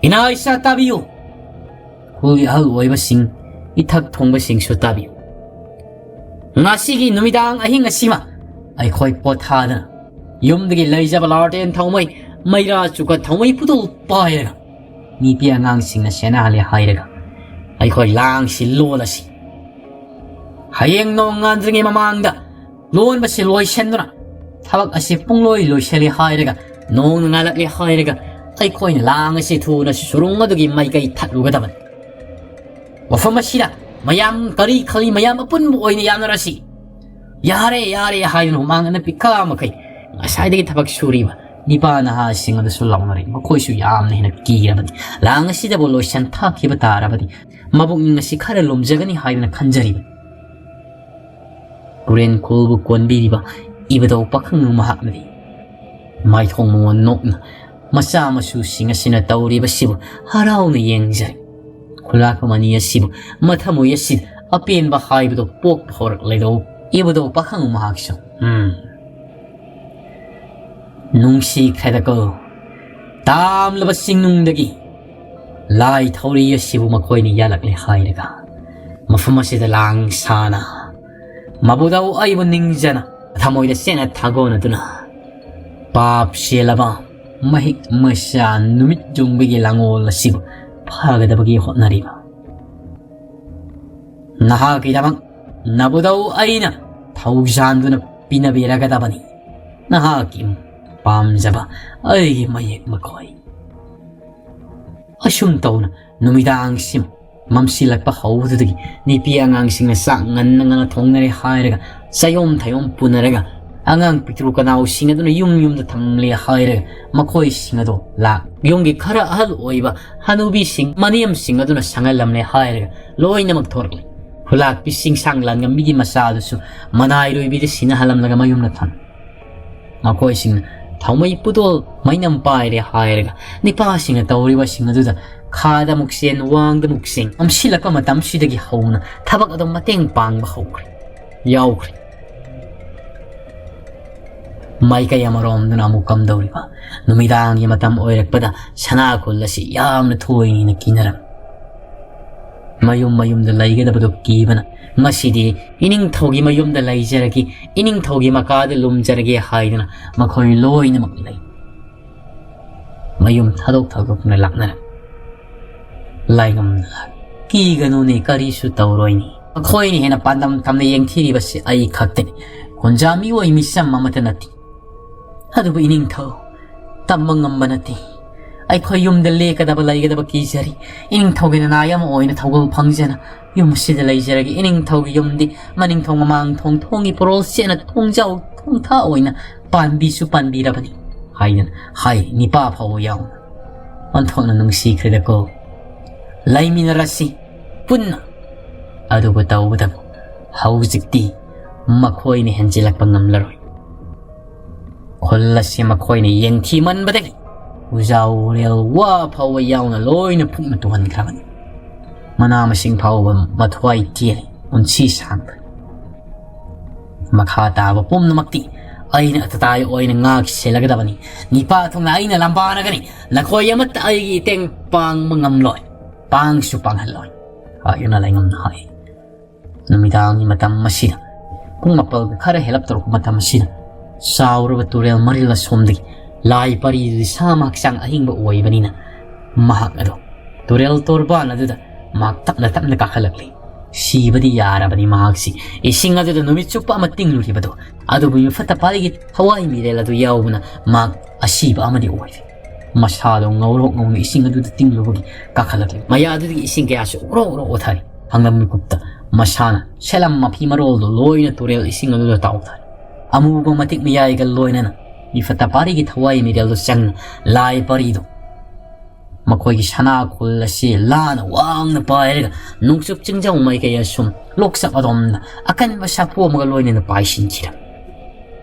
ꯏꯅꯥ ꯏꯆꯥ ꯇꯥꯕꯤꯌꯨ, ꯈꯨꯜꯒꯤ ꯑꯍꯜ ꯑꯣꯏꯕꯁꯤꯡ, ꯏꯊꯛ ꯊꯣꯡꯕꯁꯤꯡꯁꯨ ꯇꯥꯕꯤꯌꯨ꯫ ꯉꯁꯤꯒꯤ ꯅꯨꯃꯤꯗꯥꯡ ꯑꯍꯤꯡ ꯑꯁꯤꯃ ꯑꯩꯈꯣꯏ ꯄꯣꯊꯥꯗꯅ ꯌꯨꯝꯗꯒꯤ ꯂꯩꯖꯕ ꯂꯥꯔꯇꯦꯟ ꯊꯧꯃꯩ, ꯃꯩꯔꯥ ꯆꯨꯀ ꯊꯧꯃꯩ ꯄꯨꯇꯨꯜ ꯄꯥꯏꯔꯒ ꯅꯨꯄꯤ ꯑꯉꯥꯡꯁꯤꯡꯅ ꯁꯦꯟꯅꯍꯜꯂꯦ ꯍꯥꯏꯔꯒ ꯑꯩꯈꯣꯏ ꯂꯥꯡꯁꯤ ꯂꯣꯜꯂꯁꯤ꯫ ꯍꯌꯦꯡ ꯅꯣꯡ ꯉꯥꯟꯗ꯭ꯔꯤꯉꯩ ꯃꯃꯥꯡꯗ ꯂꯣꯟꯕꯁꯤ ꯂꯣꯏꯁꯤꯟꯗꯨꯅ ꯊꯕꯛ ꯑꯁꯤ ꯄꯨꯡꯂꯣꯏ ꯂꯣꯏꯁꯤꯜꯂꯦ ꯍꯥꯏꯔꯒ, ꯅꯣꯡꯅ ꯉꯥꯜꯂꯛꯂꯦ ꯍꯥꯏꯔꯒ ꯑꯩꯈꯣꯏꯅ ꯂꯥꯡ ꯑꯁꯤ ꯊꯨꯅ ꯁꯨꯔꯨꯡ ꯑꯗꯨꯒꯤ ꯃꯥꯏꯀꯩ ꯊꯠꯂꯨꯒꯗꯕꯅꯤ꯫ ꯃꯐꯝ ꯑꯁꯤꯗ ꯃꯌꯥꯝ ꯀꯔꯤ ꯈꯜꯂꯤ, ꯃꯌꯥꯝ ꯑꯄꯨꯟꯕ ꯑꯣꯏꯅ ꯌꯥꯅꯔꯁꯤ꯫ ꯌꯥꯔꯦ, ꯌꯥꯔꯦ ꯍꯥꯏꯗꯨꯅ ꯍꯨꯃꯥꯡ ꯑꯅꯞꯄꯤ ꯀꯥ ꯃꯈꯩ ꯉꯁꯥꯏꯗꯒꯤ ꯊꯕꯛ ꯁꯨꯔꯤꯕ ꯅꯤꯄꯥ ꯅꯍꯥꯁꯤꯡ ꯑꯗꯨꯁꯨ ꯂꯥꯎꯅꯔꯦ꯫ ꯃꯈꯣꯏꯁꯨ ꯌꯥꯝꯅ ꯍꯦꯟꯅ ꯀꯤꯔꯕꯅꯤ꯫ ꯂꯥꯡ ꯑꯁꯤꯗꯕꯨ ꯂꯣꯏꯁꯟ ꯊꯥꯈꯤꯕ ꯇꯥꯔꯕꯗꯤ ꯃꯕꯨꯛꯅꯤꯡ ꯑꯁꯤ ꯈꯔ ꯂꯨꯝꯖꯒꯅꯤ ꯍꯥꯏꯗꯨꯅ ꯈꯟꯖꯔꯤꯕꯅꯤ꯫ ꯀꯨꯔꯦꯟ ꯈꯨꯜꯕꯨ ꯀꯣꯟꯕꯤꯔꯤꯕ ꯏꯕꯨꯙꯧ ꯄꯥꯈꯪ ꯃꯍꯥꯛꯅꯗꯤ ꯃꯥꯏꯊꯣꯡ ꯃꯉꯣꯟ ꯅꯣꯛꯅ ꯃꯆꯥ ꯃꯁꯨꯁꯤꯡ ꯑꯁꯤꯅ ꯇꯧꯔꯤꯕꯁꯤꯕꯨ ꯍꯔꯥꯎꯅ ꯌꯦꯡꯖꯩ꯫ ꯈꯨꯂꯥꯛꯄꯝ ꯑꯅꯤ ꯑꯁꯤꯕꯨ ꯃꯊꯃꯣꯏ ꯑꯁꯤꯗ ꯑꯄꯦꯟꯕ ꯍꯥꯏꯕꯗꯨ ꯄꯣꯛꯄ ꯍꯧꯔꯛꯂꯦꯗꯣ꯫ ꯏꯕꯨꯙꯧ ꯄꯥꯈꯪ ꯃꯍꯥꯛꯁꯨ, ꯎꯝ, ꯅꯨꯡꯁꯤꯈ꯭ꯔꯦꯗꯀꯣ꯫ ꯇꯥꯝꯂꯕ ꯆꯤꯡꯅꯨꯡꯗꯒꯤ ꯂꯥꯏ ꯊꯧꯔꯤ ꯑꯁꯤꯕꯨ ꯃꯈꯣꯏꯅ ꯌꯥꯜꯂꯛꯂꯦ ꯍꯥꯏꯔꯒ, ꯃꯐꯝ ꯑꯁꯤꯗ ꯂꯥꯡ ꯁꯥꯅ ꯃꯕꯨꯗꯧ ꯑꯩꯕꯨ ꯅꯤꯡꯖꯅ ꯊꯃꯣꯏꯗ ꯆꯦꯠꯅ ꯊꯥꯒꯣꯟꯅꯗꯨꯅ, ꯄꯥꯞ ꯆꯦꯜꯂꯕ ꯃꯍꯤꯛ ꯃꯆꯥ ꯅꯨꯃꯤꯠ ꯌꯨꯡꯕꯒꯤ ꯂꯥꯡꯑꯣꯜ ꯑꯁꯤꯕꯨ ꯐꯒꯗꯕꯒꯤ ꯍꯣꯠꯅꯔꯤꯕ ꯅꯍꯥꯛꯀꯤꯗꯃꯛ ꯅꯕꯨꯗꯧ ꯑꯩꯅ ꯊꯧꯖꯥꯟꯗꯨꯅ ꯄꯤꯅꯕꯤꯔꯒꯗꯕꯅꯤ꯫ ꯅꯍꯥꯛꯀꯤ ꯄꯥꯝꯖꯕ ꯑꯩꯒꯤ ꯃꯌꯦꯛ ꯃꯈꯣꯏ꯫ ꯑꯁꯨꯝ ꯇꯧꯅ ꯅꯨꯃꯤꯗꯥꯡꯁꯤꯃ ꯃꯝꯁꯤꯜꯂꯛꯄ ꯍꯧꯕꯗꯨꯗꯒꯤ ꯅꯨꯄꯤ ꯑꯉꯥꯡꯁꯤꯡꯅ ꯆꯥꯛ ꯉꯟꯅ ꯉꯟꯅ ꯊꯣꯡꯅꯔꯦ ꯍꯥꯏꯔꯒ, ꯆꯌꯣꯝ ꯊꯌꯣꯝ ꯄꯨꯅꯔꯒ, ꯑꯉꯥꯡ ꯄꯤꯛꯇ꯭ꯔꯨ ꯀꯅꯥꯎꯁꯤꯡ ꯑꯗꯨꯅ ꯌꯨꯝ ꯌꯨꯝꯗ ꯊꯝꯂꯦ ꯍꯥꯏꯔꯒ, ꯃꯈꯣꯏꯁꯤꯡ ꯑꯗꯣ ꯂꯥꯛ ꯌꯨꯝꯒꯤ ꯈꯔ ꯑꯍꯜ ꯑꯣꯏꯕ ꯍꯅꯨꯕꯤꯁꯤꯡ, ꯃꯅꯦꯝꯁꯤꯡ ꯑꯗꯨꯅ ꯁꯪꯍꯜꯂꯝꯂꯦ ꯍꯥꯏꯔꯒ ꯂꯣꯏꯅꯃꯛ ꯊꯣꯔꯛꯂꯦ꯫ ꯈꯨꯂꯥꯛꯄꯤ ꯆꯤꯡꯁꯥꯡ ꯂꯥꯟꯉꯝꯕꯤꯒꯤ ꯃꯆꯥ ꯑꯗꯨꯁꯨ ꯃꯅꯥꯏꯔꯣꯏꯕꯤꯗ ꯁꯤꯟꯅꯍꯜꯂꯝꯂꯒ ꯃꯌꯨꯝꯗ ꯊꯝꯃꯤ꯫ ꯃꯈꯣꯏꯁꯤꯡꯅ ꯊꯥꯎꯃꯩ ꯄꯨꯗꯣꯜ ꯃꯩꯅꯝ ꯄꯥꯏꯔꯦ ꯍꯥꯏꯔꯒ ꯅꯤꯄꯥꯁꯤꯡꯅ ꯇꯧꯔꯤꯕꯁꯤꯡ ꯑꯗꯨꯗ ꯈꯥꯗ ꯑꯃꯨꯛ ꯆꯦꯟ, ꯋꯥꯡꯗ ꯑꯃꯨꯛ ꯆꯦꯟ, ꯅꯝꯁꯤꯜꯂꯛꯄ ꯃꯇꯝꯁꯤꯗꯒꯤ ꯍꯧꯅ ꯊꯕꯛ ꯑꯗꯨꯝ ꯃꯇꯦꯡ ꯄꯥꯡꯕ ꯍꯧꯈ꯭ꯔꯦ, ꯌꯥꯎꯈ꯭ꯔꯦ꯫ ꯃꯥꯏꯀꯩ ꯑꯃꯔꯣꯝꯗꯅ ꯑꯃꯨꯛ ꯀꯝꯗꯧꯔꯤꯕ? ꯅꯨꯃꯤꯗꯥꯡꯒꯤ ꯃꯇꯝ ꯑꯣꯏꯔꯛꯄꯗ ꯁꯅꯥ ꯈꯨꯜ ꯑꯁꯤ ꯌꯥꯝꯅ ꯊꯣꯏꯅ ꯀꯤꯅꯔꯝꯃꯤ꯫ ꯃꯌꯨꯝ ꯃꯌꯨꯝꯗ ꯂꯩꯒꯗꯕꯗꯨ ꯀꯤꯕꯅ, "ꯉꯁꯤꯗꯤ ꯏꯅꯤꯡꯊꯧꯒꯤ ꯃꯌꯨꯝꯗ ꯂꯩꯖꯔꯒꯦ, ꯏꯅꯤꯡꯊꯧꯒꯤ ꯃꯀꯥꯗ ꯂꯨꯝꯖꯔꯒꯦ" ꯍꯥꯏꯗꯨꯅ ꯃꯈꯣꯏ ꯂꯣꯏꯅꯃꯛ ꯂꯩ꯫ ꯃꯌꯨꯝ ꯊꯥꯗꯣꯛ ꯊꯥꯗꯣꯛꯇꯨꯅ ꯂꯥꯛꯅꯔꯝꯃꯤ꯫ ꯂꯥꯏꯉꯝꯅ ꯂꯥꯛꯏ꯫ "ꯀꯤꯒꯅꯨꯅꯦ, ꯀꯔꯤꯁꯨ ꯇꯧꯔꯣꯏꯅꯦ꯫ ꯃꯈꯣꯏꯅ ꯍꯦꯟꯅ ꯄꯥꯟꯗꯝ ꯊꯝꯅ ꯌꯦꯡꯊꯤꯔꯤꯕꯁꯤ ꯑꯩ ꯈꯛꯇꯅꯤ꯫ ꯀꯨꯟꯖꯥ ꯃꯤꯑꯣꯏ ꯃꯤꯆꯝ ꯑꯃꯠꯇ ꯅꯠꯇꯦ꯫ ꯑꯗꯨꯕꯨ ꯏꯅꯤꯡꯊꯧ, ꯇꯝꯕ ꯉꯝꯕ ꯅꯠꯇꯦ꯫ ꯑꯩꯈꯣꯏ ꯌꯨꯝꯗ ꯂꯦꯛꯀꯗꯕ ꯂꯩꯒꯗꯕ ꯀꯤꯖꯔꯤ꯫ ꯏꯅꯤꯡꯊꯧꯒꯤ ꯅꯅꯥꯏ ꯑꯃ ꯑꯣꯏꯅ ꯊꯧꯒꯜ ꯐꯪꯖꯅ ꯌꯨꯝ ꯑꯁꯤꯗ ꯂꯩꯖꯔꯒꯦ꯫ ꯏꯅꯤꯡꯊꯧꯒꯤ ꯌꯨꯝꯗꯤ ꯃꯅꯤꯡꯊꯧ ꯃꯃꯥꯡ ꯊꯣꯡ, ꯊꯣꯡꯒꯤ ꯄꯣꯔꯣꯜ ꯆꯦꯠꯅ ꯊꯣꯡꯖꯥꯎ ꯊꯣꯡꯊꯥ ꯑꯣꯏꯅ ꯄꯥꯟꯕꯤꯁꯨ ꯄꯥꯟꯕꯤꯔꯕꯅꯤ" ꯍꯥꯏꯗꯅ ꯍꯥꯏ, ꯅꯤꯄꯥ ꯐꯥꯎꯕ ꯌꯥꯎꯅ꯫ ꯑꯣꯟꯊꯣꯛꯅ ꯅꯨꯡꯁꯤꯈ꯭ꯔꯦꯗꯀꯣ꯫ ꯂꯩꯃꯤꯟꯅꯔꯁꯤ ꯄꯨꯟꯅ꯫ ꯑꯗꯨꯕꯨ ꯇꯧꯕꯇꯕꯨ ꯍꯧꯖꯤꯛꯇꯤ ꯃꯈꯣꯏꯅ ꯍꯦꯟꯖꯤꯜꯂꯛꯄ ꯉꯝꯂꯔꯣꯏ꯫ ꯈꯨꯜ ꯑꯁꯤ ꯃꯈꯣꯏꯅ ꯌꯦꯡꯊꯤꯃꯟꯕꯗꯒꯤ ꯎꯖꯥꯎ ꯎꯔꯦꯜ ꯋꯥ ꯐꯥꯎꯕ ꯌꯥꯎꯅ ꯂꯣꯏꯅ ꯐꯨꯛꯅ ꯇꯨꯍꯟꯈ꯭ꯔꯕꯅꯤ꯫ ꯃꯅꯥ ꯃꯁꯤꯡ ꯐꯥꯎꯕ ꯃꯊ꯭ꯋꯥꯏ ꯇꯦꯜꯂꯤ, ꯄꯨꯟꯁꯤ ꯁꯥꯡꯕ꯫ ꯃꯈꯥ ꯇꯥꯕ ꯄꯨꯝꯅꯃꯛꯇꯤ ꯑꯩꯅ ꯑꯇꯇꯥꯏ ꯑꯣꯏꯅ ꯉꯥꯛ ꯁꯦꯜꯂꯒꯗꯕꯅꯤ꯫ ꯅꯤꯄꯥ ꯊꯣꯡꯅ ꯑꯩꯅ ꯂꯝꯕꯥꯅꯒꯅꯤ꯫ ꯅꯈꯣꯏ ꯑꯃꯠꯇ ꯑꯩꯒꯤ ꯏꯇꯦꯡ ꯄꯥꯡꯕ ꯉꯝꯂꯣꯏ, ꯄꯥꯡꯁꯨ ꯄꯥꯡꯍꯜꯂꯣꯏ, ꯍꯥꯏꯅ ꯂꯩꯉꯝꯅ ꯍꯥꯏ꯫ ꯅꯨꯃꯤꯗꯥꯡꯒꯤ ꯃꯇꯝ ꯑꯁꯤꯗ, ꯄꯨꯡ ꯃꯥꯄꯜꯒ ꯈꯔ ꯍꯦꯜꯂꯞ ꯇꯧꯔꯛꯄ ꯃꯇꯝ ꯑꯁꯤꯗ, ꯆꯥꯎꯔꯕ ꯇꯨꯔꯦꯜ ꯃꯔꯤꯜ ꯑꯁꯣꯝꯗꯒꯤ ꯂꯥꯏ ꯄꯔꯤꯗꯨꯗꯤ ꯁꯥ ꯃꯍꯛꯆꯥꯡ ꯑꯍꯤꯡꯕ ꯑꯣꯏꯕꯅꯤꯅ, ꯃꯍꯥꯛ ꯑꯗꯨ ꯇꯨꯔꯦꯜ ꯇꯣꯔꯕꯥꯟ ꯑꯗꯨꯗ ꯃꯍꯥꯛ ꯇꯞꯅ ꯇꯞꯅ ꯀꯥꯈꯠꯂꯛꯂꯤ꯫ ꯁꯤꯕꯗꯤ ꯌꯥꯔꯕꯅꯤ ꯃꯍꯥꯛꯁꯤ, ꯏꯁꯤꯡ ꯑꯗꯨꯗ ꯅꯨꯃꯤꯠ ꯆꯨꯞꯄ ꯑꯃ ꯇꯤꯡꯂꯨꯔꯤꯕꯗꯣ꯫ ꯑꯗꯨꯕꯨ ꯃꯤꯐꯠꯇ ꯄꯥꯔꯤꯒꯤ ꯊꯋꯥꯏ ꯃꯤꯔꯦꯜ ꯑꯗꯨ ꯌꯥꯎꯕꯅ ꯃꯍꯥꯛ ꯑꯁꯤꯕ ꯑꯃꯗꯤ ꯑꯣꯏꯔꯦ꯫ ꯃꯁꯥꯗꯣ ꯉꯧꯔꯣꯛ ꯉꯧꯅ ꯏꯁꯤꯡ ꯑꯗꯨꯗ ꯇꯤꯡꯂꯨꯕꯒꯤ ꯀꯥꯈꯠꯂꯛꯂꯤ꯫ ꯃꯌꯥ ꯑꯗꯨꯗꯒꯤ ꯏꯁꯤꯡ ꯀꯌꯥꯁꯨ ꯑꯣꯔꯣ ꯑꯣꯔꯣ ꯑꯣꯊꯔꯤ꯫ ꯍꯪꯂꯝ ꯃꯤꯀꯨꯞꯇ ꯃꯁꯥꯅ ꯁꯦꯂꯝ ꯃꯐꯤ ꯃꯔꯣꯜꯗꯨ ꯂꯣꯏꯅ ꯇꯨꯔꯦꯜ ꯏꯁꯤꯡ ꯑꯗꯨꯗ ꯇꯥꯎꯊꯔꯦ꯫ ꯑꯃꯨꯕ ꯃꯇꯤꯛ ꯃꯌꯥꯏꯒ ꯂꯣꯏꯅꯅ ꯃꯤꯐꯠꯇ ꯄꯥꯔꯤꯒꯤ ꯊꯋꯥꯏ ꯃꯤꯔꯦꯜꯗꯨ ꯆꯪꯅ ꯂꯥꯏ ꯄꯔꯤꯗꯨ ꯃꯈꯣꯏꯒꯤ ꯁꯅꯥ ꯈꯨꯜ ꯑꯁꯤ ꯂꯥꯅ ꯋꯥꯡꯅ ꯄꯥꯏꯔꯒ ꯅꯣꯡꯆꯨꯞ ꯆꯤꯡꯖꯥꯎ ꯃꯥꯏꯀꯩ ꯑꯁꯨꯝ ꯂꯣꯛꯆꯞ ꯑꯗꯣꯝꯗ ꯑꯀꯟꯕ ꯁꯥꯐꯨ ꯑꯃꯒ ꯂꯣꯏꯅꯅ ꯄꯥꯏꯁꯤꯟꯈꯤꯔꯝꯃꯤ꯫